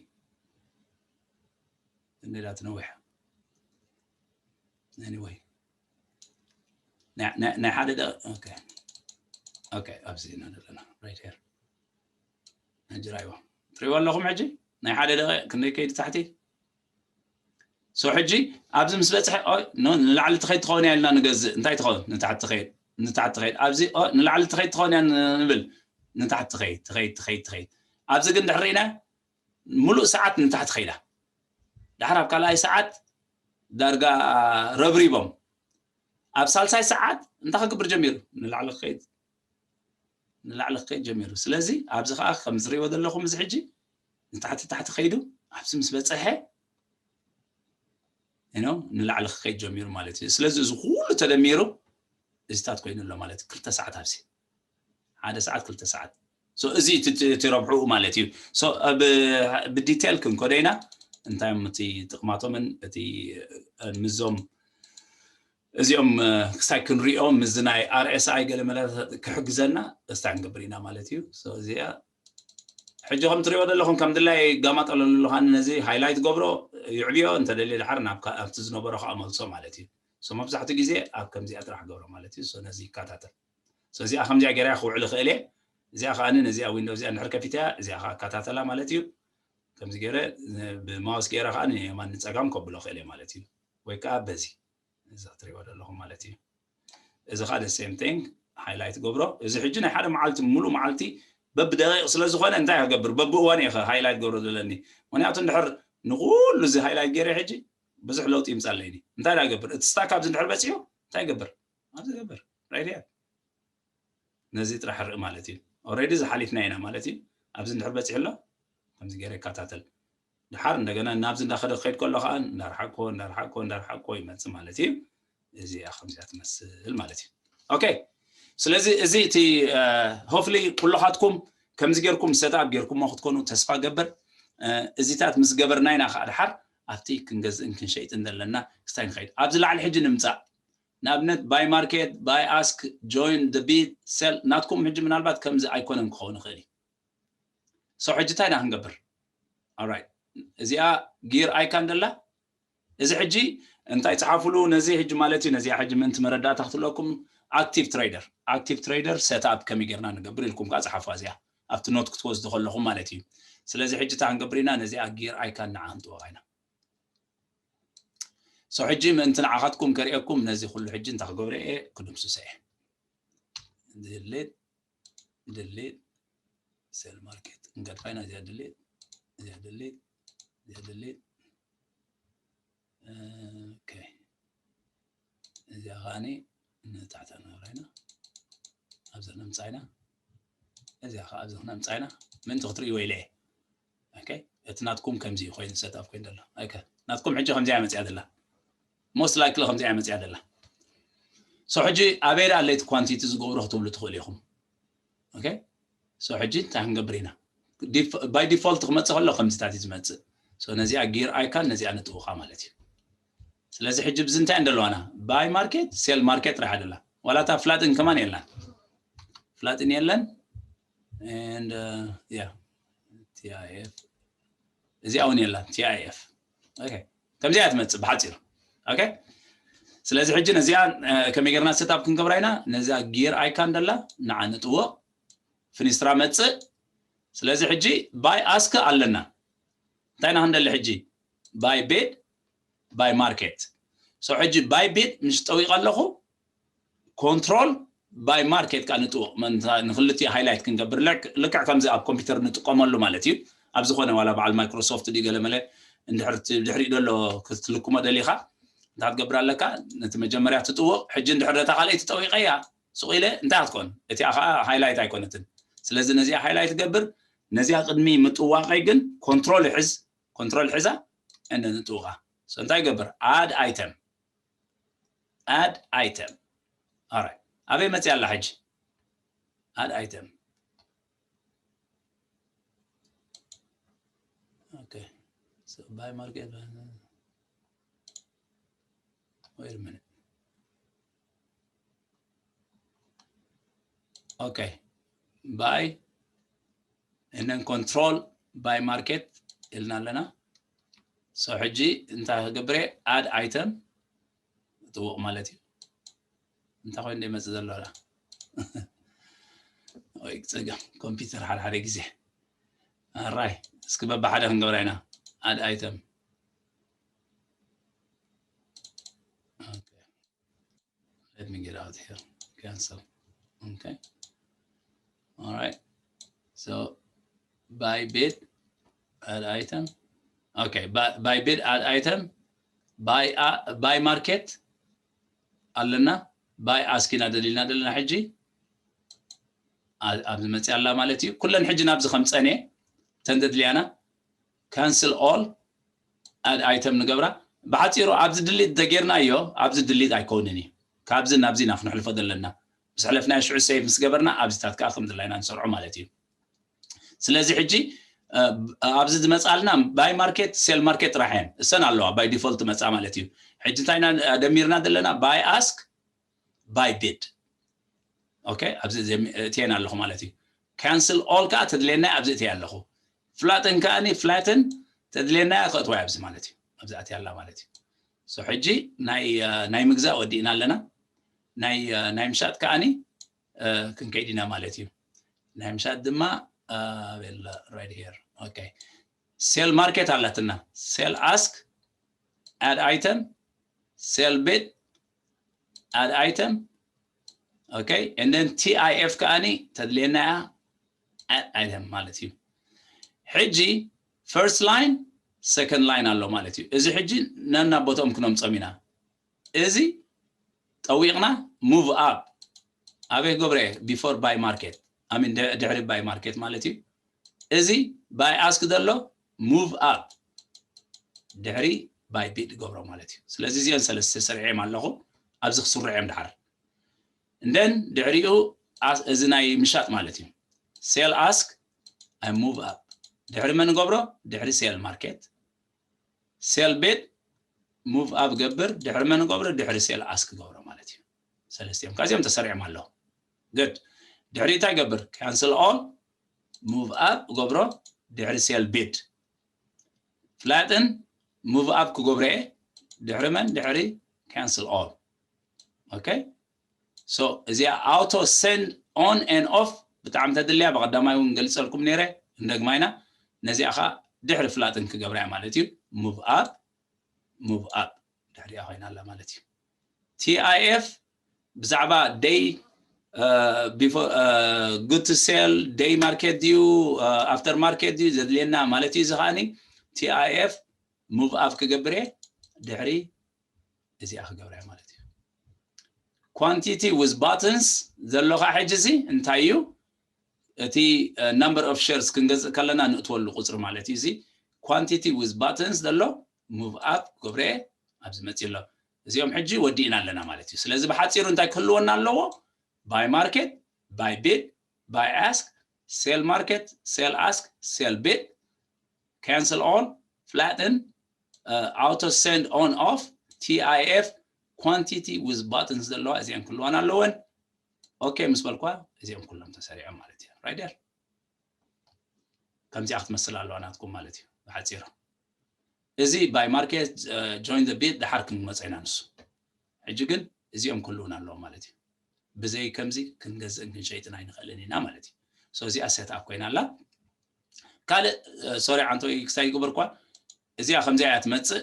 እንዴዳ ትነዊሕ anyway ናይ ሓደ ደቂ okay ኣብዚ ኢና ዘለና right here ሕጂ ራእይዋ ትሪእዋ ኣለኹም ሕጂ ናይ ሓደ ደቂ ክንደይ ከይድ ታሕቲ so ሕጂ ኣብዚ ምስ በፅሐ ንላዕሊ ትኸይድ ትኸውን እያ ኢልና ንገዝእ እንታይ ትኸውን ንታሕቲ ትኸይድ ንታሕቲ ትኸይድ ኣብዚ ንላዕሊ ትኸይድ ትኸውን እያ ንብል ንታሕቲ ትኸይድ ትኸይድ ትኸይድ ትኸይድ ኣብዚ ግን ድሕር ርኢና ሙሉእ ሰዓት ንታሕቲ ኸይዳ ድሓር ኣብ ካልኣይ ሰዓት ዳርጋ ረብሪቦም ኣብ ሳልሳይ ሰዓት እንታይ ክገብር ጀሚሩ ንላዕሊ ክኸይድ ንላዕሊ ክኸይድ ጀሚሩ ስለዚ ኣብዚ ከዓ ከም ዝሪእዎ ዘለኹም እዚ ሕጂ ንታሕቲ ታሕቲ ከይዱ ኣብዚ ምስ በፀሐ you know ንላዕሊ ክኸይድ ጀሚሩ ማለት እዩ ስለዚ እዚ ኩሉ ተደሚሩ እዚታት ኮይኑ ኣሎ ማለት ክልተ ሰዓት ኣብዚ ሓደ ሰዓት ክልተ ሰዓት so እዚ እቲ ረብሕኡ ማለት እዩ so ብዲቴል ክንከዶ ኢና እንታይ እዮም እቲ ጥቕማቶምን እቲ ምዞም እዚኦም ክሳይ ክንሪኦ ምስዚ ናይ RSI ገለ መለ ክሕግዘና እስታ ክንገብር ኢና ማለት እዩ እዚኣ ሕጂ ከም ትሪኦ ዘለኹም ከም ድላይ ጋማጠለሉ ኣለኻኒ ነዚ ሃይላይት ገብሮ ይዕብዮ እንተደልየ ድሓር ናብቲ ዝነበሮ ከዓ መልሶ ማለት እዩ so መብዛሕትኡ ግዜ ኣብ ከምዚኣ ጥራሕ ገብሮ ማለት እዩ so ነዚ ይከታተል እዚኣ ከምዚኣ ገይረ ክውዕል ይኽእል እየ እዚኣ ከዓ ነዚኣ ዊንዶ እዚኣ እንድሕር ከፊተ እዚኣ ከዓ እከታተላ ማለት እዩ ከምዚ ገይረ ብማውስ ገይረ ከዓ ንየማን ንፀጋም ከብሎ ክእል እየ ማለት እዩ ወይ ከዓ በዚ እዚ ክትሪእዎ ዘለኹም ማለት እዩ እዚ ከዓ the same thing ሃይላይት ገብሮ እዚ ሕጂ ናይ ሓደ መዓልቲ ሙሉእ መዓልቲ በብደቂቕ ስለ ዝኾነ እንታይ ክገብር በብእዋን እየ ሃይላይት ገብሮ ዘለኒ ምክንያቱ እንድሕር ንኩሉ እዚ ሃይላይት ገይረ ሕጂ ብዙሕ ለውጢ ይምፃለይኒ እንታይ ዳ ገብር እቲ ስታክ ኣብዚ እንድሕር በፂሑ እንታይ ይገብር ኣብዚ ገብር right here ነዚ ጥራሕ ርኢ ማለት እዩ already ዝሓሊፍና ኢና ማለት እዩ ኣብዚ እንድሕር በፂሑ ኣሎ ከምዚ ገይረ ይከታተል ድሓር እንደገና ናብዚ እንዳኸደ ክኸይድ ከሎ ከዓ እንዳርሓቅኮ እንዳርሓቅኮ እንዳርሓቅኮ ይመፅእ ማለት እዩ። እዚኣ ከምዚኣ ትመስል ማለት እዩ። ኦኬ፣ ስለዚ እዚ እቲ ሆፍሊ ኩልኻትኩም ከምዚ ጌርኩም ሰትኣፕ ጌርኩሞ ክትኮኑ ተስፋ ገብር። እዚታት ምስ ገበርና ኢና ከዓ ድሓር ኣብቲ ክንገዝእን ክንሸይጥን ዘለና ክስታይ ንኸይድ። ኣብዚ ላዕሊ ሕጂ ንምፃእ፣ ንኣብነት ባይ ማርኬት፣ ባይ ኣስክ፣ ጆይን ደ ቢድ፣ ሴል ናትኩም ሕጂ ምናልባት ከምዚ ኣይኮነን ክኸውን ይኽእል እዩ። ሶ ሕጂ እንታይ ኢና ክንገብር? ኦራይት፣ እዚኣ ጊር ኣይካን ደላ። እዚ ሕጂ እንታይ ፀሓፉሉ ነዚ ሕጂ ማለት እዩ። ነዚኣ ሕጂ ምእንቲ መረዳእታ ክትለኩም፣ ኣክቲቭ ትሬደር፣ ኣክቲቭ ትሬደር ሰትኣፕ ከመይ ጌርና ንገብር ኢልኩም ከዓ ፀሓፉ። እዚኣ ኣብቲ ኖት ክትወስዱ ከለኹም ማለት እዩ። ስለዚ ሕጂ እንታይ ክንገብር ኢና? ነዚኣ ጊር ኣይካን ንዓ ክንጥወቓ ኢና። ሶ ሕጂ ምእንቲ ንዓኻትኩም ከርእየኩም ነዚ ኩሉ ሕጂ እንታይ ክገብረ እየ? ክድምስሶ እየ። ድሌት ድሌት ሴል ማርኬት እንገድፋ ኢና። እዚኣ ድሌት፣ እዚኣ ድሌት፣ እዚኣ ድሌት። ኦኬ፣ እዚኣ ከዓኒ ንታሕታ ንገብራ ኢና። ኣብዚ ነምፃ ኢና። እዚኣ ከዓ ኣብዚ ነምፃ ኢና። ምእንቲ ክትርእይዎ ኢለ እየ። ኦኬ፣ እቲ ናትኩም ከምዚ እዩ ኮይኑ ሰትኣፕ ኮይኑ ዘሎ። ኦኬ፣ ናትኩም ሕጂ ከምዚኣ መፅያ ዘላ፣ ሞስት ላይክሊ ከምዚኣ መፅያ ዘላ። ሶ ሕጂ ኣበይ ደኣ ኣለይቲ ኳንቲቲ ዝገብሮ ክትብሉ ትኽእሉ ኢኹም። ኦኬ፣ ሶ ሕጂ እንታይ ክንገብር ኢና? ባይ ዲፎልት ክመፅእ ከሎ ከምዚታት እዩ ዝመፅእ። ሶ ነዚኣ ጊር ኣይካን ነዚኣ ንጥውቓ ማለት እዩ። ስለዚ ሕጂ ብዚ እንታይ እንደለዋና? ባይ ማርኬት፣ ሴል ማርኬት ጥራሕ ደላ። ዋላ እታ ፍላጥን ከማን የላን። ፍላጥን የለን። And yeah, ቲ ኣይ ኤፍ እዚኣ እውን የላን። ቲ ኣይ ኤፍ። ኦኬ፣ ከምዚኣ ትመፅእ ብሓፂሩ። ኦኬ፣ ስለዚ ሕጂ ነዚኣ ከመይ ጌርና ሰትኣፕ ክንገብራ ኢና? ነዚኣ ጊር ኣይካን ደላ ንዓ ንጥውቕ። ፍኒስትራ መፅእ። ስለዚ ሕጂ ባይ ኣስክ ኣለና። እንታይ ኢና ክንደሊ ሕጂ? ባይ ቢድ፣ ባይ ማርኬት። ሶ ሕጂ ባይ ቢድ ምስ ጠዊቐ ኣለኹ፣ ኮንትሮል ባይ ማርኬት ከዓ ንጥውቕ። ንክልቲኡ ሃይላይት ክንገብር፣ ልክዕ ከምዚ ኣብ ኮምፒውተር ንጥቀመሉ ማለት እዩ። ኣብ ዝኾነ ዋላ በዓል ማይክሮሶፍት ድዩ ገለመለ እንድሕር ድሕሪኡ ዘሎ ክትልክሞ ደሊኻ እንታይ ክትገብር ኣለካ? ነቲ መጀመርያ ትጥውቕ። ሕጂ እንድሕር ነታ ካልኣይቲ ጠዊቐያ ስቕ ኢለ እንታይ ክትኮን? እቲኣ ከዓ ሃይላይት ኣይኮነትን። ስለዚ ነዚኣ ሃይላይት ገብር። ነዚኣ ቅድሚ ምጥዋቐይ ግን ኮንትሮል ይሕዝ። ኮንትሮል ሕዛ እንደ ንጥውቓ። ሶ እንታይ ይገብር? ኣድ ኣይተም፣ ኣድ ኣይተም። ኦራይት፣ ኣበይ መፅያ ኣላ ሕጂ? ኣድ ኣይተም። ኦኬ፣ ሶ ባይ ማርኬት፣ wait a minute. ኦኬ፣ ባይ and then control ባይ ማርኬት ኢልና ኣለና። ሶ ሕጂ እንታይ ክገብር እየ? ኣድ ኣይተም ጥውቕ ማለት እዩ። እንታይ ኮይኑ ይመፅእ ዘሎ? ወይ ፀገም ኮምፒውተር ሓደ ሓደ ግዜ። ኣራይ፣ እስኪ በብሓደ ክንገብራ ኢና። ኣድ ኣይተም። ኦኬ። Let me get out here. Cancel. Okay. All right. So buy bid, add item. Okay, buy, buy bid, add item. Buy, uh, buy market ኣለና። ባይ ኣስክ ኢና ደሊልና ዘለና። ሕጂ ኣብዚ መፅያ ኣላ ማለት እዩ። ኩለን ሕጂ ናብዚ ከም ፀነ ተን ደድልያና ካንስል ኦል፣ ኣድ ኣይተም ንገብራ። ብሓፂሩ ኣብዚ ድሊት ተጌርናዮ፣ ኣብዚ ድሊት ኣይከውንን እዩ። ካብዚ ናብዚ ኢና ክንሕልፎ ዘለና። ምስ ሕለፍናዮ ሽዑ ሴቭ ምስ ገበርና ኣብዚታት ከዓ ከም ድላይና ንሰርዖ ማለት እዩ። ስለዚ ሕጂ ኣብዚ ዝመፃልና ባይ ማርኬት፣ ሴል ማርኬት ጥራሕ እየን እሰን ኣለዋ፣ ባይ ዲፎልት መፃ ማለት እዩ። ሕጂ እንታይ ኢና ደሚርና ዘለና? ባይ ኣስክ፣ ባይ ቢድ። ኦኬ፣ ኣብዚ እትየን ኣለኹ ማለት እዩ። ካንስል ኦል ከዓ ተድልየና ኣብዚ እትየ ኣለኹ። ፍላትን ከዓኒ ፍላትን ተድልየና ከእትዋ ኣብዚ ማለት እዩ። ኣብዚ ኣትያ ኣላ ማለት እዩ። ሶ ሕጂ ናይ ናይ ምግዛእ ወዲእና ኣለና። ናይ ናይ ምሻጥ ከዓኒ ክንከይድ ኢና ማለት እዩ። ናይ ምሻጥ ድማ ኣበላ right here። ኦኬ፣ ሴል ማርኬት ኣላትና። ሴል ኣስክ፣ ኣድ ኣይተም፣ ሴል ቢድ፣ ኣድ ኣይተም። ኦኬ፣ and then ቲ ኣይ ኤፍ ከዓኒ ተድልየና እያ፣ ኣድ ኣይተም ማለት እዩ። ሕጂ ፈርስት ላይን ሰከንድ ላይን ኣሎ ማለት እዩ። እዚ ሕጂ ነና ቦትኦም ክነምጾም ኢና። እዚ ጠዊቕና ሙቭ ኣፕ ኣበይ ክገብረ? ቢፎር ባይ ማርኬት፣ ኣሚን ድሕሪ ባይ ማርኬት ማለት እዩ። እዚ ባይ ኣስክ ዘሎ ሙቭ ኣፕ ድሕሪ by bid ገብሮ ማለት እዩ። ስለዚ እዚአን ሰለስተ ሰሪዐም ኣለኹ። ኣብዚ ክስርዐም ድሓር እንደን ድሕሪኡ እዚ ናይ ምሻጥ ማለት እዩ። Sell ask I move up። ድሕሪ መን ገብሮ? ድሕሪ sell market። Sell bid move up ገብር። ድሕሪ መን ገብሮ? ድሕሪ sell ask ገብሮ ማለት እዩ። ሰለስቲኦም ካብዚኦም ተሰሪዖም ኣለዉ። Good። ድሕሪ እንታይ ገብር? Cancel all move up ገብሮ። ድሕሪ sell bid flatten move up ክገብሮ እየ። ድሕሪ መን? ድሕሪ cancel all። Okay። So እዚኣ auto send on and off ብጣዕሚ ተድልያ ብቐዳማይ እውን ገልጸልኩም ነይረ። እንደግማ ኢና። ነዚኣ ኸዓ ድሕሪ flatten ክገብራ እያ ማለት እዩ። Move up move up ድሕሪኣ ኮይና ኣላ ማለት እዩ። T I F ብዛዕባ day before good to sell፣ day market ድዩ after market ድዩ ዘድልየና ማለት እዩ። እዚ ኸዓኒ T I F move up ክገብር እየ። ድሕሪ እዚኣ ክገብራ እየ ማለት እዩ። Quantity with buttons ዘሎ ኸዓ ሕጂ እዚ እንታይ እዩ? እቲ number of shares ክንገዝእ ከለና ንእትወሉ ቁፅሪ ማለት እዩ። እዚ quantity with buttons ዘሎ move up ክገብረ እየ። ኣብዚ መፅእ ኣሎ። እዚኦም ሕጂ ወዲእና ኣለና ማለት እዩ። ስለዚ ብሓፂሩ እንታይ ክህልወና ኣለዎ? Buy market፣ buy bid፣ buy ask፣ sell market፣ sell ask፣ sell bid፣ cancel all፣ flatten፣ auto send on off፣ T I F፣ quantity with buttons ዘለዋ እዚአን ክህልዋና ኣለወን። Okay ምስ በልኳ እዚኦም ኩሎም ተሰሪዖም ማለት እዩ። Right there። ከምዚኣ ክትመስል ኣለዋ ናትኩም ማለት እዩ ብሓፂሩ። እዚ buy market፣ join the bid ድሓር ክንመፀ ኢና ንሱ። ሕጂ ግን እዚኦም ክህልውና ኣለዎም ማለት እዩ። ብዘይ ከምዚ ክንገዝእን ክንሸይጥን ኣይንኽእልን ኢና ማለት እዩ። So እዚኣ set up ኮይና ኣላ። ካልእ sorry ዓንቶ ክሳይ ይግበርኳ። እዚኣ ከምዚኣ እያ ትመፅእ።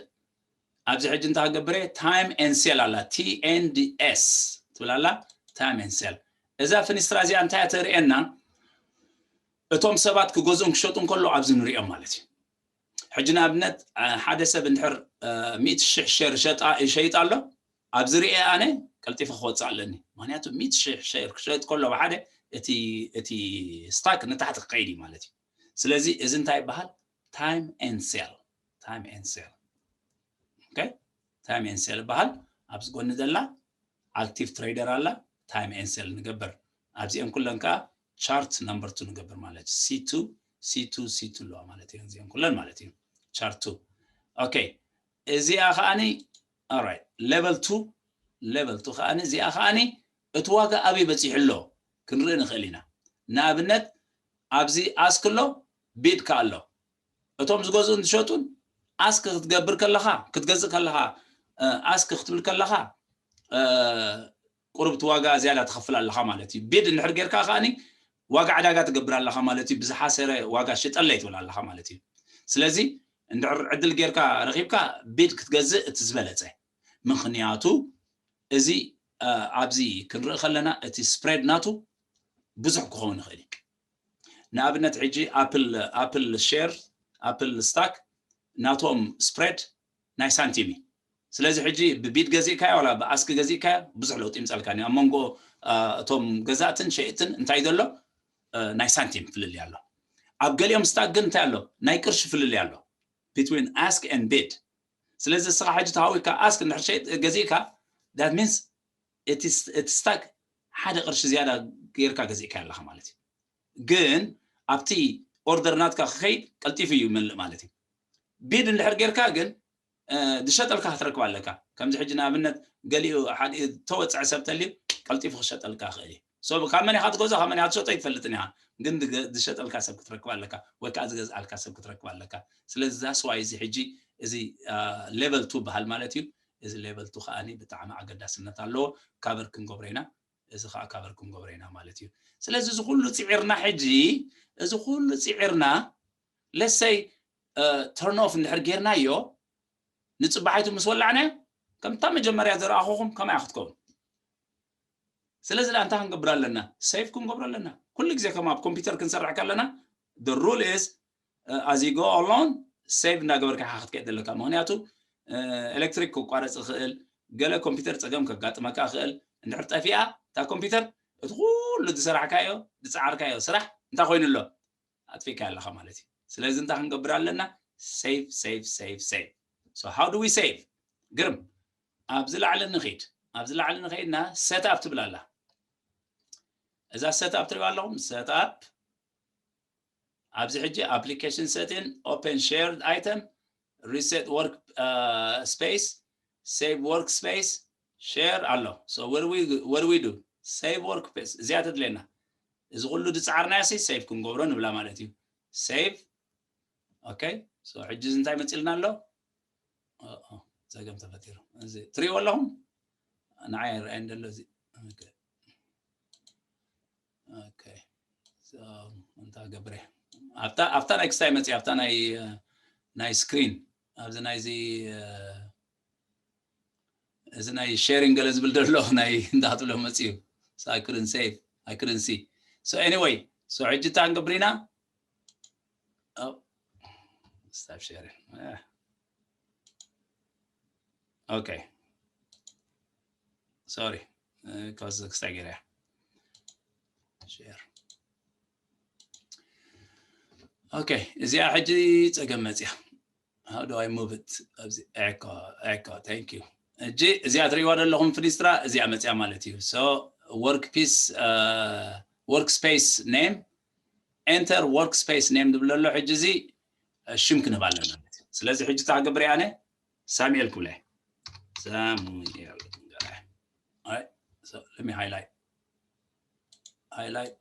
ኣብዚ ሕጂ እንታይ ክገብር እየ? Time and sell ኣላ። T N D S ትብል ኣላ። Time and sell። እዛ ፍንስትራ እዚኣ እንታይ እያ ተርእየና? እቶም ሰባት ክገዝኡን ክሸጡ እንከሎ ኣብዚ ንሪኦም ማለት እዩ። ሕጂ ንኣብነት ሓደ ሰብ እንድሕር ሚእቲ ሽሕ ሸር ሸጣ ይሸይጥ ኣሎ፣ ኣብዚ ርእየ ኣነ ቀልጢፈ ክወፅእ ኣለኒ። ምክንያቱ ሚእቲ ሽሕ ሸር ክሸጥ ከሎ ብሓደ እቲ እቲ ስታክ ንታሕቲ ክኸይድ እዩ ማለት እዩ። ስለዚ እዚ እንታይ ይበሃል? Time and sell። Time and sell። Okay። Time and sell ይበሃል። ኣብዚ ጎኒ ዘላ active trader ኣላ። Time and sell ንገብር። ኣብዚአን ኩለን ከዓ chart number two ንገብር ማለት እዩ። C two C two C two ኣለዋ ማለት እዩ። እዚአን ኩለን ማለት እዩ። Chart two። Okay። እዚኣ ከዓኒ alright level two። Level two ከዓኒ እዚኣ ከዓኒ እቲ ዋጋ ኣበይ በፂሑ ኣሎ ክንርኢ ንኽእል ኢና። ንኣብነት ኣብዚ ask ኣሎ፣ bid ከ ኣሎ። እቶም ዝገዝኡን ዝሸጡን ask ክትገብር ከለኻ፣ ክትገዝእ ከለኻ፣ ask ክትብል ከለኻ ቁሩብ እቲ ዋጋ ዝያዳ ትኸፍል ኣለኻ ማለት እዩ። Bid እንድሕር ጌርካ ከዓኒ ዋጋ ዕዳጋ ትገብር ኣለኻ ማለት እዩ። ብዝሓሰረ ዋጋ ሽጠለይ ትብል ኣለኻ ማለት እዩ። ስለዚ እንድሕር ዕድል ጌርካ ረኺብካ bid ክትገዝእ እቲ ዝበለፀ። ምኽንያቱ እዚ ኣብዚ ክንርኢ ከለና እቲ spread ናቱ ብዙሕ ክኸውን ይኽእል እዩ። ንኣብነት ሕጂ ኣፕል ኣፕል ሼር ኣፕል ስታክ ናቶም spread ናይ ሳንቲም እዩ። ስለዚ ሕጂ ብቢድ ገዚእካዮ ዋላ ብኣስክ ገዚእካዮ ብዙሕ ለውጢ ይምፀልካ እዩ። ኣብ መንጎ እቶም ገዛእትን ሸይጥትን እንታይ ዘሎ ናይ ሳንቲም ፍልልይ ኣሎ። ኣብ ገሊኦም ስታክ ግን እንታይ ኣሎ? ናይ ቅርሺ ፍልልይ ኣሎ between ask and bid። ስለዚ እስኻ ሕጂ ተሃዊካ ኣስክ እንድሕር ሸይጥ ገዚእካ that means እቲ ስታክ ሓደ ቅርሺ ዝያዳ ጌርካ ገዚእካ ኣለኻ ማለት እዩ። ግን ኣብቲ ኦርደር ናትካ ክኸይድ ቀልጢፉ እዩ ይመልእ ማለት እዩ። ቢድ እንድሕር ጌርካ ግን ዝሸጠልካ ክትረክብ ኣለካ። ከምዚ ሕጂ ንኣብነት ገሊኡ ሓደ ተወፅዐ ሰብ ተልዩ ቀልጢፉ ክሸጠልካ ይኽእል እዩ። So ካብ መን ኢኻ ትገዝኦ ካብ መን ኢኻ ትሸጦ ኣይትፈልጥን ኢኻ፣ ግን ዝሸጠልካ ሰብ ክትረክብ ኣለካ ወይ ከዓ ዝገዝኣልካ ሰብ ክትረክብ ኣለካ። ስለዚ that's why እዚ ሕጂ እዚ level two በሃል ማለት እዩ። እዚ level two ከዓኒ ብጣዕሚ ኣገዳስነት ኣለዎ። ካቨር ክንገብሮ ኢና። እዚ ከዓ ካቨር ክንገብሮ ኢና ማለት እዩ። ስለዚ እዚ ኩሉ ፅዒርና ሕጂ እዚ ኩሉ ፅዒርና let's say turn off እንድሕር ጌርናዮ ንፅባሒቱ ምስ ወላዕናዮ ከምታ መጀመርያ ዝረኣኹኹም ከማያ ክትከውን። ስለዚ ደኣ እንታይ ክንገብር ኣለና? ሴቭ ክንገብሮ ኣለና። ኩሉ ግዜ ከም ኣብ ኮምፒውተር ክንሰርሕ ከለና the rule is as you go along ሴቭ እንዳገበርካ ኢኻ ክትከይድ ዘለካ። ምክንያቱ ኤሌክትሪክ ክቋረፅ ይኽእል፣ ገለ ኮምፒውተር ፀገም ከጋጥመካ ይኽእል። እንድሕር ጠፊኣ እታ ኮምፒውተር እቲ ኩሉ ዝሰራሕካዮ ዝፀዓርካዮ ስራሕ እንታይ ኮይኑ ኣሎ? ኣጥፊእካዮ ኣለኻ ማለት እዩ። ስለዚ እንታይ ክንገብር ኣለና? ሴቭ ሴቭ ሴቭ ሴቭ። So how do we save? ግርም። ኣብዚ ላዕሊ ንኺድ። ኣብዚ ላዕሊ ንኸይድና set up ትብል ኣላ። እዛ set up ትሪእዋ ኣለኹም? Set up። ኣብዚ ሕጂ application setting, open shared item, reset work space, save workspace, share ኣሎ። So what do we, what do we do? Save workspace። እዚኣ ተድልየና። እዚ ኩሉ ዝፀዓርናዮ ሲ save ክንገብሮ ንብላ ማለት እዩ። Save። Okay። So ሕጂ እዚ እንታይ መፂልና ኣሎ? ኦ፣ ኦ፣ ፀገም ተፈጢሩ። እዚ ትሪእዎ ኣለኹም? ንዓይ ኣይረኣየን ዘሎ እዚ። Okay። Okay። So እንታይ ገብረ? ኣብታ፣ ኣብታ ናይ ክስታይ መፅእ፣ ኣብታ ናይ፣ ናይ screen፣ ኣብዚ ናይዚ፣ እዚ ናይ sharing ገለ ዝብል ዘሎ ናይ እንዳትብሎ መፅዩ። So I couldn't save, I couldn't see። So anyway፣ so ሕጂ እንታይ ክንገብር ኢና? Oh, stop sharing። Okay። Sorry። ከዚ ክስታይ ገይረ share። Okay። እዚኣ ሕጂ ፀገም መፅያ። How do I move it? ኣብዚ echo, echo, thank you። ሕጂ እዚኣ ትሪእዋ ዘለኹም ፍኒስትራ እዚኣ መፅያ ማለት እዩ። So work piece, workspace name, enter workspace name ዝብል ዘሎ ሕጂ እዚ ሽም ክንህብ ኣለና ማለት እዩ። ስለዚ ሕጂ እንታይ ክገብር እየ ኣነ? ሳሙኤል ክብለ። ሳሙኤል። Alright። So let me highlight. Highlight።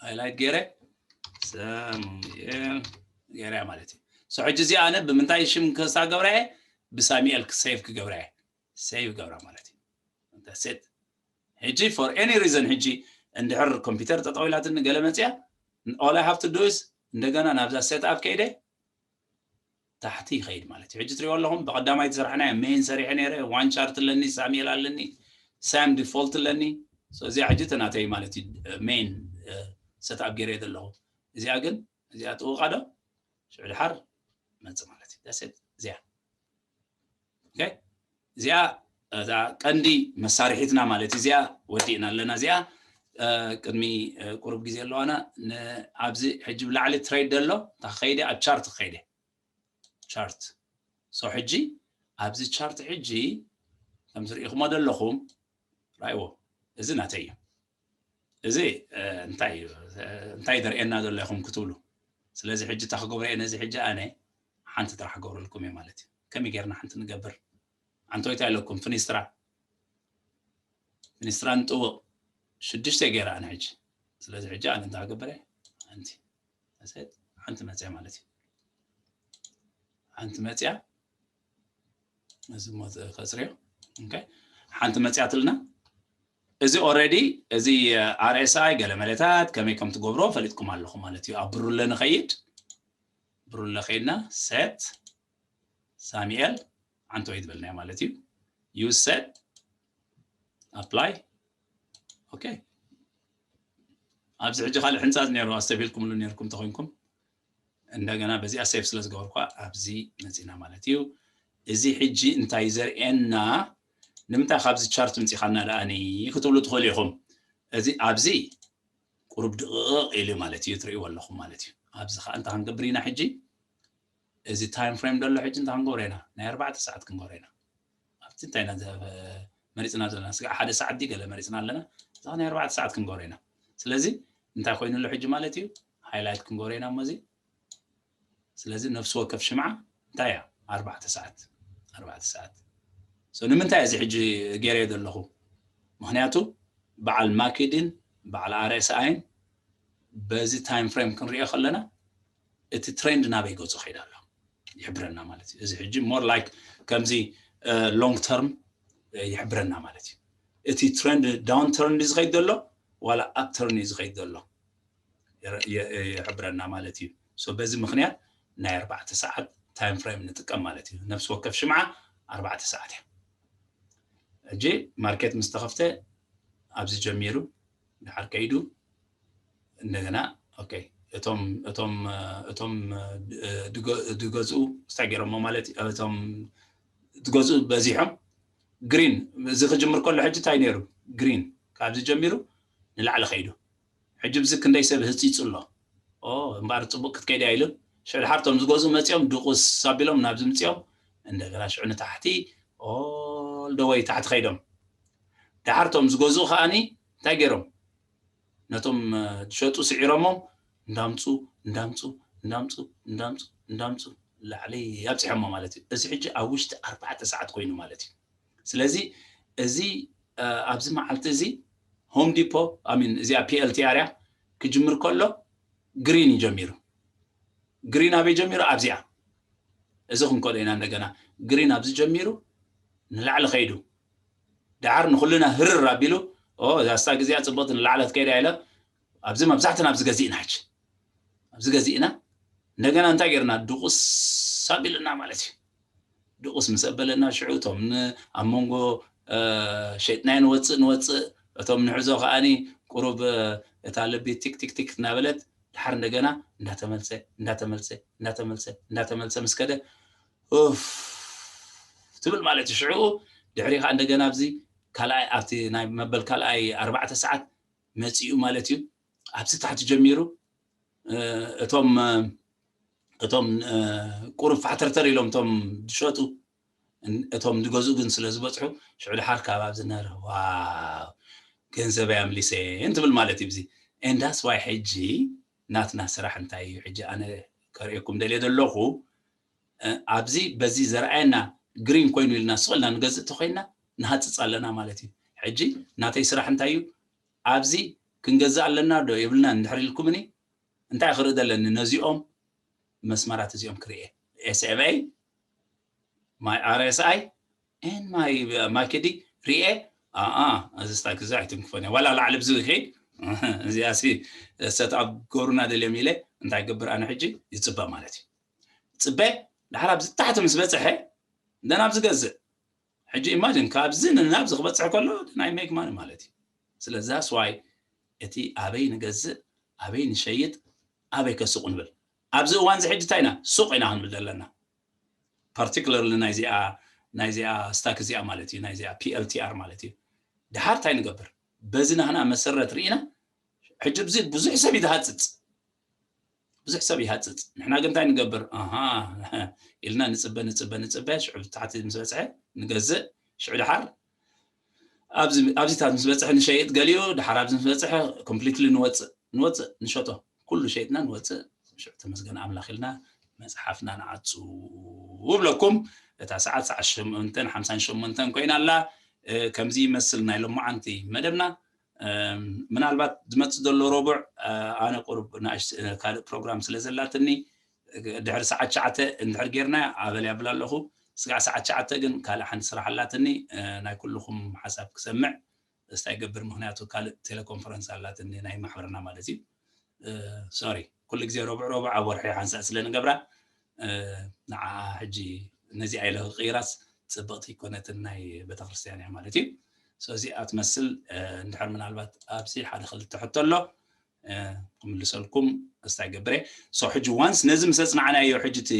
Highlight ገይረ ሳሙኤል ገይረ ማለት እዩ። So ሕጂ እዚ ኣነ ብምንታይ ሽም ክሳ ገብረ እየ? ብሳሙኤል save ክገብረ እየ። Save ገብራ ማለት እዩ። That's it። ሕጂ for any reason ሕጂ እንድሕር ኮምፒውተር ጠጠው ኢላትኒ ገለ መፅያ፣ all I have to do is እንደገና ናብዛ set up ከይደ ታሕቲ ይኸይድ ማለት እዩ። ሕጂ ትሪእዎ ኣለኹም ብቐዳማይ ዝሰራሕናዮ main ሰሪሐ ነይረ። One chart ኣለኒ፣ ሳሙኤል ኣለኒ፣ ሳም default ኣለኒ። So እዚኣ ሕጂ ተናተይ ማለት እዩ። Main set up ገይረ ዘለኹ። እዚኣ ግን እዚኣ ጥውቓ ዶ ሽዑ ድሓር መፅእ ማለት እዩ። That's it። እዚኣ Okay። እዚኣ እዛ ቀንዲ መሳርሒትና ማለት እዚኣ ወዲእና ኣለና። እዚኣ ቅድሚ ቁሩብ ግዜ ኣለዋና። ኣብዚ ሕጂ ብላዕሊ trade ዘሎ እንታይ ክኸይደ? ኣብ chart ክኸይደ። Chart። So ሕጂ ኣብዚ chart ሕጂ ከም ዝርኢኹሞ ዘለኹም ራይዎ፣ እዚ ናተይ እዩ። እዚ እንታይ እዩ? እንታይ ዘርእየና ዘሎ ኢኹም ክትብሉ። ስለዚ ሕጂ እንታይ ክገብሮ እየ? ነዚ ሕጂ ኣነ ሓንቲ ጥራሕ ክገብረልኩም እየ ማለት እዩ። ከመይ ጌርና ሓንቲ ንገብር? ኣንቶይ እንታይ ኣለኩም? ፍኒስትራ ፍኒስትራ ንጥውቕ ሽዱሽተ ገይረ ኣነ ሕጂ። ስለዚ ሕጂ ኣነ እንታይ ክገብር እየ? ሓንቲ ሓንቲ መፅያ ማለት እዩ። ሓንቲ መፅያ እዚ ሞ ከፅርዮ። Okay። ሓንቲ መፅያትልና። እዚ already እዚ RSI ገለ መለታት ከመይ ከም ትገብሮ ፈሊጥኩም ኣለኹም ማለት እዩ። ኣብ ብሩለ ንኸይድ። ብሩለ ከይድና set ሳሙኤል ዓንተወይ ዝበልናዮ ማለት እዩ። Use set apply። Okay። ኣብዚ ሕጂ ካልእ ሕንፃፅ ነይሩ፣ ኣስተብሂልኩምሉ ነይርኩም ተኾይንኩም። እንደገና በዚኣ save ስለ ዝገበርኳ ኣብዚ መፂና ማለት እዩ። እዚ ሕጂ እንታይ ዘርእየና? ንምንታይ ካብዚ chart ምፂኻና ደኣኒ ክትብሉ ትኽእሉ ኢኹም። እዚ ኣብዚ ቁሩብ ድቕቕ ኢሉ ማለት እዩ፣ ትርእይዎ ኣለኹም ማለት እዩ። ኣብዚ ከዓ እንታይ ክንገብር ኢና ሕጂ? እዚ time frame ዘሎ ሕጂ እንታይ ክንገብሮ ኢና? ናይ ኣርባዕተ ሰዓት ክንገብሮ ኢና። ኣብቲ እንታይ ኢና መሪፅና ዘለና? ስጋዕ ሓደ ሰዓት ድዩ ገለ መሪፅና ኣለና። እዛ ናይ ኣርባዕተ ሰዓት ክንገብሮ ኢና። ስለዚ እንታይ ኮይኑ ኣሎ ሕጂ ማለት እዩ? Highlight ክንገብሮ ኢና እሞ እዚ። ስለዚ ነፍሲ ወከፍ ሽምዓ እንታይ እያ? ኣርባዕተ ሰዓት። ኣርባዕተ ሰዓት። So ንምንታይ እዚ ሕጂ ገይረዮ ዘለኹ? ምኽንያቱ በዓል ማኪድን በዓል RSI ን በዚ time frame ክንሪኦ ከለና እቲ trend ናበይ ገፁ ከይድ ኣሎ ይሕብረና ማለት እዩ። እዚ ሕጂ more like ከምዚ long term ይሕብረና ማለት እዩ። እቲ trend down turn ዝኸይድ ዘሎ ዋላ up turn እዩ ዝኸይድ ዘሎ ይሕብረና ማለት እዩ። So በዚ ምኽንያት ናይ ኣርባዕተ ሰዓት time frame ንጥቀም ማለት እዩ። ነፍሲ ወከፍ ሽምዓ ኣርባዕተ ሰዓት እያ። ሕጂ ማርኬት ምስ ተኸፍተ ኣብዚ ጀሚሩ ድሓር ከይዱ እንደገና okay እቶም እቶም እቶም ድገዝኡ ስታይ ገይሮሞ ማለት እቶም ድገዝኡ በዚሖም green እዚ ክጅምር ከሎ ሕጂ እንታይ ነይሩ green ካብዚ ጀሚሩ ንላዕሊ ከይዱ ሕጂ ብዚ ክንደይ ሰብ ህፂፁ ኣሎ እምበኣር ፅቡቅ ክትከይድ እያ ኢሉ ሽዑ ድሓር እቶም ዝገዝኡ መፂኦም ድቑስ ኣቢሎም ናብዚ ምፅኦም፣ እንደገና ሽዑ ንታሕቲ all the way ታሕቲ ከይዶም፣ ድሓር እቶም ዝገዝኡ ከዓኒ እንታይ ገይሮም? ነቶም ዝሸጡ ስዒሮሞም እንዳምፁ እንዳምፁ እንዳምፁ እንዳምፁ እንዳምፁ ላዕሊ ኣብፅሖሞ ማለት እዩ። እዚ ሕጂ ኣብ ውሽጢ ኣርባዕተ ሰዓት ኮይኑ ማለት እዩ። ስለዚ እዚ ኣብዚ መዓልቲ እዚ ሆም ዲፖ ኣሚን እዚኣ ፒኤልቲ ኣርያ ክጅምር ከሎ ግሪን እዩ ጀሚሩ። ግሪን ኣበይ ጀሚሩ? ኣብዚኣ። እዚ ክንከዶ ኢና እንደገና። ግሪን ኣብዚ ጀሚሩ ንላዕሊ ከይዱ ድሓር ንኩልና ህርር ኣቢሉ እዛ ስታክ እዚኣ ፅብቕቲ ንላዕሊ ትከይዳ ኢለ ኣብዚ መብዛሕትና ኣብዚ ገዚእና ሕጂ ኣብዚ ገዚእና እንደገና እንታይ ጌርና ድቑስ ኣቢልና ማለት እዩ። ድቑስ ምስ ኣበለና ሽዑ እቶም ኣብ መንጎ ሸጥናዮ ንወፅእ ንወፅእ እቶም ንሕዞ ከዓኒ ቁሩብ እታ ልቢ ቲክ ቲክ ቲክ እናበለት ድሓር እንደገና እንዳተመልሰ እንዳተመልሰ እንዳተመልሰ እንዳተመልሰ ምስ ከደ ኡፍ ትብል ማለት እዩ። ሽዑ ድሕሪ ከዓ እንደገና ኣብዚ ካልኣይ ኣብቲ ናይ መበል ካልኣይ ኣርባዕተ ሰዓት መፂኡ ማለት እዩ። ኣብዚ ታሕቲ ጀሚሩ እቶም እቶም ቁሩብ ፋሕተርተር ኢሎም እቶም ዝሸጡ እቶም ዝገዝኡ ግን ስለ ዝበፅሑ ሽዑ ድሓር ካብ ኣብዚ ነረ ዋው ገንዘበይ ኣምሊሰ እንትብል ማለት እዩ። እዚ and that's why ሕጂ ናትና ስራሕ እንታይ እዩ? ሕጂ ኣነ ከርእየኩም ደልየ ዘለኹ ኣብዚ በዚ ዘርኣየና ግሪን ኮይኑ ኢልና ስቕ ኢልና ንገዝእ ተኮይንና ንሃፅፅ ኣለና ማለት እዩ። ሕጂ ናተይ ስራሕ እንታይ እዩ? ኣብዚ ክንገዝእ ኣለና ዶ የብልና እንድሕር ኢልኩምኒ እንታይ ክርኢ ዘለኒ ነዚኦም መስመራት እዚኦም ክርእየ ኤስኤፍኤ ማይ ኣርኤስኣይ ኤን ማይ ማኬዲ ሪኤ ኣኣ እዚ ስታክ እዚ ኣይትንክፎን እያ ዋላ ላዕሊ ብዚ ከይድ እዚኣ ሲ ሰትኣፕ ገብሩና ደልዮም ኢለ እንታይ ገብር ኣነ ሕጂ ይፅበ ማለት እዩ። ፅበ ድሓር ኣብዚ ታሕቲ ምስ በፅሐ ደን ኣብዚ ገዝእ ሕጂ ኢማጂን ካብዚ ንናብዚ ክበፅሕ ከሎ ናይ ሜክ ማኒ ማለት እዩ። ስለዚ that's why እቲ ኣበይ ንገዝእ ኣበይ ንሸይጥ ኣበይ ከ ሱቕ ንብል ኣብዚ እዋን እዚ ሕጂ እንታይ ኢና ሱቕ ኢና ክንብል ዘለና particularly ናይዚኣ ናይዚኣ ስታክ እዚኣ ማለት እዩ ናይዚኣ ፒኤልቲኣር ማለት እዩ። ድሓር እንታይ ንገብር በዚ ናህና መሰረት ርኢና ሕጂ ብዙሕ ሰብ ይሃፅፅ ብዙሕ ሰብ ይሃፅፅ ንሕና ግን እንታይ ንገብር ኣሃ ኢልና ንፅበ ንፅበ ንፅበ ሽዑ ታሕቲ ምስ በፅሐ ንገዝእ ሽዑ ድሓር ኣብዚታት ምስ በፅሐ ንሸይጥ ገሊኡ ድሓር ኣብዚ ምስ በፅሐ ኮምፕሊትሊ ንወፅእ ንወፅእ ንሸጦ ኩሉ ሸይጥና ንወፅእ ሽዑ ተመስገን ኣምላኽ ኢልና መፅሓፍና ንዓፁ እብለኩም እታ ሰዓት ሰዓት ሸሞንተን ሓምሳን ሸሞንተን ኮይና ኣላ ከምዚ ይመስል ናይ ሎማዓንቲ መደብና ምናልባት ዝመፅእ ዘሎ ረቡዕ ኣነ ቁሩብ ካልእ ፕሮግራም ስለ ዘላትኒ ድሕሪ ሰዓት ትሽዓተ እንድሕር ጌርና ኣበል ያብል ኣለኹ ስጋዕ ሰዓት ትሽዓተ ግን ካልእ ሓንቲ ስራሕ ኣላትኒ ናይ ኩልኹም ሓሳብ ክሰምዕ እስታይ ገብር ምክንያቱ ካልእ ቴሌኮንፈረንስ ኣላትኒ ናይ ማሕበርና ማለት እዩ sorry ኩሉ ግዜ ረቡዕ ረቡዕ ኣብ ወርሒ ሓንሳእ ስለ ንገብራ ንዓ ሕጂ ነዚ ኣይለ ክቅይራስ ፅብቕቲ ይኮነትን ናይ ቤተክርስትያን እያ ማለት እዩ። እዚኣ ትመስል እንድሕር ምናልባት ኣብዚ ሓደ ክልተ ሕቶ ኣሎ ክምልሰልኩም እስታይ ገብረ so ሕጂ ዋንስ ነዚ ምስ ኣፅናዕናዮ ሕጂ እቲ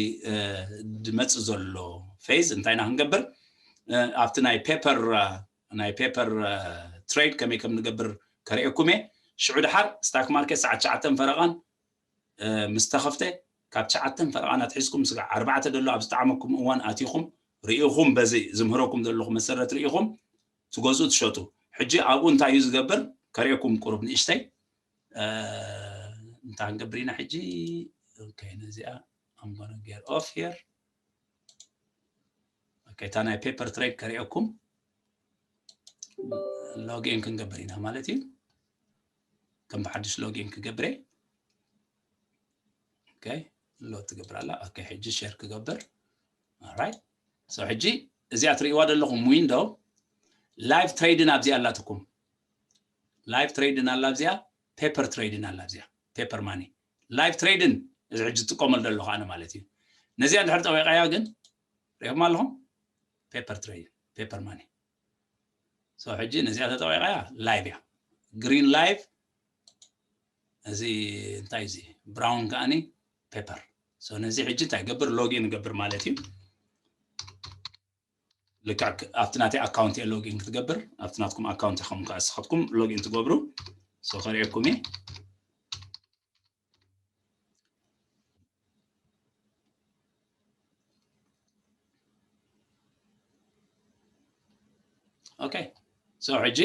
ድመፅእ ዘሎ ፌዝ እንታይ ኢና ክንገብር ኣብቲ ናይ ፔፐር ናይ ፔፐር ትሬድ ከመይ ከም ንገብር ከርእየኩም እየ ሽዑ ድሓር ስታክ ማርኬት ሰዓት ትሽዓተን ፈረቓን ምስ ተኸፍተ ካብ ትሽዓተን ፈረቓን ኣትሒዝኩም ስጋዕ ኣርባዕተ ደሎ ኣብ ዝጠዓመኩም እዋን ኣቲኹም ርኢኹም በዚ ዝምህረኩም ዘለኹ መሰረት ርኢኹም ትገዝኡ ትሸጡ ሕጂ ኣብኡ እንታይ እዩ ዝገብር ከርእየኩም ቁሩብ ንእሽተይ እንታይ ክንገብር ኢና ሕጂ ነዚኣ ኣምጎነ ጌር ኦፍ ሄር እታ ናይ ፔፐር ትሬድ ከርእየኩም ሎጊን ክንገብር ኢና ማለት እዩ ከም ብሓድሽ ሎጊን ክገብረ ሎ ትገብር ኣላ ሕጂ ሸር ክገብር ራይት ሕጂ እዚኣ ትርእዋ ዘለኹም ዊንዶ ላይቭ ትሬድን ኣብዚኣ ኣላትኩም ላይቭ ትሬድን ኣላ ኣብዚኣ ፔፐር ትሬድን ኣላ ኣብዚኣ ፔፐር ማኒ ላይቭ ትሬድን እዚ ሕጂ ዝጥቀመሉ ዘለኹ ኣነ ማለት እዩ ነዚኣ እንድሕር ጠዊቃያ ግን ሪኹም ኣለኹም ፔፐር ትሬድን ፔፐር ማኒ ሕጂ ነዚኣ ተጠዊቃያ ላይቭ እያ ግሪን ላይቭ እዚ እንታይ እዚ ብራውን ከዓኒ ፔፐር ነዚ ሕጂ እንታይ ገብር ሎጊን ገብር ማለት እዩ ልክዕ ኣብቲ ናተይ ኣካውንት እየ ሎጊን ክትገብር ኣብቲ ናትኩም ኣካውንት ኢኹም ከስኻትኩም ሎጊን ትገብሩ ከርእየኩም እየ። Okay, so ሕጂ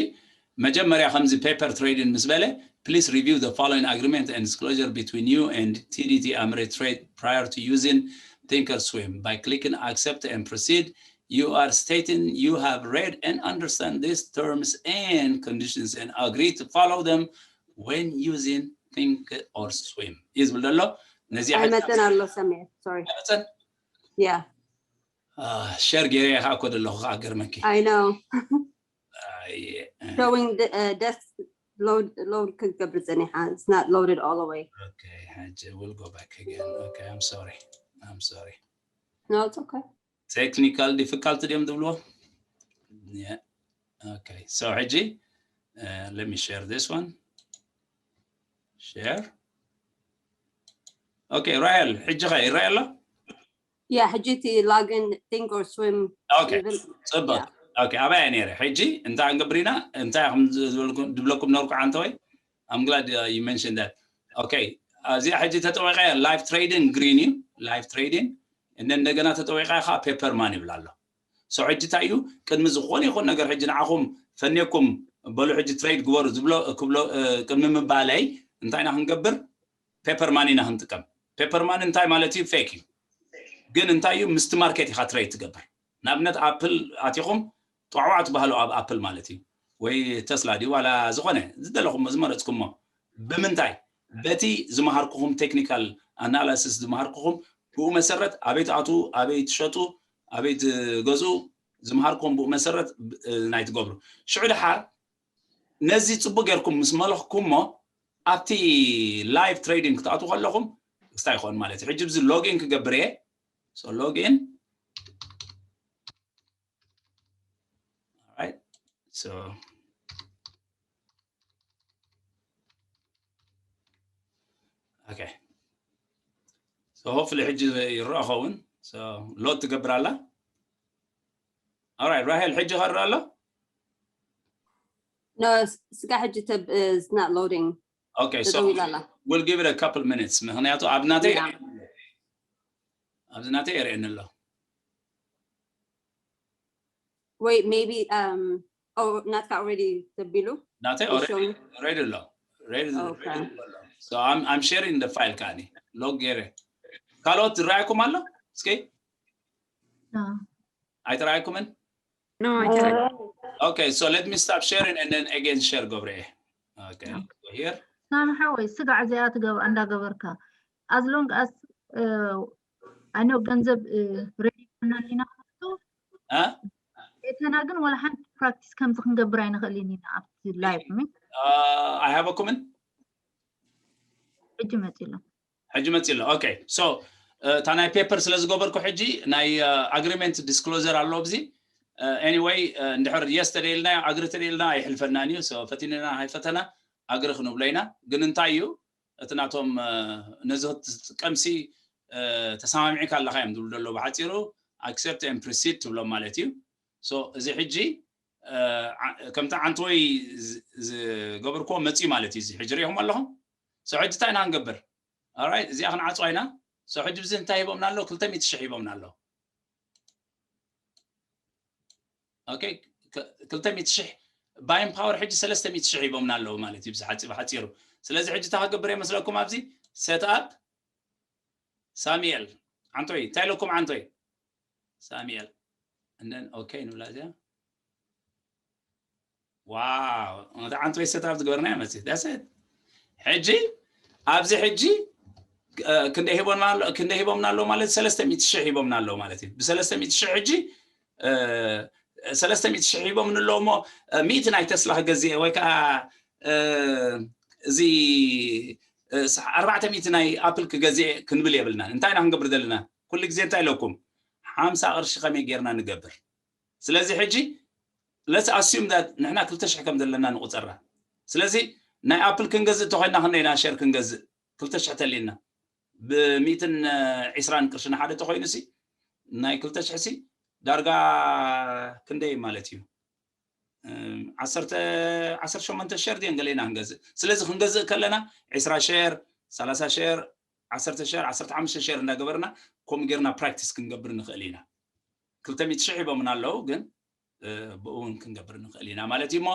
መጀመርያ ከምዚ paper trading ምስ በለ, please review the following agreement and disclosure between you and T D T Ameritrade prior to using Thinkorswim by clicking accept and proceed. You are stating you have read and understand these terms and conditions and agree to follow them when using Thinkorswim እዩ ዝብል ዘሎ። ነዚ ኣይመፅን ኣሎ ሰሚር፣ sorry። ኣይመፅን? Yeah, ሸር ገይረ ከዓ እኮ ዘለኹ ከዓ ገርመኪ። I know. ኣየ፣ Showing the uh, desk load, load ክገብር ጸኒሓ. It's not loaded all the way. Okay, I j- will go back again. Okay, I'm sorry. I'm sorry. No, it's okay. Technical difficulty ድዮም ዝብልዎ? Yeah. Okay, so ሕጂ uh, let me share this one. Share. Okay, ራሄል፣ ሕጂ ኸ ይረአ ኣሎ? Yeah, ሕጂ እቲ login Thinkorswim Okay, ይብል። ጽቡቅ። Okay, ኣባይ ነይረ። ሕጂ እንታይ ክንገብር ኢና? እንታይ ከም ዝበልኩ- ዝብለኩም ነበርኩ ዓንተወይ? I'm glad uh, you mentioned that. Okay, እዚኣ ሕጂ ተጠዊቀ live trading green እዩ፣ live trading። እንደ እንደገና ተጠዊቀ ከዓ paper money ይብል ኣሎ። So ሕጂ እንታይ እዩ? ቅድሚ ዝኾነ ይኹን ነገር ሕጂ ንዓኹም ፈኔኩም በሉ ሕጂ trade ግበሩ ዝብሎ ክብሎ uh, ቅድሚ ምባለይ እንታይ ኢና ክንገብር? Paper money ኢና ክንጥቀም። Paper money እንታይ ማለት እዩ? Fake እዩ። ግን እንታይ እዩ? ምስቲ market ኢኻ trade ትገብር። ንኣብነት ኣፕል ኣቲኹም ጧዕዋዕ ትበሃሉ ኣብ ኣፕል ማለት እዩ፣ ወይ ተስላ ድዩ ዋላ ዝኾነ ዝደለኹሞ ዝመረፅኩሞ። ብምንታይ? በቲ ዝመሃርኩኹም technical analysis ዝመሃርኩኹም፣ ብኡ መሰረት ኣበይ ትኣትዉ፣ ኣበይ ትሸጡ፣ ኣበይ ትገዝኡ ዝመሃርኩኹም ብኡ መሰረት ብ- ናይ ትገብሩ። ሽዑ ድሓር ነዚ ፅቡቅ ጌርኩም ምስ መለኽኩሞ ኣብቲ live trading ክትኣትዉ ከለኹም ክስታይ ይኸውን ማለት እዩ። ሕጂ ብዚ login ክገብር እየ። So login. Alright. So okay. So hopefully ሕጂ ይረአ ኸውን። So load ትገብር ኣላ። Alright, ራሄል ሕጂ ከርእ ኣሎ? No, ስጋ ሕጂ ተብ is not loading. Okay, so ተደዊላ ኣላ። We'll give it a couple minutes. ምክንያቱ ኣብ ናተይ Yeah. ኣብዚ ናተይ የርእየኒ ኣሎ። Wait, maybe um oh, ናትካ already ተቢሉ? ናተይ It's showing. Ready ኣሎ። Ready Okay. So I'm I'm sharing the file ከኣኒ log ገይረ። ካልኦት ዝረኣየኩም ኣሎ? እስኪ No. ኣይተረኣየኩምን? No, I can't. Okay, so let me stop sharing and then again share ገብረ። Okay, here. ሳሚ ሓወይ ስጋዕ እዚኣ ትገብ እንዳገበርካ as long as I know ገንዘብ ready ኮና ኢና እ? ቤተና ግን ወላ ሓንቲ practice ከምዚ ክንገብር ኣይንኽእልን ኢና ኣብቲ live ሚ Uh, I have a comment. ሕጂ መፂ ኣሎ ሕጂ መፂ ኣሎ። Okay, so uh, እታ ናይ paper ስለ ዝገበርኩ ሕጂ ናይ uh, agreement disclosure ኣሎ ኣብዚ። Uh, anyway, uh, እንድሕር yes ተደይልናዮ agree ተደይልና ኣይሕልፈናን እዩ። So ፈቲንና ኣይፈተና agree ክንብሎ ኢና። ግን እንታይ እዩ እቲ ናቶም uh, ነዚ ክትጥቀምሲ uh, ተሰማሚዕካ ኣለካ እዮም ዝብሉ ዘለዉ። ብሓፂሩ accept and proceed ትብሎም ማለት እዩ። So እዚ ሕጂ uh, ዓ- ከምቲ ዓንተወይ ዝ- ዝገበርክዎ መፅዩ ማለት እዩ። እዚ ሕጂ ሪኢኹም ኣለኹም። So ሕጂ እንታይ ኢና ክንገብር? Alright, እዚኣ ክንዓፅዋ ኢና። So ሕጂ ብዚ እንታይ ሂቦምና ኣለዉ? ክልተ ሚእቲ ሽሕ ሂቦምና ኣለዉ። Okay, ክልተ ሚእቲ ሽሕ buying power ሕጂ ሰለስተ ሚእቲ ሽሕ ሂቦምና ኣለዉ ማለት እዩ ብሓፂ- ብሓፂሩ። ስለዚ ሕጂ እንታይ ክገብር እየ መስለኩም? ኣብዚ set up ሳሙኤል ዓንቶይ እንታይ ኢለኩም? ዓንቶይ ሳሙኤል and then okay ንብላ እዚኣ። ዋው፣ ነቲ ዓንቶይ set up ዝገበርና መፅእ። That's it። ሕጂ ኣብዚ ሕጂ uh, ክንደይ ሂቦምና ኣሎ? ክንደይ ሂቦምና ኣሎ ማለት ሰለስተ ሚእቲ ሽሕ ሂቦምና ኣሎ ማለት እዩ። ብሰለስተ ሚእቲ ሽሕ ሕጂ uh, ሰለስተ ሚእቲ ሽሕ ሂቦም ንሎ እሞ uh, ሚእቲ ናይ ተስላ ክገዝእ ወይ ከዓ uh, እዚ uh, ኣርባዕተ ሚእቲ ናይ ኣፕል ክገዝእ ክንብል የብልናን። እንታይ ኢና ክንገብር ዘለና? ኩሉ ግዜ እንታይ ኢለኩም? ሓምሳ ቅርሺ ከመይ ጌርና ንገብር? ስለዚ ሕጂ let's assume that ንሕና ክልተ ሽሕ ከም ዘለና ንቁፀራ። ስለዚ ናይ ኣፕል ክንገዝእ ተኮይና ክንደይና ሸር ክንገዝእ? ክልተ ሽሕ ተሊና ብሚእትን ዒስራን ቅርሺ ንሓደ ተኮይኑ ሲ ናይ ክልተ ሽሕ ሲ ዳርጋ ክንደይ ማለት እዩ? ዓሰርተ ዓሰርተ ሸሞንተ ሸር ድየን ገሌና ክንገዝእ። ስለዚ ክንገዝእ ከለና ዒስራ ሸር፣ ሰላሳ ሸር፣ ዓሰርተ ሸር፣ ዓሰርተ ሓሙሽተ ሸር እንዳገበርና ከምኡ ጌርና practice ክንገብር ንኽእል ኢና። ክልተ ሚእቲ ሽሕ ሂቦምና ኣለዉ ግን ብኡ እውን ክንገብር ንኽእል ኢና ማለት እዩ። እሞ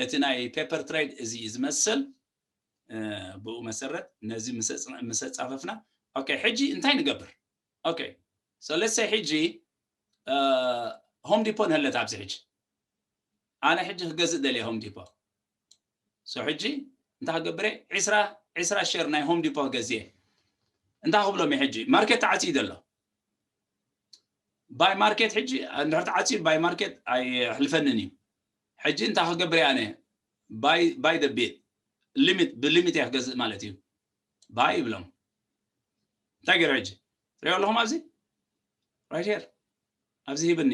እቲ ናይ paper trade እዚ እዩ ዝመስል። ብኡ መሰረት ነዚ ምስ ኣፃፈፍና፣ okay፣ ሕጂ እንታይ ንገብር? Okay, so let's say ሕጂ Home Depot ንህለት ኣብዚ ሕጂ ኣነ ሕጂ ክገዝእ ደልየ Home Depot። So ሕጂ እንታይ ክገብር እየ? ዒስራ ዒስራ share ናይ Home Depot ክገዝእ እየ። እንታይ ክብሎም እየ ሕጂ? ማርኬት ተዓፅዩ ዘሎ። Buy market ሕጂ እንድሕር ተዓፅዩ buy market ኣይሕልፈንን እዩ። ሕጂ እንታይ ክገብር እየ ኣነ? Buy the bid፣ limit፣ ብ limit እየ ክገዝእ ማለት እዩ። Buy ይብሎም። እንታይ ገይረ ሕጂ? ትሪኦ ኣለኹም ኣብዚ right here ኣብዚ ሂብኒ።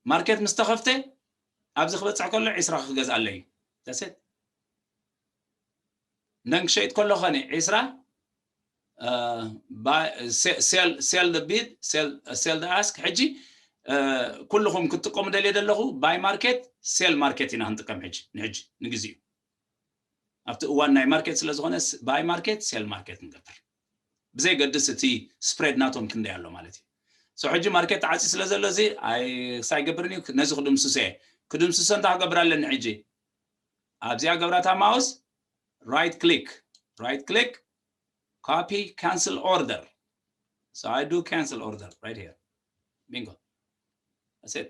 ማርኬት ምስ ተኸፍተ ኣብዚ ክበፅሕ ከሎ ዒስራ ክገዝእ ኣለዩ። That's it። እንደን ክሸይጥ ከሎ ኸነ ዒስራ sell the bid፣ sell the ask። ሕጂ ኩልኹም ክትጥቀሙ ደልየ ዘለኹ buy market፣ sell market ኢና ክንጥቀም ሕጂ ንሕጂ ንግዚኡ ኣብቲ እዋን ናይ ማርኬት ስለ ዝኾነ buy market፣ sell market ንገብር። ብዘይገድስ እቲ spread ናቶም ክንደይ ኣሎ ማለት እዩ። So ሕጂ ማርኬት ተዓፂ ስለ ዘሎ እዚ ኣይሳይገብርን እዩ። ነዚ ክድምስሶ እየ። ክድምስሶ እንታይ ክገብር ኣለኒ ሕጂ? ኣብዚኣ ገብራታ mouse፣ right click፣ right click፣ copy cancel order። So I do cancel order right here. Bingo. That's it.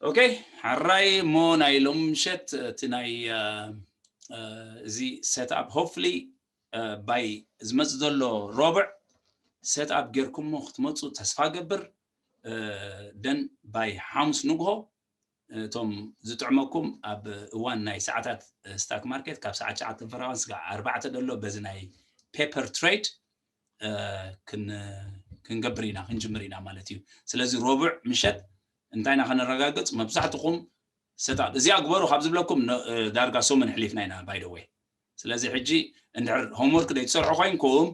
Okay, ሕራይ እሞ ናይ ሎም ምሸት እቲ ናይ እዚ set up hopefully by ዝመፅ ዘሎ ረቡዕ set up ጌርኩሞ ክትመፁ ተስፋ ገብር። Then by ሓሙስ ንግሆ እቶም ዝጥዕመኩም ኣብ እዋን ናይ ሰዓታት stock market ካብ ሰዓት ትሽዓተ ፈረቓ ስጋዕ ኣርባዕተ ደሎ በዚ ናይ paper trade ክንገብር ኢና ክንጅምር ኢና ማለት እዩ። ስለዚ ረቡዕ ምሸት እንታይ ኢና ከነረጋግፅ? መብዛሕትኹም set up እዚኣ ግበሩ ካብ ዝብለኩም ዳርጋ ሰሙን ሕሊፍና ኢና by the way። ስለዚ ሕጂ እንድሕር homework ዘይትሰርሑ ኮይንኩም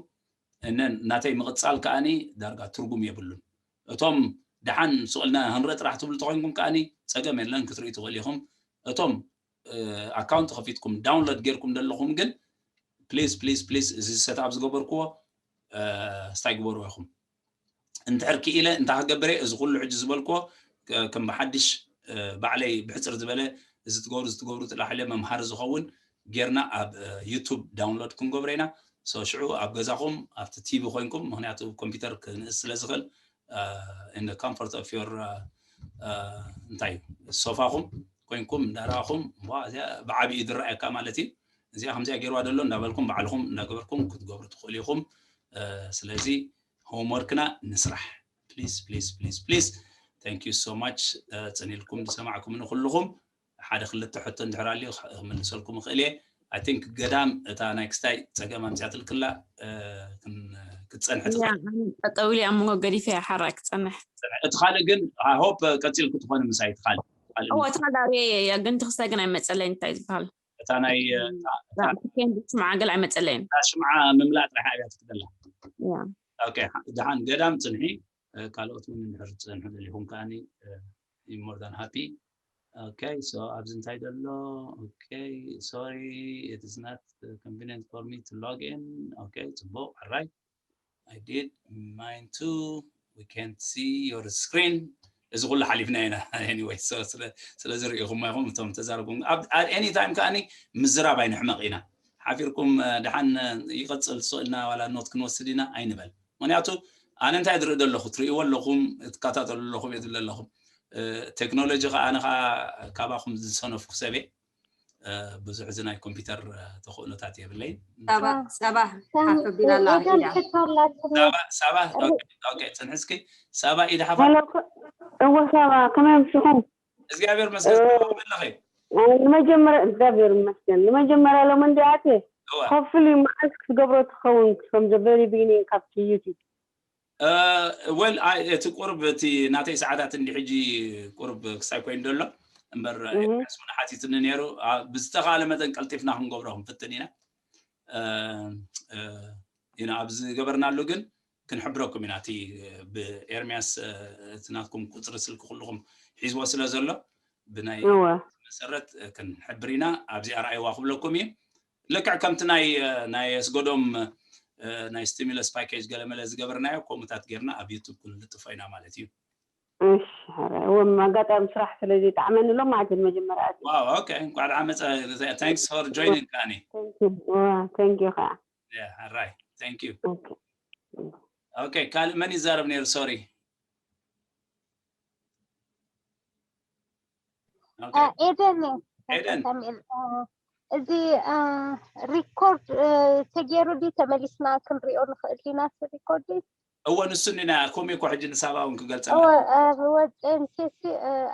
እነን ናተይ ምቕፃል ከኣኒ ዳርጋ ትርጉም የብሉን። እቶም ደሓን ስቕ ኢልና ክንርኢ ጥራሕ ትብሉ ተኮይንኩም ከኣኒ ፀገም የለን ክትርእዩ ትኽእሉ ኢኹም። እቶም account ከፊትኩም download ጌርኩም ዘለኹም ግን please please please እዚ set up ዝገበርክዎ ስታይ ግበሩ ኢኹም። እንድሕር ክኢለ እንታይ ክገብር እየ? እዚ ኩሉ ሕጂ ዝበልክዎ ከም ብሓድሽ ባዕለይ ብሕፅር ዝበለ እዚ ትገብሩ እዚ ትገብሩ ትላሕለ መምሃሪ ዝኸውን ጌርና ኣብ YouTube download ክንገብሮ ኢና። So ሽዑ ኣብ ገዛኹም ኣብቲ ቲቪ ኮይንኩም፣ ምክንያቱ ኮምፒውተር ክንእስ ስለ ዝኽእል in the comfort of your እንታይ እዩ ሶፋኹም ኮይንኩም እንዳረኣኹም እዚኣ ብዓብዩ ዝረኣየካ ማለት እዩ። እዚኣ ከምዚኣ ገይርዋ ዘሎ እንዳበልኩም ባዕልኹም እንዳገበርኩም ክትገብሩ ትኽእሉ ኢኹም። ስለዚ homework ና ንስራሕ please please please please። Thank you so much። ፅን ኢልኩም ዝሰማዕኩምኒ ኩልኹም ሓደ ክልተ ሕቶ እንድሕር ኣልዩ ክምልሰልኩም እኽእል እየ። I think ገዳም እታ ናይ ክስታይ ፀገም ኣምፅያትልክላ ክትፀንሕ ትኽእል። ጠጠው ኢለ ኣብ መንጎ ገዲፈ እያ ሓራይ ክፀንሕ። እቲ ካልእ ግን I hope ቀፂልኩ ትኾኒ ምሳይ እቲ ካልእ እወ እቲ ካልእ ዳርየ እየ ግን እቲ ክስታይ ግን ኣይመፀለይ እንታይ ዝበሃል እታ ናይ ሽምዓ ገል ኣይመፀለይን። ሽምዓ ምምላእ ጥራሕ ኣብያ ትክደላ። ደሓን ገዳም ፅንሒ ካልኦት እውን እንድሕር ትፀንሑ ደሊኹም ከዓኒ more than happy። Okay so ኣብዚ እንታይ ዘሎ okay sorry it is not convenient for me to log in። Okay ፅቡቅ ሕራይ I did mine too። We can't see your screen። እዚ ኩሉ ሓሊፍና ኢና anyway so ስለዚ ርኢኹም ኢኹም እቶም ተዛረብኩም at any time ከዓኒ ምዝራብ ኣይንሕመቕ ኢና። ሓፊርኩም ደሓን ይቐፅል ስቕ ኢልና ዋላ ኖት ክንወስድ ኢና ኣይንበል። ምክንያቱ ኣነ እንታይ ዝርኢ ዘለኹ ትርእይዎ ኣለኹም ትከታተሉ ኣለኹም እየ ዝብል ኣለኹም። ቴክኖሎጂ ከዓ ኣነ ከዓ ካባኹም ዝሰነፍኩ ሰብየ ብዙሕ እዚ ናይ ኮምፒውተር ተኽእሎታት የብለይን። ሳባ ሳባ ሓፍ ኣቢላ ኣላ ኢዳ። ሳባ ሳባ okay okay ፅንሒ እስኪ ሳባ ኢዳ ሓፍ። እወ ሳባ ከመይ ኣምሲኹም? እግዚኣብሔር መስገን ኣለኺ። ንመጀመርያ እግዚኣብሔር ይመስገን ንመጀመርያ ሎም እንዲኣት እወ hopefully መዓስ ክትገብሮ ትኸውን from the very beginning ካብቲ YouTube። Well እቲ ቁርብ እቲ ናተይ ሰዓታት እንዲ ሕጂ ቁርብ ክሳይ ኮይኑ ደሎ እምበር ኤርሚያስ እውን ሓቲትኒ ነይሩ። ብዝተኻለ መጠን ቀልጢፍና ክንገብሮ ክንፍትን ኢና። ኣብ ዝገበርናሉ ግን ክንሕብረኩም ኢና። እቲ ብኤርሚያስ እቲ ናትኩም ቁፅሪ ስልኪ ኩልኹም ሒዝዎ ስለ ዘሎ ብናይ መሰረት ክንሕብር ኢና። ኣብዚኣ ረኣይዋ ክብለኩም እዩ። ልክዕ ከምቲ ናይ ናይ ኣስገዶም ናይ stimulus package ገለመለ ዝገበርናዮ ከምኡታት ጌርና ኣብ YouTube ክንልጥፎ ኢና ማለት እዩ። እሺ ሕራይ ከም ኣጋጣሚ ስራሕ ስለ ዘይጣዕመኒ ሎም ማለት መጀመርያ ኣትየ። Wow, okay. እንኳዕ ደሓን መጻ። Thanks for joining, Kani. Thank you ከዓ። Yeah, all right. Thank you. Okay, ካልእ መን ይዛረብ ነይሩ? Sorry. ኤደን። ኤደን። እዚ ሪኮርድ ተገይሩ ድዩ? ተመሊስና ክንሪኦ ንኽእል ዲና? ሪኮርድ እወ፣ ንሱ እንዲና። ከምኡ እኮ ሕጂ ንሳባ እውን ክገልጸላ። ወፅን ሴሲ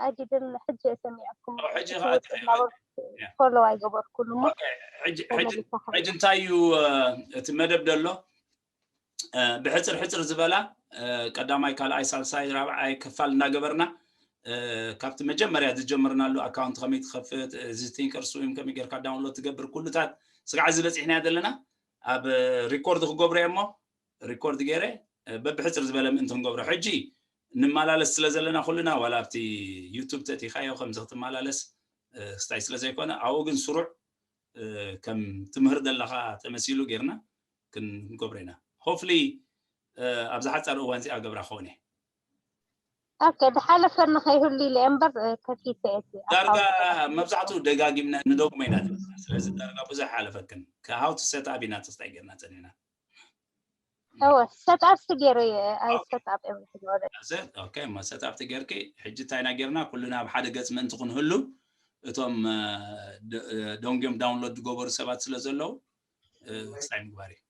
ኣይዲድን ሕጂ ሰሚዐኩም። ሕጂ ከዓ ፎሎ ኣይገበርኩን እሞ ሕጂ እንታይ እዩ እቲ መደብ ደሎ? ብሕፅር ሕፅር ዝበላ ቀዳማይ፣ ካልኣይ፣ ሳልሳይ፣ ራብዓይ ክፋል እናገበርና ካብቲ መጀመርያ ዝጀመርናሉ ኣካውንት ከመይ ትኸፍት፣ እዚ ቲንከር ስዊም ከመይ ጌርካ ዳውንሎድ ትገብር፣ ኩሉታት ስጋዕ ዝበፂሕናያ ዘለና ኣብ ሪኮርድ ክገብሮ እየ እሞ ሪኮርድ ገይረ በብሕፅር ዝበለ ምእንቲ ክንገብሮ። ሕጂ ንመላለስ ስለ ዘለና ኩልና ዋላ ኣብቲ ዩቱብ ተእቲኻዮ ከምዚ ክትመላለስ ክስታይ ስለ ዘይኮነ ኣብኡ ግን ስሩዕ ከም ትምህር ዘለኻ ተመሲሉ ጌርና ክንገብሮ ኢና። ሆፍሊ ኣብዚ ሓፃር እዋን እዚኣ ገብራ ክኾን እየ። ኦኬ፣ ዝሓለፈ ንኸይህሉ ኢለ እምበር ከፊተ እየ። ዳርጋ መብዛሕትኡ ደጋጊምና ንደግሞ ኢና ዘለና። ስለዚ ዳርጋ ብዙሕ ሓለፈክን። How to set up ኢና ተስታይ ጌርና ጸኒሕና። እወ፣ set up ሲ ገይረ እየ። ኣይ set up everything already። ኦኬ፣ እሞ set up ቲ ጌርኪ ሕጂ እንታይ ኢና ጌርና? ኩልና ኣብ ሓደ ገጽ ምእንቲ ክንህሉ እቶም ደንጎም ዳውንሎድ ዝገበሩ ሰባት ስለ ዘለዉ ክስታይ ምግባር እዩ።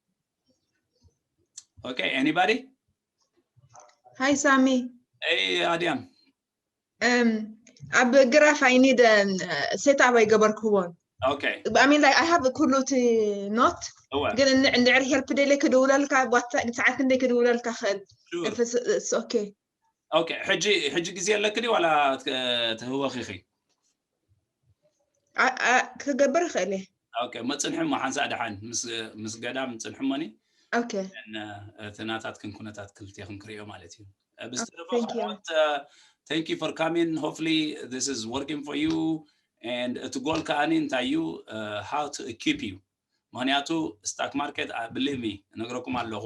Okay, anybody? Hi, Sami. Hey, Adian. Um, ኣብ ግራፍ I need set up ኣይገበርክዎን። Okay. I mean, like, I have ኩሉ እቲ ኖት እወ። ግን እንድዕር ሄልፕ ደለ ክድውለልካ ዋትሳፕ ሰዓት ክንደይ ክድውለልካ ክእል? Sure. If it's- it's okay. Okay, ሕጂ ሕጂ ግዜ ኣለኪ ድዩ ዋላ ትህወኺ ኢኺ? ኣ- ኣ- ክገብር ይኽእል እየ። Okay፣ መጽንሒ እሞ ሓንሳእ ደሓን ምስ ምስ ገዳም ጽንሕሞኒ Okay. እቲ ናታትክን ኩነታት ክልቴኽን ክርእዮ ማለት እዩ። ብዝተረፈ Thank you. Thank you for coming. Hopefully this is working for you. And እቲ ጎል ከኣኒ እንታይ እዩ? How to keep you? ምክንያቱ ስታክ ማርኬት ብሊቭ ሚ እነግረኩም ኣለኹ።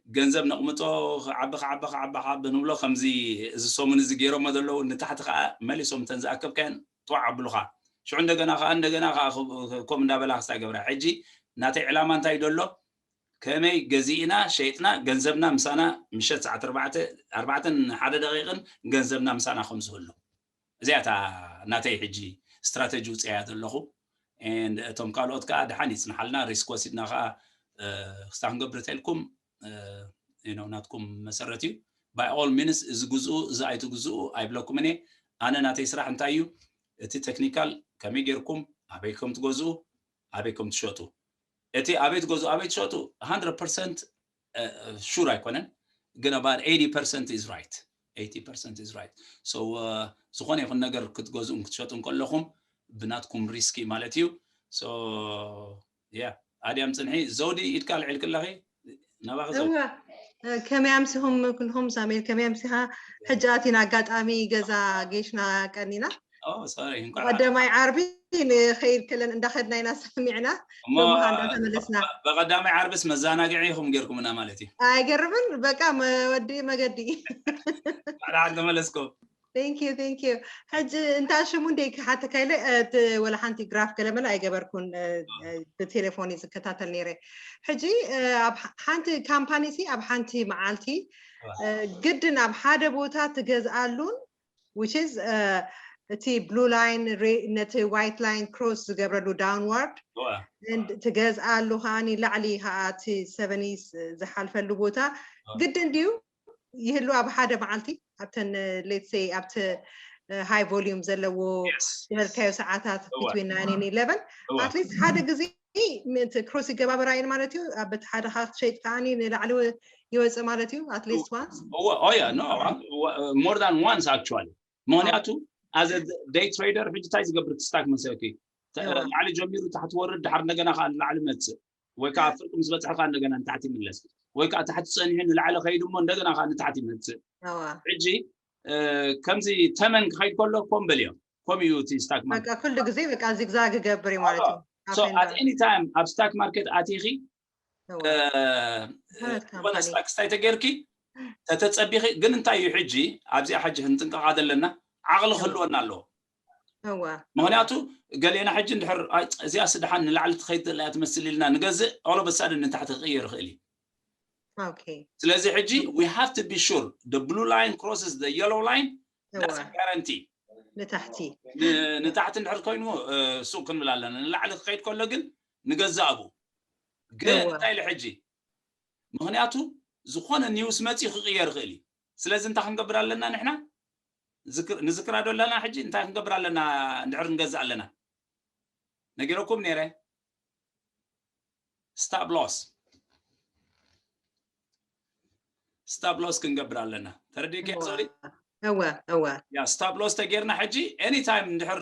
ገንዘብ ነቕምጦ ክዓቢ ክዓቢ ክዓቢ ክዓቢ ንብሎ ከምዚ እዚ ሰሙን እዚ ገይሮሞ ዘለዉ ንታሕቲ ከዓ መሊሶም እተን ዝኣከብካየን ጥዋዕ ኣብሉኻ። ሽዑ እንደገና ከዓ እንደገና ከዓ ከምኡ እንዳበላ ክስታይ ገብራ። ሕጂ ናተይ ዕላማ እንታይ ደሎ? ከመይ ገዚእና ሸይጥና ገንዘብና ምሳና ምሸት ሰዓት ኣርባዕተ ኣርባዕተን ሓደ ደቂቕን ገንዘብና ምሳና ከም ዝህሉ። እዚኣ እታ ናተይ ሕጂ ስትራተጂ ውፅኣያ ዘለኹ። And እቶም ካልኦት ከዓ ድሓን ይፅንሓልና ሪስክ ወሲድና ከዓ ክስታ ክንገብር ተልኩም ናትኩም መሰረት እዩ። By all means እዚ ግዝኡ እዚ ኣይትግዝኡ ኣይብለኩምን እየ። ኣነ ናተይ ስራሕ እንታይ እዩ? እቲ ቴክኒካል ከመይ ጌርኩም ኣበይ ከም ትገዝኡ ኣበይ ከም ትሸጡ እቲ ኣበይ ትገዝኡ ኣበይ ትሸጡ hundred percent sure ኣይኮነን፣ ግን about eighty percent is right. Eighty percent is right. So ዝኾነ ይኹን ነገር ክትገዝኡን ክትሸጡን ከለኹም ብናትኩም ሪስክ ማለት እዩ። So yeah, ኣድያም ፅንሒ። ዘውዲ ኢድካ ኣልዒልኪ ኣለኺ፣ ናባኺ ዘውዲ። እወ፣ ከመይ ኣምሲኹም ኩልኹም? ሳሙኤል ከመይ ኣምሲኻ? ሕጂ ኣቲና ኣጋጣሚ ገዛ ጌሽና ቀኒና። Oh, sorry፣ እንኳዕ ቀዳማይ ዓርቢ ንኸይድ ከለን እንዳኸድና ኢና ሰሚዕና። እሞ ሎሚ ኸኣ እንዳተመለስና። በቀዳማይ ዓርብስ መዘናግዒ ኢኹም ጌርኩምና ማለት እዩ። ኣይገርምን? በቃ መወዲ መገዲ። ባዕላ ተመለስኩም። Thank you, thank you። ሕጂ እንታይ ሽሙ እንደ ክሓተካ ኢለ፣ እቲ ወላ ሓንቲ ግራፍ ገለመለ ኣይገበርኩን፣ እ፣ እ፣ ብቴሌፎን እዩ ዝከታተል ነይረ። ሕጂ፣ እ፣ ኣብ ሓ-፣ ሓንቲ ካምፓኒ ሲ ኣብ ሓንቲ መዓልቲ፣ እ፣ ግድን ኣብ ሓደ ቦታ ትገዝኣሉን፣ which is፣ እ፣ እቲ ብሉ ላይን ሬ-፣ ነቲ ዋይት ላይን ክሮስ ዝገብረሉ ዳውንዋርድ፣ ዋ፣ and ትገዝኣሉ ከኣኒ ላዕሊ ከኣ እቲ ሰቨኒስ ዝሓልፈሉ ቦታ ዋ። ግድን ድዩ ይህሉ ኣብ ሓደ መዓልቲ ኣብተን let's say ኣብቲ ሃይ ቮሊዩም ዘለዎ yes፣ yes። ዝበልካዮ ሰዓታት እወ። between nine and eleven እወ። at least ሓደ ግዜ ምእንቲ ክሮስ ይገባበራ እየን ማለት እዩ። ኣብ በቲ ሓደ ካብ ትሸይጥ ከኣኒ ንላዕሊ ይወፅእ ማለት እዩ at least once። እወ፣ oh yeah, no, I'm- እወ፣ more than once actually። ምክንያቱ as a day trader ሕጂ እንታይ ዝገብር ስታክ መሰልኪ? ተ- እወ። ላዕሊ ጀሚሩ ታሕቲ ወርድ፣ ድሓር እንደገና ከዓ ላዕሊ መፅእ ወይ ከዓ ፍርቂ ምስ በፅሐ ከዓ እንደገና ንታሕቲ ይምለስ ወይ ከዓ ታሕቲ ፀኒሑ ንላዕሊ ከይዱ እሞ እንደገና ከዓ ንታሕቲ ይመፅእ። እወ። ሕጂ እ፣ ከምዚ ተመን ክኸይድ ከሎ ኮም በልዮ። ኮም እዩ እቲ ስታክ ማለት በቃ ኩሉ ግዜ በቃ ዚግዛግ ይገብር እዩ ማለት እዩ። So Up and at down። any time ኣብ ስታክ ማርኬት ኣቲኺ እወ። እ፣ ዝኾነት ዝኾነ ካምፓኒ። ስታክ ስታይ ተገይርኪ ተተጸቢኺ ግን እንታይ እዩ ሕጂ ኣብዚኣ ሕጂ ክንጥንቀቓ ዘለና ዓቕሊ ክህልወና ኣለዎ። እወ ምክንያቱ ገሌና ሕጂ እንድሕር ኣይ፣ እዚኣ ስድሓን ንላዕሊ ትኸይድ ዘላ እያ ትመስል ኢልና ንገዝእ all of a sudden ንታሕቲ ክቕየር ይኽእል እዩ። okay ስለዚ ሕጂ we have to be sure the blue line crosses the yellow line that's እወ a guarantee። ንታሕቲ ን- ንታሕቲ እንድሕር ኮይኑ እ፣ ሱቅ ክንብል ኣለና። ንላዕሊ ክኸይድ ከሎ ግን ንገዛእ ኣብኡ ግን እወ እንታይ ኢለ ሕጂ ምክንያቱ ዝኾነ ኒውስ መፂኡ ክቕየር ይኽእል እዩ። ስለዚ እንታይ ክንገብር ኣለና ንሕና? ዝክር- ንዝክራ ዶ ኣለና ሕጂ እንታይ ክንገብር ኣለና? እንድሕር ንገዝእ ኣለና ነጊረኩም ነይረ። stop loss stop loss ክንገብር ኣለና። ተረዲእኪ ሶሪ? እወ እወ ያ stop loss ተጌርና ሕጂ anytime እንድሕር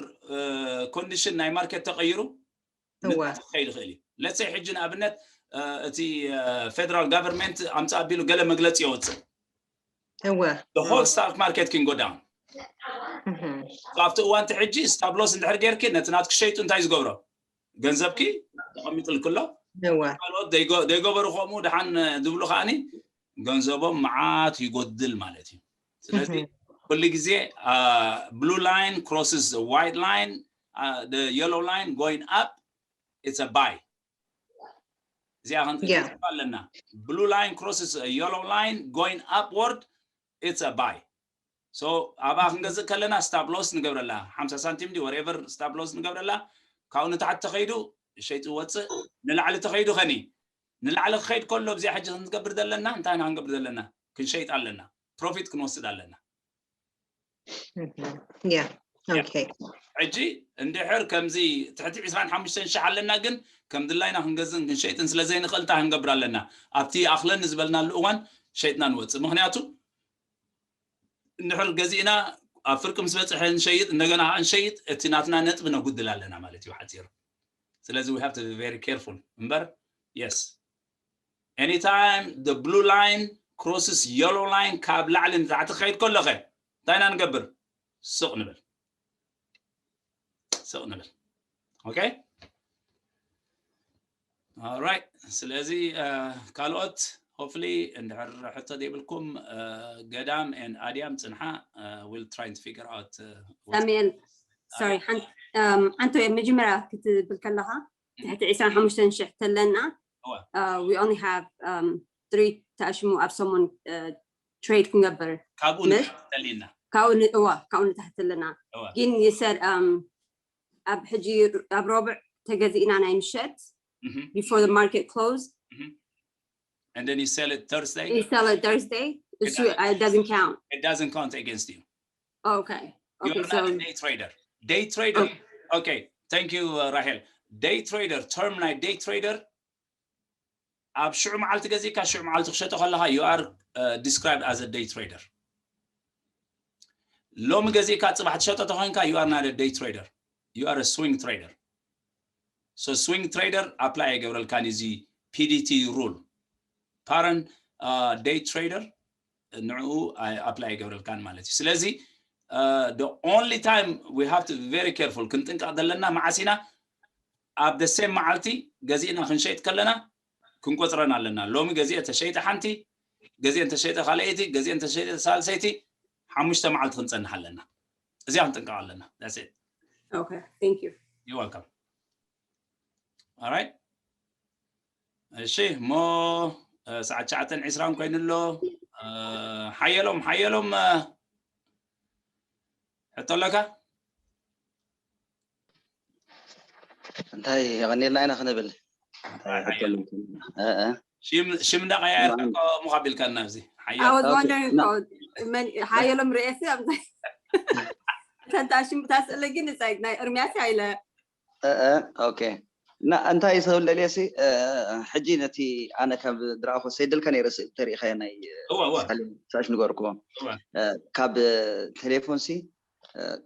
ኮንዲሽን ናይ ማርኬት ተቐይሩ እወ ንታሕቲ ክኸይድ ይኽእል እዩ። Let's say ሕጂ ንኣብነት እ፣ እቲ ፌደራል ጋቨርንመንት ኣምፅእ ኣቢሉ ገለ መግለፂ የወፅእ እወ the whole stock market can go down። እህ ኣብቲ እዋንቲ ሕጂ stop loss እንድሕር ጌርኪ ነቲ ናትኪ ሸይጡ እንታይ ዝገብሮ? ገንዘብኪ ተቐሚጥልክሎ። እወ ካልኦት ዘይገ- ዘይገበሩ ከምኡ ደሓን ዝብሉ ከዓኒ ገንዘቦም መዓት ይጎድል ማለት እዩ። ስለዚ ኩሉ ግዜ blue line crosses white line, the yellow line going up, it's a buy። እዚኣ Yeah. ክንፅባ ኣለና። Blue line crosses yellow line going upward, it's a buy። So ኣብኣ ክንገዝእ ከለና stop loss ንገብረላ ሓምሳ ሳንቲም ዲ whatever stop loss ንገብረላ። ካብኡ ንታሕቲ ተኸይዱ ሸይጡ ወፅእ፣ ንላዕሊ ተኸይዱ ኸኒ ንላዕሊ ክኸይድ ከሎ ኣብዚኣ ሕጂ ክንገብር ዘለና እንታይ ኢና ክንገብር ዘለና? ክንሸይጥ ኣለና፣ ፕሮፊት ክንወስድ ኣለና። yeah okay ሕጂ እንድሕር ከምዚ ትሕቲ ዕስራን ሓሙሽተን ሺሕ ኣለና ግን ከም ድላይና ክንገዝእን ክንሸይጥን ስለ ዘይንኽእል እንታይ ክንገብር ኣለና? ኣብቲ ኣኽለኒ ዝበልናሉ እዋን ሸይጥና ንወፅእ። ምክንያቱ እንድሕር ገዚእና ኣብ ፍርቂ ምስ በፅሐ ንሸይጥ፣ እንደገና ከዓ ንሸይጥ፣ እቲ ናትና ነጥቢ ነጉድል ኣለና ማለት እዩ ሓፂሩ። ስለዚ we have to be very careful እምበር yes anytime the blue line crosses yellow line ካብ ላዕሊ ንታሕቲ ክኸይድ ከሎኸ እንታይ ኢና ንገብር? ስቕ ንብል ስቕ ንብል okay alright ስለዚ ካልኦት hopefully እንድሕር ሕቶ ዘይብልኩም ገዳም and ኣድያም ፅንሓ we'll try to figure out ሳሙኤል sorry ሓንቲ መጀመርያ ክትብል ከለኻ ትሕቲ ዕስራን ሓሙሽተን ሽሕ ተለና we only have three ተኣሽሙ ኣብ ሰሙን trade ክንገብር ካብኡ ንታሕተልና ካብኡ እዋ ካብኡ ንታሕተልና ግን you said ኣብ ሕጂ ኣብ ረቡዕ ተገዚእና ናይ ምሸት before the market close and then you sell it Thursday you sell it Thursday እሱ it doesn't count it doesn't count against you okay you're okay not a so day trader day trader okay thank you uh, Rahel day trader term ናይ day trader ኣብ ሽዑ መዓልቲ ገዚእካ ሽዑ መዓልቲ ክሸጦ ከለካ you are uh, described as a day trader ሎሚ ገዚእካ ፅባሕ ትሸጦ ተኮይንካ you are not a day trader you are a swing trader so swing trader apply ኣይገብረልካን እዚ P D T rule parent uh, day trader ንዕኡ apply ኣይገብረልካን ማለት እዩ ስለዚ the only time we have to be very careful ክንጥንቀቕ ዘለና መዓስ ኢና ኣብ the same መዓልቲ ገዚእና ክንሸይጥ ከለና ክንቆፅረን ኣለና ሎሚ ገዚአ ተሸይጠ ሓንቲ ገዚአ እንተሸይጠ ካልኣይቲ ገዚአ እንተሸይጠ ሳልሰይቲ ሓሙሽተ መዓልቲ ክንፀንሕ ኣለና እዚኣ ክንጥንቀቕ ኣለና that's it okay thank you you welcome alright እሺ እሞ ሰዓት ትሽዓተን ዕስራን ኮይኑ ኣሎ ሓየሎም ሓየሎም ሕቶ ኣለካ እንታይ የቐኒልና ኢና ክንብል ሽም እንዳቀያየርካ ምኻቢልካና ኣብዚ ሓየሎም ርእሲ ተንታ ሽም ታስእለ ግን ናይ እርምያስ ኣይለ ኦኬ እና እንታይ ሰብለልየሲ ሕጂ ነቲ ኣነ ካብ ድረኣኹ ሰይደልካ ነይረ ተሪኢኻዮ ናይ ሳሽ ንገርክዎ ካብ ቴሌፎን ሲ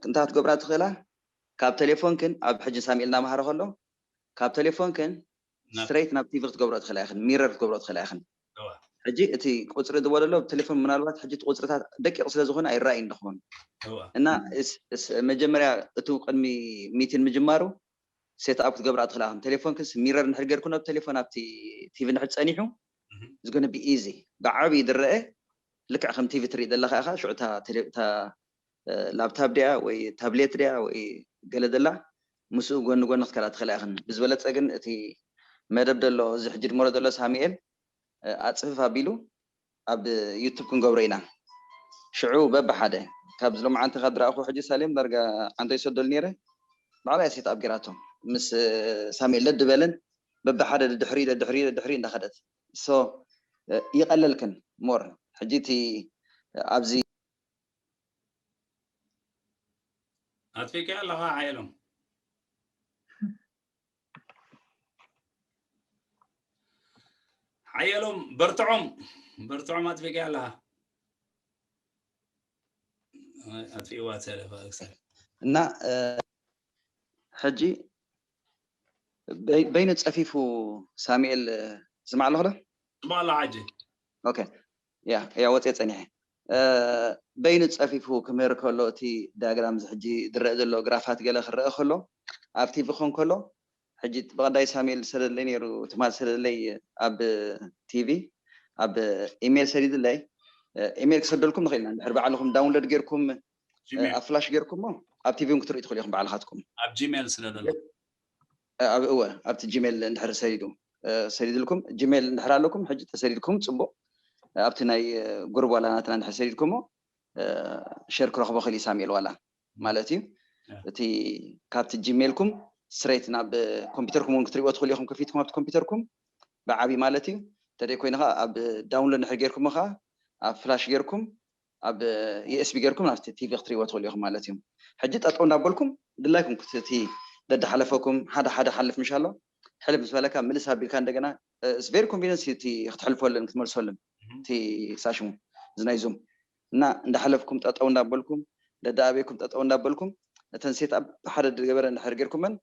እንታይ ክትገብራ ትኽእላ ካብ ቴሌፎን ክን ኣብ ሕጂ ሳሚኤል እናመሃረ ከሎ ካብ ቴሌፎን ክን ስትሬት ናብ ቲቪ ክትገብሮ ትኽእላ ኢኽን ሚረር ክትገብሮ ትኽእላ ኢኽን ሕጂ እቲ ቁፅሪ ዝበለሎ ቴሌፎን ምናልባት ሕጂ እቲ ቁፅርታት ደቂቕ ስለ ዝኾነ ኣይረኣይን ዝኸውን እና መጀመርያ እቲ ቅድሚ ሚቲን ምጅማሩ ሴት ኣፕ ክትገብራ ትኽእላ ኢኽን ቴሌፎን ክስ ሚረር እንድሕር ጌርኩ ናብ ቴሌፎን ኣብቲ ቲቪ እንድሕር ፀኒሑ ዝጎነ ቢ ኢዚ ብዓብዪ ዝረአ ልክዕ ከም ቲቪ ትርኢ ዘለኻ ኢኻ። ሽዑ እታ ቴሌ- እታ ላፕታፕ ድያ ወይ ታብሌት ድያ ወይ ገለ ዘላ ምስኡ ጎኒ ጎኒ ክትከላ ትኽእላ ኢኽን። ብዝበለፀ ግን እቲ መደብ ዘሎ እዚ ሕጂ ድመሮ ዘሎ ሳሙኤል ኣፅፍፍ ኣቢሉ ኣብ ዩቱብ ክንገብሮ ኢና። ሽዑ በብሓደ ካብ ዝሎማዓንቲ ካብ ድረኣኹ ሕጂ ሳሌም ዳርጋ ዓንቶ ይሰደሉ ነይረ። ባዕላ ሴት ኣብ ጌራቶ ምስ ሳሙኤል ደድበለን በብሓደ ድሕሪ ደድሕሪ ደድሕሪ እንዳኸደት ሶ ይቐለልክን ሞር ሕጂ እቲ ኣብዚ ኣጥፊካ ኣለኻ ሓየሎም። ሓየሎም በርትዖም በርትዖም ኣጥፊካ ኣለኻ። ኣጥፊዋ ተለፋ ክሳብ እና ሕጂ በይኑ ፀፊፉ ሳሙኤል ዝስማዕ ኣለኹ ዶ? ጽቡቕ ኣሎ ሓጂ። ኦኬ ያ ያ ወፅየ ፀኒሐ በይኑ ፀፊፉ ክምህር ከሎ እቲ ዳያግራም እዚ ሕጂ ዝረአ ዘሎ ግራፋት ገለ ክረአ ከሎ ኣብ ቲቪ ክኾን ከሎ ሕጂ ብቐዳይ ሳሙኤል ዝሰደለይ ነይሩ ትማል ዝሰደለይ ኣብ ቲቪ ኣብ ኢሜይል ሰዲድለይ ኢሜይል ክሰደልኩም ንኽእል ኢና እንድሕር ባዕልኹም ዳውንሎድ ጌርኩም ኣብ ፍላሽ ጌርኩሞ ኣብ ቲቪ እውን ክትርእዩ ትኽእሉ ኢኹም ባዕልኻትኩም ኣብ ጂሜል ስለደሎ እወ ኣብቲ ጂሜል እንድሕር ሰዲዱ ሰዲድልኩም ጂሜል እንድሕር ኣለኩም ሕጂ ተሰዲድኩም ፅቡቕ ኣብቲ ናይ ጉሩብ ዋላ ናትና እንድሕር ሰዲድኩሞ ሸር ክረኽቦ ክእል እዩ ሳሙኤል ዋላ ማለት እዩ እቲ ካብቲ ጂሜልኩም ስትሬት ናብ ኮምፒተርኩም እውን ክትሪእዎ ትኽእሉ ኢኹም ከፊትኩም ኣብቲ ኮምፒተርኩም ብዓብዪ ማለት እዩ እንተደይ ኮይኑ ከዓ ኣብ ዳውንሎድ እንድሕር ጌርኩም ከዓ ኣብ ፍላሽ ጌርኩም ኣብ ዩኤስቢ ጌርኩም ናብቲ ቲቪ ክትሪእዎ ትኽእሉ ኢኹም ማለት እዩ ሕጂ ጠጠው እንዳበልኩም ድላይኩም እቲ ደድሓለፈኩም ሓደ ሓደ ሓልፍ ምሽ ኣሎ ሕልፍ ምስ በለካ ምልስ ኣቢልካ እንደገና ቨሪ ኮንቪኒንስ እቲ ክትሕልፈሉን ክትመልሰሉን እቲ ሳሽሙ እዚ ናይ ዙም እና እንዳሓለፍኩም ጠጠው እንዳበልኩም ደዳኣበይኩም ጠጠው እንዳበልኩም እተን ሴት ኣብ ሓደ ዝገበረ እንድሕር ጌርኩመን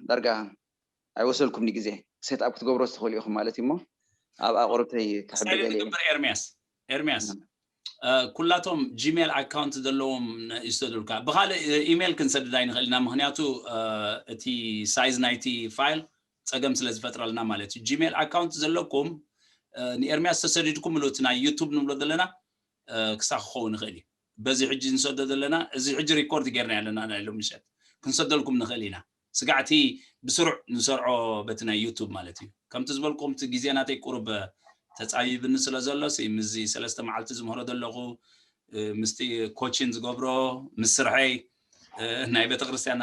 ዳርጋ ኣይወሰልኩምኒ ግዜ ሴት ኣፕ ክትገብሮ ትኽእሉ ኢኹም ማለት እዩ እሞ ኣብ ኣቑርብተይ ክሕብር ሳይለንት ገለ ግበር ኤርሚያስ ኤርሚያስ ኩላቶም ጂሜል ኣካውንት ዘለዎም ይሰዱልካ ብካልእ ኢሜል ክንሰድድ ኣይንኽእል ኢና ምክንያቱ እቲ ሳይዝ ናይቲ ፋይል ፀገም ስለ ዝፈጥረልና ማለት እዩ ጂሜል ኣካውንት ዘለኩም ንኤርሚያስ ተሰዲድኩም ኢሉ እቲ ናይ ዩቱብ ንብሎ ዘለና ክሳብ ክኸውን ይኽእል እዩ በዚ ሕጂ ንሰዶ ዘለና እዚ ሕጂ ሪኮርድ ጌርና ኣለና ናይ ሎም ምሸት ክንሰደልኩም ንኽእል ኢና ስጋዕቲ ብስሩዕ ንሰርዖ በቲ ናይ ዩቱብ ማለት እዩ ከምቲ ዝበልኩም እቲ ግዜ ናተይ ቁሩብ ተፃቢብኒ ስለ ዘሎ ምስዚ ሰለስተ መዓልቲ ዝምህሮ ዘለኹ ምስቲ ኮችን ዝገብሮ ምስ ስርሐይ ናይ ቤተክርስትያን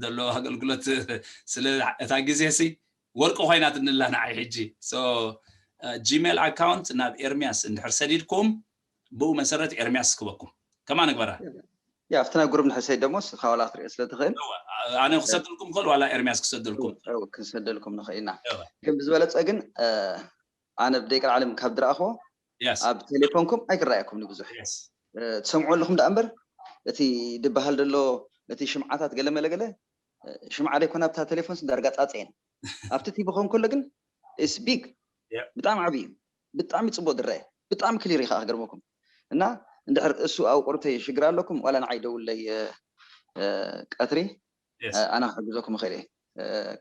ዘሎ ኣገልግሎት ስለ እታ ግዜ ሲ ወርቂ ኮይናትንላ ንዓይ ሕጂ ጂሜል ኣካውንት ናብ ኤርሚያስ እንድሕር ሰዲድኩም ብኡ መሰረት ኤርሚያስ ክበኩም ከማ ንግበራ ያ ኣብቲ ናይ ጉሩብ ንሕሰይ ደሞ ስኻ ዋላ ክትሪኦ ስለ ትኽእል ኣነ ክሰደልኩም ክእል ዋላ ኤርሚያስ ክሰደልኩም ክንሰደልኩም ንኽእል ኢና ግን ብዝበለፀ ግን ኣነ ብደቂ ዓለም ካብ ዝረኣኽዎ ኣብ ቴሌፎንኩም ኣይክረኣየኩም ንብዙሕ ትሰምዑ ኣለኹም ደኣ እምበር እቲ ድበሃል ዘሎ እቲ ሽምዓታት ገለ መለ ገለ ሽምዓ ደይኮነ ኣብታ ቴሌፎን ዳርጋ ፃፀ እየን ኣብቲ ቲቪ ኸውን ከሎ ግን ስቢግ ብጣዕሚ ዓብዪ እዩ ብጣዕሚ ፅቡቅ ዝረአ ብጣዕሚ ክሊር ኢኻ ክገርመኩም እና እንድሕር እሱ ኣብ ቁርተይ ሽግር ኣለኩም ዋላ ንዓይ ደውለይ ቀትሪ ኣና ክሕግዘኩም ይኽእል እየ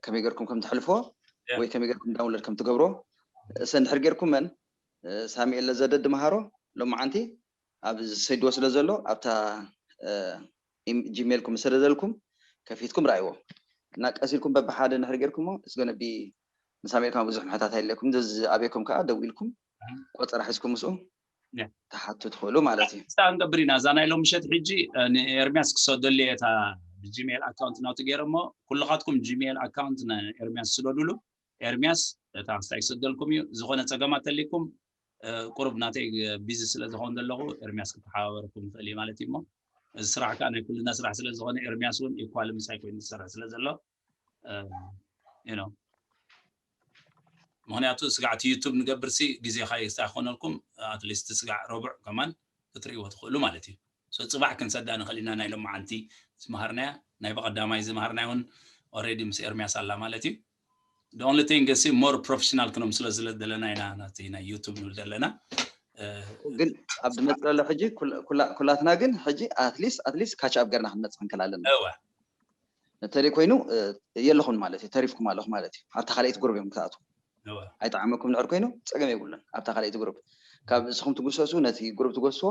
ከመይ ገርኩም ከም ትሕልፍዎ ወይ ከመይ ገርኩም ዳውንሎድ ከም ትገብርዎ እሰ እንድሕር ገርኩመን ሳሙኤል ለዘደድ መሃሮ ሎማዓንቲ ኣብ ዝሰድዎ ስለ ዘሎ ኣብታ ጂሜልኩም ዝሰደደልኩም ከፊትኩም ራእይዎ እና ቀሲልኩም በብሓደ እንድሕር ገርኩሞ እስገነቢ ምስ ኣሜሪካ ብዙሕ ምሕታት ኣይለኩም እዚ ኣበይኩም ከዓ ደው ኢልኩም ቆፀራ ሒዝኩም ምስኡ ትሓቱ ትኽእሉ ማለት እዩ ስታ ክንገብር ኢና እዛ ናይ ሎም ምሸት ሕጂ ንኤርሚያስ ክሰደሉ እየ እታ ብጂሜል ኣካውንት ናቱ ገይረ እሞ ኩልኻትኩም ጂሜል ኣካውንት ንኤርሚያስ ስደዱሉ ኤርሚያስ እታ ክስታይ ክሰደልኩም እዩ ዝኾነ ፀገማት ተሊኩም ቁሩብ ናተይ ቢዚ ስለ ዝኸውን ዘለኹ ኤርሚያስ ክተሓባበረኩም ይኽእል እዩ ማለት እዩ እሞ እዚ ስራሕ ከዓ ናይ ኩልና ስራሕ ስለ ዝኾነ ኤርሚያስ እውን ኢኳል ምሳይ ኮይኑ ዝሰርሕ ስለ ዘሎ you know ምክንያቱ ስጋዕ እቲ ዩቱብ ንገብር ሲ ግዜኻ ይስታ ክኾነልኩም ኣትሊስት ስጋዕ ረቡዕ ከማን ክትርእይዎ ትኽእሉ ማለት እዩ so ፅባሕ ክንሰዳ ንኽእል ኢና ናይ ሎማዓንቲ ዝመሃርናያ ናይ በቐዳማይ ዝመሃርናያ እውን already ምስ ኤርሚያስ ኣላ ማለት እዩ the only thing ሲ more professional ክነምስሎ ስለ ዘለና ኢና ናቲ ናይ ዩቱብ ንብል ዘለና ግን ኣብ ዝመፅእ ዘሎ ሕጂ ኩላትና ግን ሕጂ ኣትሊስት ኣትሊስት ካች ኣብ ገርና ክንመፅእ ክንክእል ኣለና እወ እንተደይ ኮይኑ የለኹም ማለት እዩ ተሪፍኩም ኣለኹ ማለት እዩ ኣብታ ካልኣይቲ ጉሩብ እዮም ክትኣትዉ እወ ኣይጠዓመኩም ንዕር ኮይኑ ፀገም የብሉን ኣብታ ካልኣይቲ ጉሩብ ካብ ንስኹም ትጉሰሱ ነቲ ግሩፕ ትጎስዎ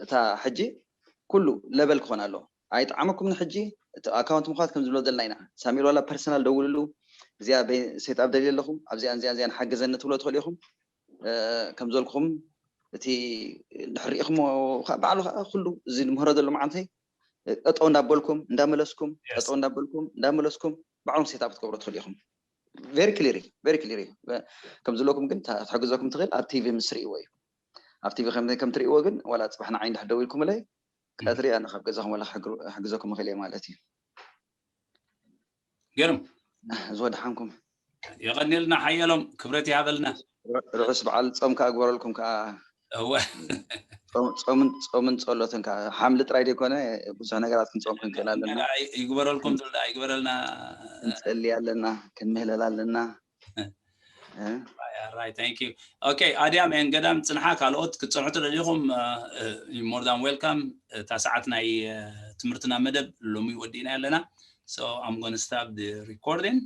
እታ ሕጂ ኩሉ ለበል ክኾን ኣለዎ። ኣይጠዓመኩም ንሕጂ እቲ ኣካውንት ምዃት ከም ዝብሎ ዘለና ኢና። ሳሚር ዋላ ፐርሰናል ደውልሉ፣ እዚኣ ሴት ኣፕ ደልየ ኣለኹ፣ ኣብዚኣን እዚኣን እዚኣን ሓገዘኒ ትብሎ ትኽእሉ ኢኹም። ከም ዘልኩም እቲ ድሕሪኢኹም ባዕሉ ከዓ ኩሉ እዚ ንምህሮ ዘሎ መዓንተይ ጠጠው እንዳበልኩም እንዳመለስኩም ጠጠው እንዳበልኩም እንዳመለስኩም ባዕሉም ሴት ኣፕ ክትገብሮ ትኽእሉ ኢኹም። ቨሪ ክሊር ቨሪ ክሊር እዩ። ከም ዝለኩም ግን ትሕግዘኩም ትኽእል ኣብ ቲቪ ምስ ርእይዎ እዩ። ኣብ ቲቪ ከም ትርእይዎ ግን ዋላ ፅባሕ ንዓይ እንድሕር ደዊልኩምለይ ቀትሪ ኣነ ካብ ገዛኹም ዋላ ሕግዘኩም ይኽእል እየ ማለት እዩ። ገርም ዝወድሓንኩም የቐንየልና ሓየሎም ክብረት ይሃበልና። ርሑስ በዓል ጾም ከዓ ግበረልኩም ከዓ እወ ጾምን ጾምን ጸሎትን ከዓ ሓምሊ ጥራይ ዘይኮነ ብዙሕ ነገራት ክንጾም ክንክእል ኣለና። ይግበረልኩም ትብላ ይግበረልና። ክንጸሊ ኣለና፣ ክንምህለል ኣለና። ራይ ታንክ ዩ። ኦኬ ኣድያም ኤን ገዳም ጽንሓ ካልኦት ክትጸንሑ ትደሊኹም more than welcome። እታ ሰዓት ናይ ትምህርትና መደብ ሎሚ ወዲእና ኣለና። So I'm gonna stop the recording.